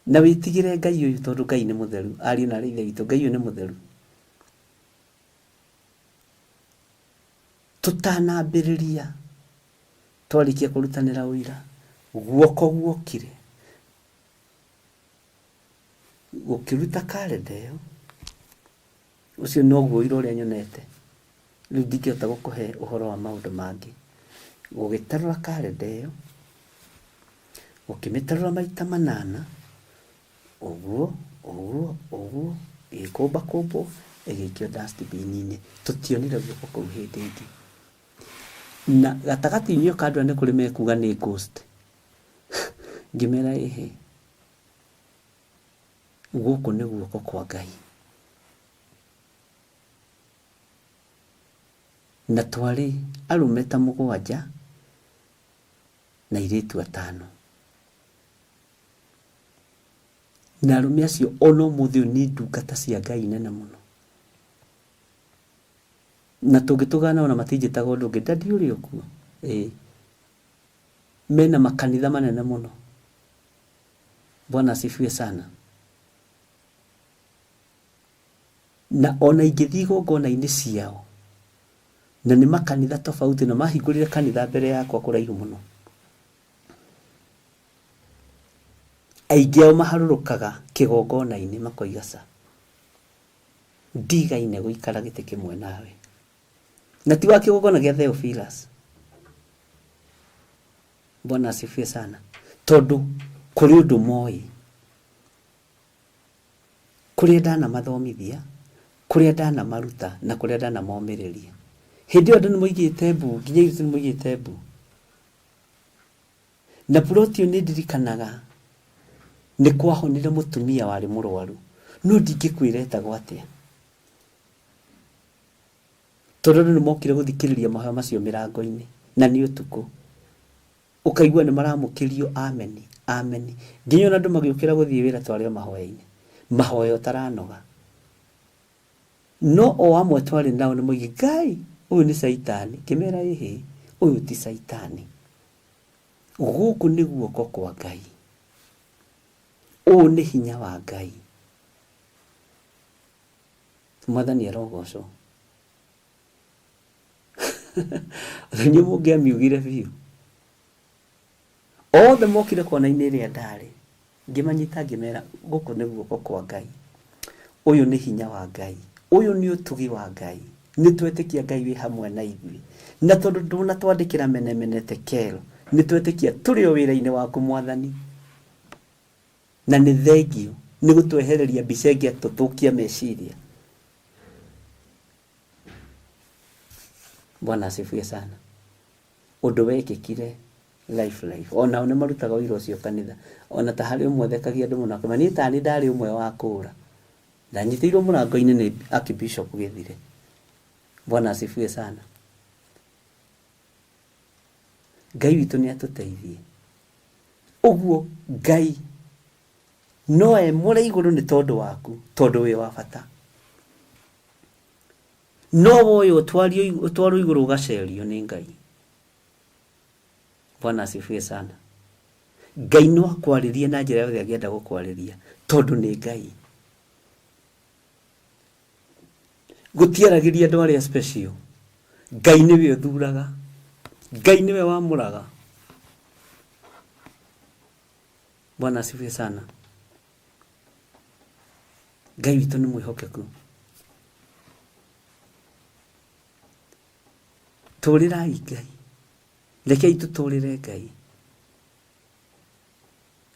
Na wĩtigĩre Ngai ũyũ tondũ Ngai nĩ mũtheru. Ariũ na aarĩ a Ithe witũ, Ngai ũyũ nĩ mũtheru. Tũtanambĩrĩria, twarĩkia kũrutanĩra ũira, guoko guokire gũkĩruta karenda ĩyo. Ũcio noguo ũira ũrĩa nyonete. Rĩu ndingĩhota gũkũhe ũhoro wa maũndũ mangĩ. Gũgĩtarũra karenda ĩyo, gũkĩmĩtarũra maita manana, ũguo, ũguo, ũguo, ĩgĩkũmbakũmbwo, ĩgĩikio dustbin-inĩ. Tũtionire guoko kũu hĩndĩ ĩngĩ. Na gatagatĩ-inĩ ka andũ aya nĩ kũrĩ mekuga nĩ ghost. Ngĩmera ĩhĩ, gũkũ nĩ guoko kwa Ngai. Na twarĩ arũme ta mũgwanja na airĩtu atano. Na arũme acio ona ũmũthĩ ũyũ nĩ ndungata cia Ngai nene mũno. Na tũngĩtũgana ona matinjĩtaga ũndũ ũngĩ, daddy ũrĩ o kuo? Ĩĩ. Mena makanitha manene mũno. Bwana asifiwe sana. Na ona ingĩthiĩ igongona-inĩ ciao, na nĩ makanitha tofauti, na mahingũrire kanitha mbere yakwa kũraihu mũno. Aingĩ ao maharũrũkaga kĩgongona-inĩ makoiga ca, ndigaine gũikara gĩtĩ kĩmwe nawe. Na ti wa kĩgongona gĩa Theophilus. Bwana asifiwe sana. Tondũ kũrĩ ũndũ moĩ. Kũrĩa ndanamathomithia, kũrĩa ndanamaruta na kũrĩa ndanamomĩrĩria. Hĩndĩ ĩyo andũ nĩ moigĩte mbu, nginya airĩtu nĩ moigĩte mbu. Na plot ĩyo nĩ ndirikanaga nĩ kwahonire mũtumia warĩ mũrwaru, no ndingĩkwĩra etagwo atĩa. Tondũ andũ nĩ mokire gũthikĩrĩria mahoya macio mĩrango-inĩ, na nĩ ũtukũ. Ũkaigua nĩ maramũkĩrio ameni, Amen. Nginya ona andũ magĩũkĩra gũthiĩ wĩra twarĩ o mahoya-inĩ. Mahoya ũtaranoga. No o amwe twarĩ nao nĩ moigire, Ngai, ũyũ nĩ caitani. Ngĩmera ĩhĩ, ũyũ ti caitani. Gũkũ nĩ guoko kwa Ngai. Ũũ nĩ hinya wa Ngai. Mwathani arogocwo. Inyuĩ mũngĩamiugire biũ. Othe mokire kona-inĩ ĩrĩa ndarĩ, ngĩmanyita ngĩmera gũkũ nĩ guoko kwa Ngai. Ũyũ nĩ hinya wa Ngai. Ũyũ nĩ ũtugi wa Ngai. Nĩ twetĩkia Ngai wĩ hamwe na ithuĩ. Na tondũ ndũnatwandĩkĩra mene mene tekel, nĩ twetĩkia tũrĩ o wĩra-inĩ waku Mwathani. Na nĩ thengiũ nĩ gũtwehereria mbica ĩngĩatũthũkia meciria. Bwana asifiwe sana. Ũndũ wekĩkire life life. Onao nĩ marutaga ũira ũcio kanitha. Ona ta harĩ ũmwe ũthekagia andũ mũno akauga niĩ tani ndarĩ ũmwe wa kũra. Ndanyitĩirwo mũrango-inĩ nĩ Archbishop Gĩthire. Bwana asifiwe sana. Ngai witũ nĩ atũteithie. Ũguo Ngai no emũre igũrũ nĩ tondũ waku, tondũ wĩ wa bata. No woywo ũtwario ũtwarwo igũrũ ũgacerio nĩ Ngai. Bwana asifiwe sana. Ngai no akwarĩrie na njĩra yothe angĩenda gũkwarĩria tondũ nĩ Ngai. Gũtiaragĩria andũ arĩa special. Ngai nĩwe ũthuraga. Ngai nĩwe wamũraga. Bwana asifiwe sana. Ngai witũ nĩ mwĩhokeku. Tũrĩrai Ngai. Rekei tũtũrĩre Ngai.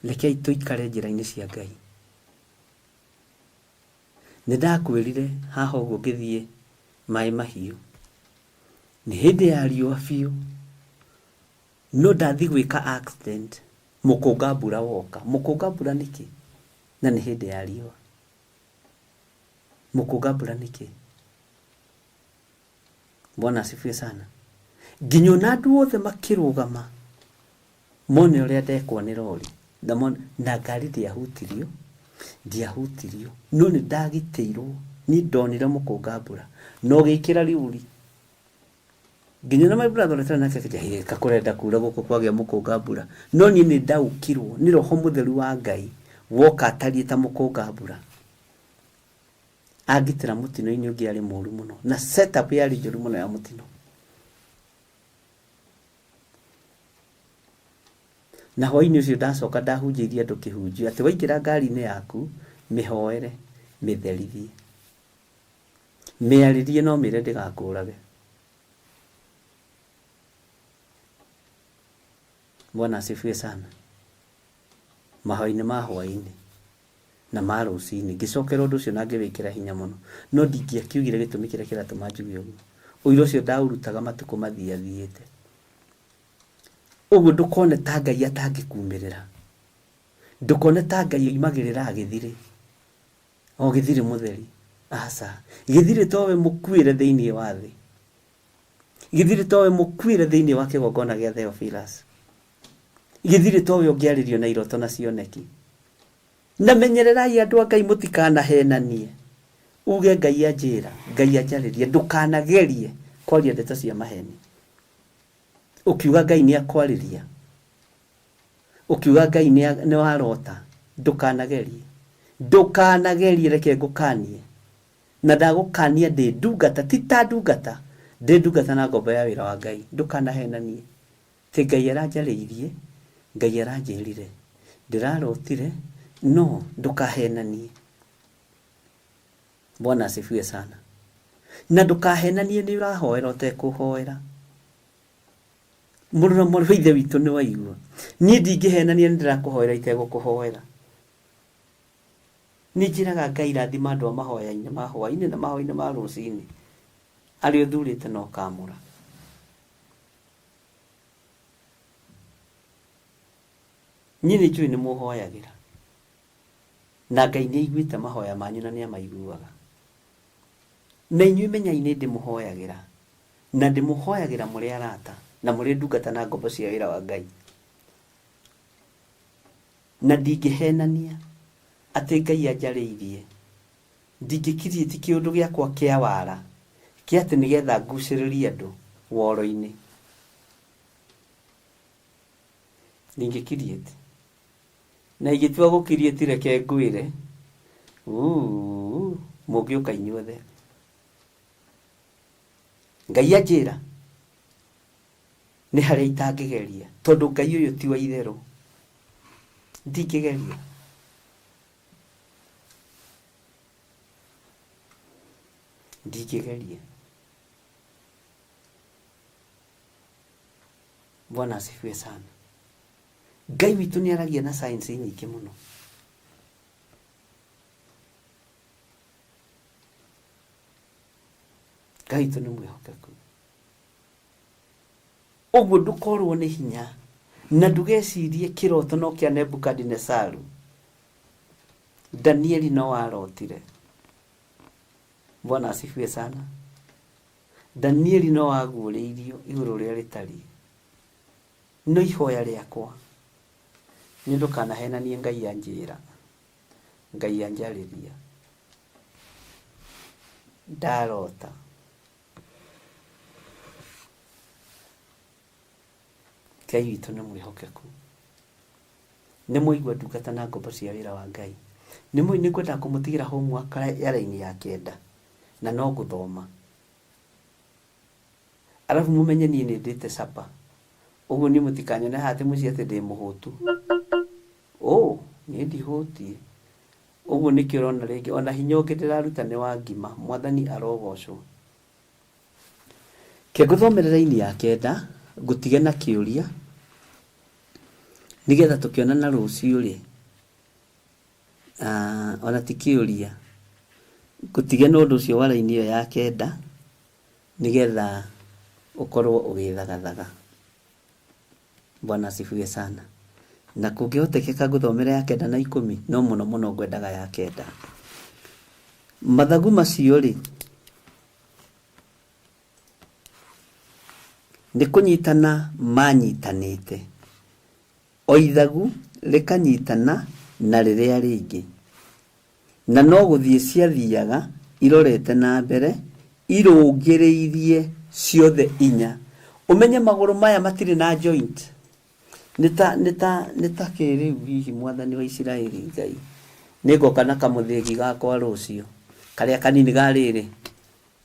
Rekei tũikare njĩra-inĩ cia Ngai. Nĩ ndakwĩrire haha ũguo ngĩthiĩ maĩ mahiũ. Nĩ hĩndĩ ya riũa biũ. No ndathiĩ gwĩka accident mũkũnga mbura woka. Mũkũnga mbura nĩkĩ? Na nĩ hĩndĩ ya riũa. Mũkũnga mbura nĩkĩ? Bwana asifiwe sana. Nginya ona andũ othe makĩrũgama mone ũrĩa ndekwo nĩ rori na mone na ngari ndiahutirio ndiahutirio no nĩ ndagitĩirwo niĩ ndonire mũkũnga mbura na ũgĩkĩra riuri nginya na my brother ũrĩa twarĩ nake akĩnjĩra "Hĩ, ka kũrenda kura gũkũ kwagĩa mũkũnga mbura no niĩ nĩ ndaũkirwo nĩ roho mũtheru wa Ngai woka atariĩ ta mũkũnga mbura angitĩra mũtino-inĩ ũngĩ yarĩ mũru mũno na setup yarĩ njũru mũno ya mũtino na hwainĩ ũcio ndacoka ndahunjĩirie andũ kĩhunjio atĩ waingĩra ngari-inĩ yaku mĩhoere mĩtherithie mĩarĩrie no mĩre ndĩgakũrage Bwana asifiwe sana mahoya-inĩ ma hwainĩ na ma rũcinĩ ngĩcokera ũndũ ũcio na ngĩwĩkĩra hinya mũno no ndingĩakiugire gĩtũmi kĩrĩa kĩratũma njuge ũguo ũira ũcio ndaũrutaga matukũ mathiathiĩte ũguo ndũkone ta Ngai atangĩkumĩrĩra ndũkone ta Ngai oimagĩrĩra gĩthirĩ o gĩthirĩ mũtheri aca gĩthirĩ towe mũkuĩre thĩinĩ wa thĩ gĩthirĩ towe mũkuĩre thĩinĩ wa kĩgongona gĩa Theophilus gĩthirĩ towe ũngĩarĩrio na iroto na cioneki na menyererai andũ a Ngai mũtikanahenanie uge Ngai anjĩra Ngai anjarĩria ndũkanagerie kwaria ndeto cia maheni ũkiuga Ngai nĩ akwarĩria ũkiuga Ngai nĩ warota ndũkanagerie ndũkanagerie reke ngũkanie na ndagũkania ndĩ ndungata ti ta ndungata ndĩ ndungata na ngombo ya wĩra wa Ngai ndũkanahenanie Ti Ngai aranjarĩirie, Ngai aranjĩrire, ndĩrarotire, no ndũkahenanie. Bwana asifiwe sana. Na ndũkahenanie nĩ ũrahoera ũtekũhoera. Mũrũ na mwarĩ wa ithe witũ nĩ waigua. Niĩ ndingĩhenania nĩ ndĩrakũhoera itegũkũhoera. Nĩ njĩraga Ngai rathima andũ a mahoya-inĩ ma hwaĩ-inĩ na mahoya-inĩ ma rũcinĩ. Arĩa ũthurĩte na ũkamũra. Niĩ nĩ njũĩ nĩ mũhoyagĩra na Ngai nĩ aiguĩte mahoya manyu na nĩ amaiguaga. Na inyuĩ menyai nĩ ndĩmũhoyagĩra na ndĩmũhoyagĩra mũrĩ arata na mũrĩ ndungata na ngombo cia wĩra wa Ngai. Na ndingĩhenania atĩ Ngai anjarĩirie, ndingĩkiriĩti kĩũndũ gĩakwa kĩa wara kĩa atĩ nĩgetha ngucĩrĩrie andũ woro-inĩ. Ndingĩkiriĩti. Na ingĩtua gũkiriĩti reke ngwĩre, uu, mũngĩũka inyuothe. Ngai anjĩra nĩ harĩa itangĩgeria tondũ Ngai ũyũ ti wa itherũ. Ndingĩgeria. Ndingĩgeria. Bwana asifiwe sana. Ngai witũ nĩ aragia na science nyingĩ mũno. Ngai witũ nĩ mwĩhokeku. Ũguo ndũkorwo nĩ hinya na ndũgecirie kĩroto no kĩa Nebukadinesaru. Danieli no arotire. Bwana asifiwe sana. Danieli no aguũrĩirio igũrũ rĩa rĩtariĩ. No ihoya rĩakwa nĩ ndũkanahenanie Ngai anjĩra, Ngai anjarĩria. Ndarota. Ngai witũ nĩ mwĩhokeku. Nĩ mwaigua ndungata na ngombo cia wĩra wa Ngai. Nĩ mũĩ nĩ ngwenda kũmũtigĩra homework ya raini ya kenda na no ngũthoma. Arabu mũmenye niĩ nĩ ndĩte supper. Ũguo niĩ mũtikanyone haha atĩ mũciĩ atĩ ndĩ mũhũtu. Oh, niĩ ndihũtiĩ. Ũguo nĩkĩo ũrona rĩngĩ ona hinya ũngĩ ndĩraruta nĩ wa ngima. Mwathani arogocwo. Ke ngũthomere raini ya kenda, ngũtige na kĩũria, nĩgetha tũkĩonana rũciũ rĩ, ona ti kĩũria, ngũtige na ũndũ ũcio wa raini ĩyo ya kenda, nĩgetha ũkorwo ũgĩthagathaga. Bwana asifiwe sana. Na kũngĩhotekeka ngũthomere ya kenda na ikũmi, no mũno mũno ngwendaga ya kenda. Mathagu macio rĩ, nĩ kũnyitana manyitanĩte, o ithagu rĩkanyitana na rĩrĩa rĩngĩ, na no gũthiĩ ciathiaga irorete na mbere irũngĩrĩirie ciothe inya. Ũmenye magũrũ maya matirĩ na joint. Nĩ ta, nĩ ta, nĩ ta kĩ rĩu hihi mwathani wa Isiraeli Ngai. Nĩngoka na kamũthĩgi gakwa rũciũ, karĩa kanini ga rĩrĩ,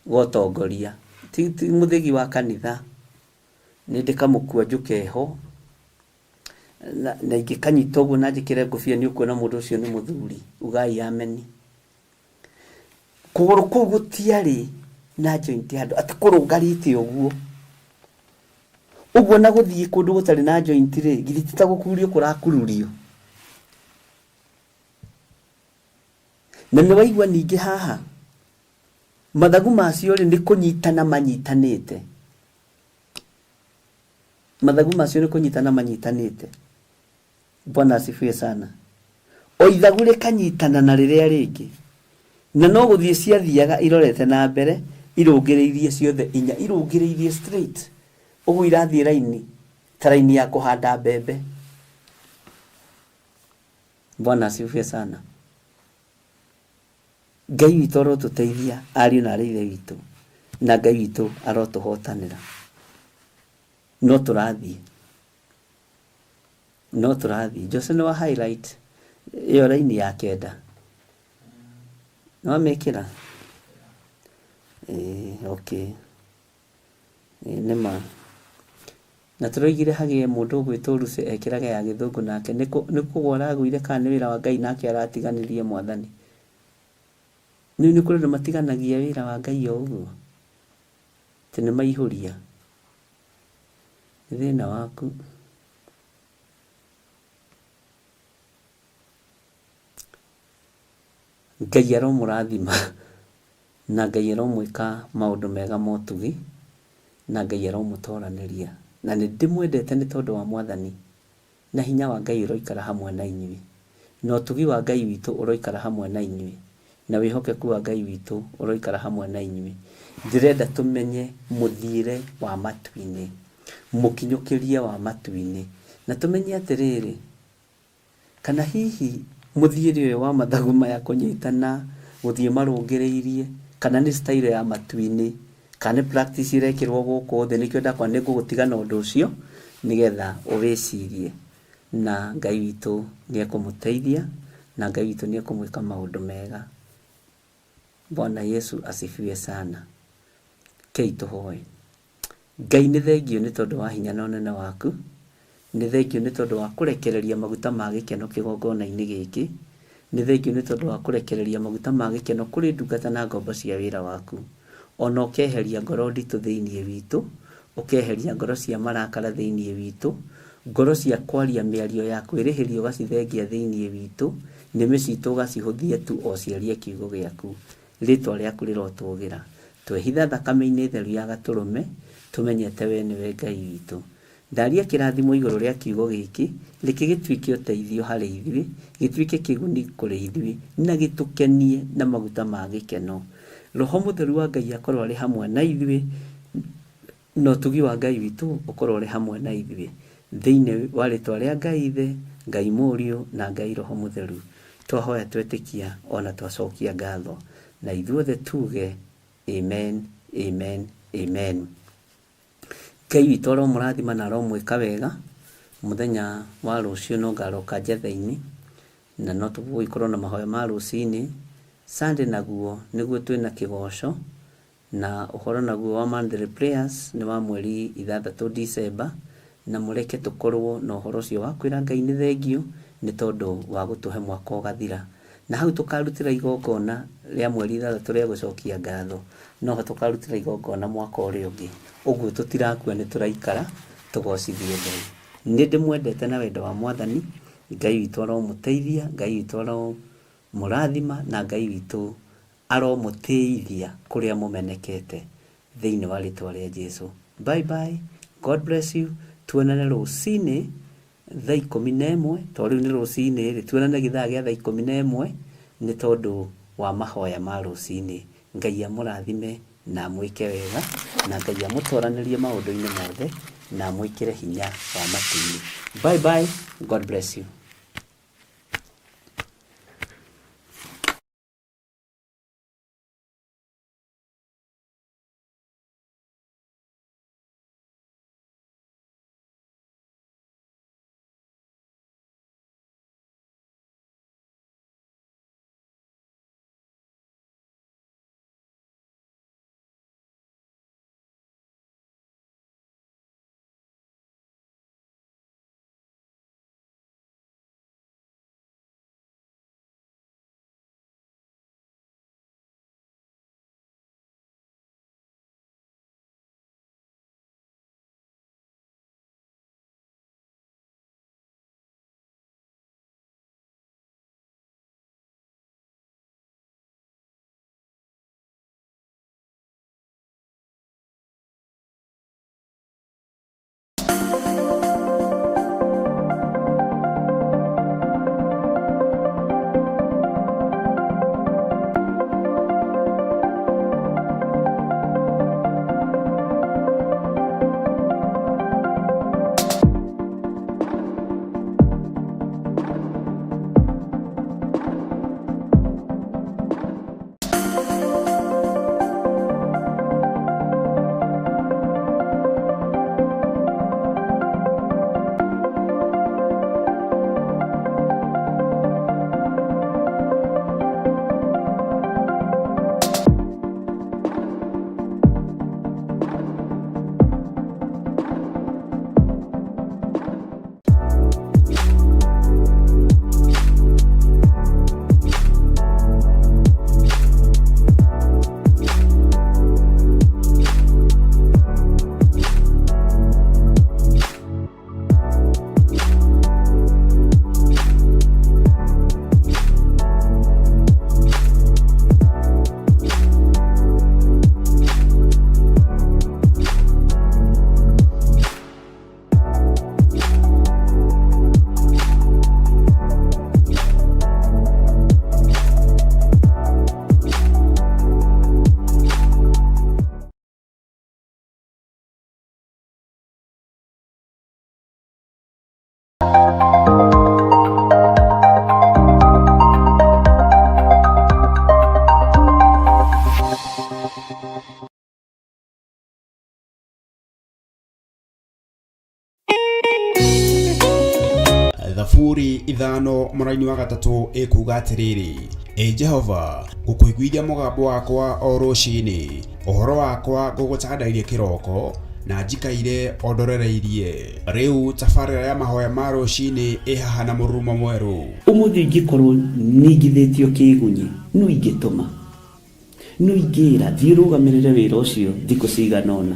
gotongoria. Ti, ti mũthĩgi wa kanitha. Nĩ ndĩkamũkua njũke ho. Na, na ingĩkanyita ũguo na njĩkĩre ngũbia nĩ ũkuona mũndũ ũcio nĩ mũthuri. Ugai ameni. Kũgũrũ kũu gũtiarĩ na joint handũ, atĩ kũrũngarĩte ũguo. Ũguo na gũthiĩ kũndũ gũtarĩ na joint rĩ, githĩ ti ta gũkururio kũrakururio? Na nĩ waigua ningĩ haha, mathagu macio rĩ, nĩ kũnyitana manyitanĩte. Mathagu macio nĩ kũnyitana manyitanĩte. Bwana asifiwe sana. O ithagu rĩkanyitana na rĩrĩa rĩngĩ. Na no gũthiĩ ciathiaga irorete na mbere, irũngĩrĩirie ciothe inya, irũngĩrĩirie straight. Ũguo irathiĩ raini, ta raini ya kũhanda mbembe. Bwana asifiwe sana. Ngai witũ arotũteithia ariũ na arĩ ithe witũ, na Ngai witũ arotũhotanĩra. No tũrathiĩ. No tũrathiĩ. Jose nĩ wa highlight ĩyo raini ya kenda. Nĩ wamĩkĩra? Ĩĩ, okay. Ĩĩ, nĩ ma. Na tũroigire hagĩe mũndũ ũgwĩtwo Lucy ekĩrage ya gĩthũngũ nake nĩ kũgwa aragũire kana nĩ wĩra wa Ngai nake aratiganĩrie mwathani. Nĩ nĩ kũrĩ andũ matiganagia wĩra wa Ngai o ũguo? Atĩ nĩ maihũria. Nĩ thĩna waku. Ngai aromũrathima na Ngai aromwĩka maũndũ mega ma ũtugi na Ngai aromũtoranĩria. Na nĩ ndĩmwendete nĩ tondũ wa Mwathani na hinya wa Ngai ũroikara hamwe na inyuĩ. Na ũtugi wa Ngai witũ ũroikara hamwe na inyuĩ. Na wĩhokeku wa Ngai witũ ũroikara hamwe na inyuĩ. Ndĩrenda tũmenye mũthiĩre wa matu-inĩ, mũkinyũkĩrie wa matu-inĩ. Na tũmenye atĩrĩrĩ, Kana hihi mũthiĩre ũyũ wa mathagu maya kũnyitana, gũthiĩ marũngĩrĩirie, kana nĩ style ya matu-inĩ, kana nĩ practice ĩrekĩrwo gũkũ thĩ, nĩkĩo ndakwa nĩ ngũgũtiga na ũndũ ũcio nĩgetha ũwĩcirie. Na Ngai witũ nĩ ekũmũteithia, na Ngai witũ nĩ ekũmwĩka maũndũ mega. Bwana Yesu asifiwe sana. Kei tũhoe. Ngai nĩ thengiũ nĩ tondũ wa hinya na ũnene waku, nĩ thengiũ nĩ tondũ wa kũrekereria maguta ma gĩkeno kĩgongona-inĩ gĩkĩ, nĩ thengiũ nĩ tondũ wa kũrekereria maguta ma gĩkeno kũrĩ ndungata na ngombo cia wĩra waku. Ona ũkeheria ngoro nditũ thĩinĩ witũ, ũkeheria ngoro cia marakara thĩinĩ witũ, ngoro cia kwaria mĩario ya kwĩrĩhĩria ũgacithengia thĩinĩ witũ, nĩmĩ citũ ũgacihũthia tu o ciarie kiugo gĩaku. Rĩtwa rĩaku rĩrotũgĩra. Twehitha thakame-inĩ theru ya Gatũrũme, tũmenyete wee nĩwe Ngai witũ. Ndaria kĩrathimo igũrũ rĩa kiugo gĩkĩ, reke gĩtuĩke ũteithio harĩ ithuĩ, gĩtuĩke kĩguni kũrĩ ithuĩ, na gĩtũkenie na maguta ma gĩkeno. Roho Mũtheru wa Ngai akorwo arĩ hamwe na ithuĩ, na ũtugi wa Ngai witũ ũkorwo ũrĩ hamwe na ithuĩ. Thĩinĩ wa rĩtwa rĩa Ngai Ithe, Ngai Mũriũ, na Ngai Roho Mũtheru, twahoya twetĩkia o na twacokia ngatho. Na ithuothe tuge, Amen, amen, amen. Ngai witũ aromũrathima na aromwĩka wega. Mũthenya wa rũciũ no ngaroka njetha-inĩ, na no tũgũgĩkorwo na mahoya ma rũcinĩ. Sunday naguo nĩguo twĩna kĩgoco, na ũhoro naguo wa monthly prayers nĩ wa mweri ithathatũ December, na mũreke tũkorwo na ũhoro ũcio wa kwĩra Ngai nĩ thengiũ nĩ tondũ wa gũtũhe mwaka ũgathira. Na hau tũkarutĩra igongona rĩa mweri ithathatũ rĩa gũcokia ngatho, noho tũkarutĩra igongona mwaka ũrĩa ũngĩ. Ũguo tũtirakua nĩ tũraikara tũgocithie Ngai. Nĩ ndĩmwendete na wendo wa Mwathani, Ngai witũ aromũteithia, Ngai witũ aromũrathima, na Ngai witũ aromũtĩithia kũrĩa mũmenekete thĩinĩ wa rĩtwa rĩa Jesu. Bye bye, God bless you, tuonane rũcinĩ thaa ikũmi na ĩmwe, tondũ rĩu nĩ rũcinĩ rĩ, tuonane gĩthaa gĩa thaa ikũmi na ĩmwe nĩ tondũ wa mahoya ma rũcinĩ. Ngai amũrathime na amwĩke wega, na Ngai amũtoranĩrie maũndũ-inĩ mothe, na amwĩkĩre hinya wa matu-inĩ. Bye bye, God bless you. Thaburi ithano mũraini wa gatatũ ĩkuga atĩrĩrĩ, Ĩ Jehova, ngũkũiguithia mũgambo wakwa o rũcinĩ, ũhoro wakwa ngũgũtandairie kĩroko, na njikaire o ndorereirie. Rĩu tabarĩra ya mahoya ma rũcinĩ ĩ haha na mũrurumo mwerũ. Ũmũthĩ ingĩkorwo ningithĩtio kĩgunyi, nũ ingĩtũma? Nũ ingĩra thiĩ ũrũgamĩrĩre wĩra ũcio thikũ cigana ũna?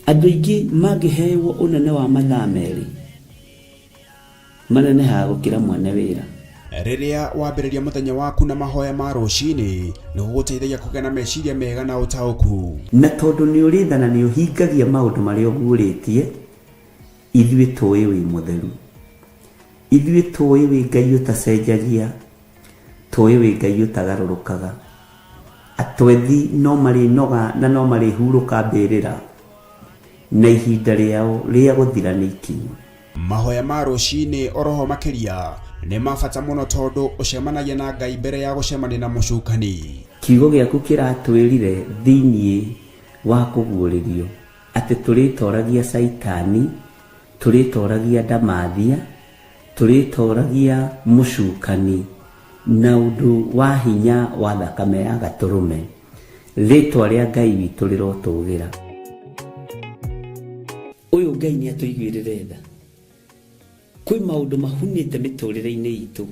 Andũ aingĩ mangĩhewo ũnene wa mathaa merĩ, manenehaga gũkĩra mwene wĩra. Rĩrĩa wambĩrĩria mũthenya waku na mahoya ma rũcinĩ, nĩ gũgũteithagia kũgĩa na meciria mega na ũtaũku. Na tondũ nĩ ũrĩ tha na nĩ ũhingagia maũndũ marĩa ũguũrĩtie, ithuĩ tũĩ wĩ mũtheru. Ithuĩ tũĩ wĩ Ngai ũtacenjagia, tũĩ wĩ Ngai ũtagarũrũkaga. Atwethi no marĩnoga na no marĩhurũka mbĩrĩra, na ihinda rĩao rĩa gũthira nĩ ikinyu. Mahoya ma rũcinĩ oroho makĩria nĩ ma bata mũno tondũ ũcemanagia na Ngai mbere ya gũcemania na mũcukani. Kiugo gĩaku kĩratwĩrire thĩinĩ wa kũguũrĩrio atĩ tũrĩtoragia Caitani, tũrĩtoragia ndamathia, tũrĩtoragia mũcukani na ũndũ wa hinya wa thakame ya gatũrũme. Rĩtwa rĩa Ngai witũ rĩrotũgĩra. Ũyũ Ngai nĩ atũiguĩrĩre tha. Kwĩ maũndũ mahunĩte mĩtũrĩre-inĩ itũ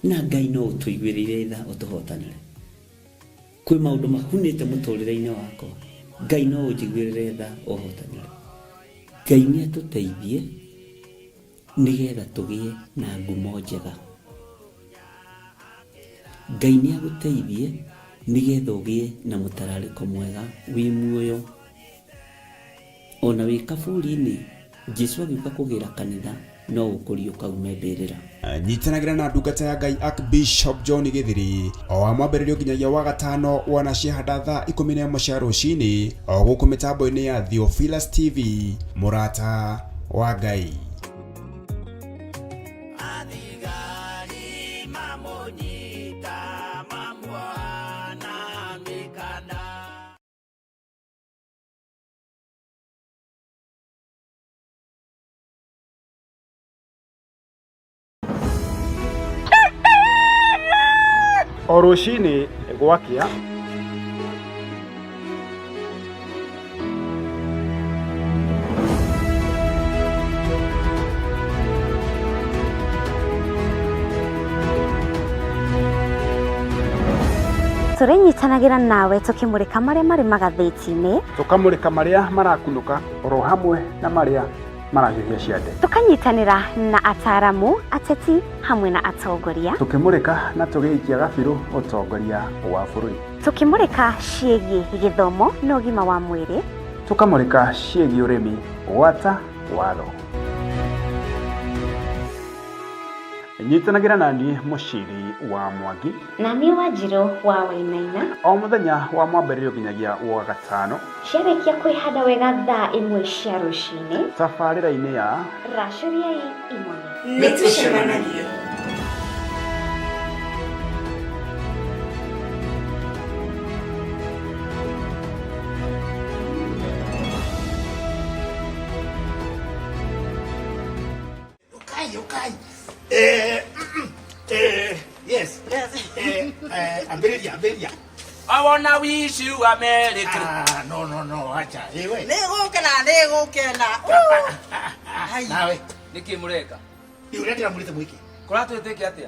na Ngai no ũtũiguĩrĩire tha ũtũhotanĩre. Kwĩ maũndũ mahunĩte mũtũrĩre-inĩ wakwa, Ngai no ũnjiguĩrĩre tha ũhotanĩre. Ngai nĩ atũteithie nĩgetha tũgĩe na ngumo njega. Ngai nĩ agũteithie nĩgetha ũgĩe na mũtararĩko mwega wĩ muoyo. Ona wĩ kaburi-inĩ, Jesu agĩũka kũgĩra kanitha no ũkũriũka ume mbĩrĩra. Nyitanagĩra na ndungata ya Ngai Archbishop John Gĩthiri o wa mwambĩrĩrio nginyagia wa gatano wona ciahanda thaa 11 cia rũcinĩ o gũkũ mĩtambo-inĩ ya Theophilus TV, mũrata wa Ngai. O rũcinĩ gwakĩa, Tũrĩnyitanagĩra nawe tũkĩmũrĩka marĩa marĩ magathĩti-inĩ, tũkamũrĩka marĩa marakunũka oro hamwe na marĩa marahiũhia ciande, tũkanyitanĩra na ataaramu, ateti hamwe na atongoria, tũkĩmũrĩka na tũgĩikia gabirũ ũtongoria wa bũrũri, tũkĩmũrĩka ciĩgiĩ gĩthomo na ũgima wa mwĩrĩ, tũkamũrĩka ciĩgiĩ ũrĩmi gwata watho. Nyitanagĩra na niĩ Mũciri wa Mwangi na niĩ Wanjirũ wa Wainaina, o mũthenya wa mwambĩrĩrio nginyagia wa gatano ciarĩkia kwĩhanda wega thaa 1 cia rũcinĩ, tabarĩra-inĩ ya racũriai imone. Nĩ tũcemanagie. Ukai, ukai. Yes. Ambĩrĩria, ambĩrĩria. I wanna wish you a Merry Christmas. Ah, no, no, no, acha. Eh, we. Nĩ gũkena, nĩ gũkena. Nawe. Nĩkĩ mũreka? Rĩu ũrĩa ndĩramũrĩte mwĩke. Kũratwĩtĩkia atĩa?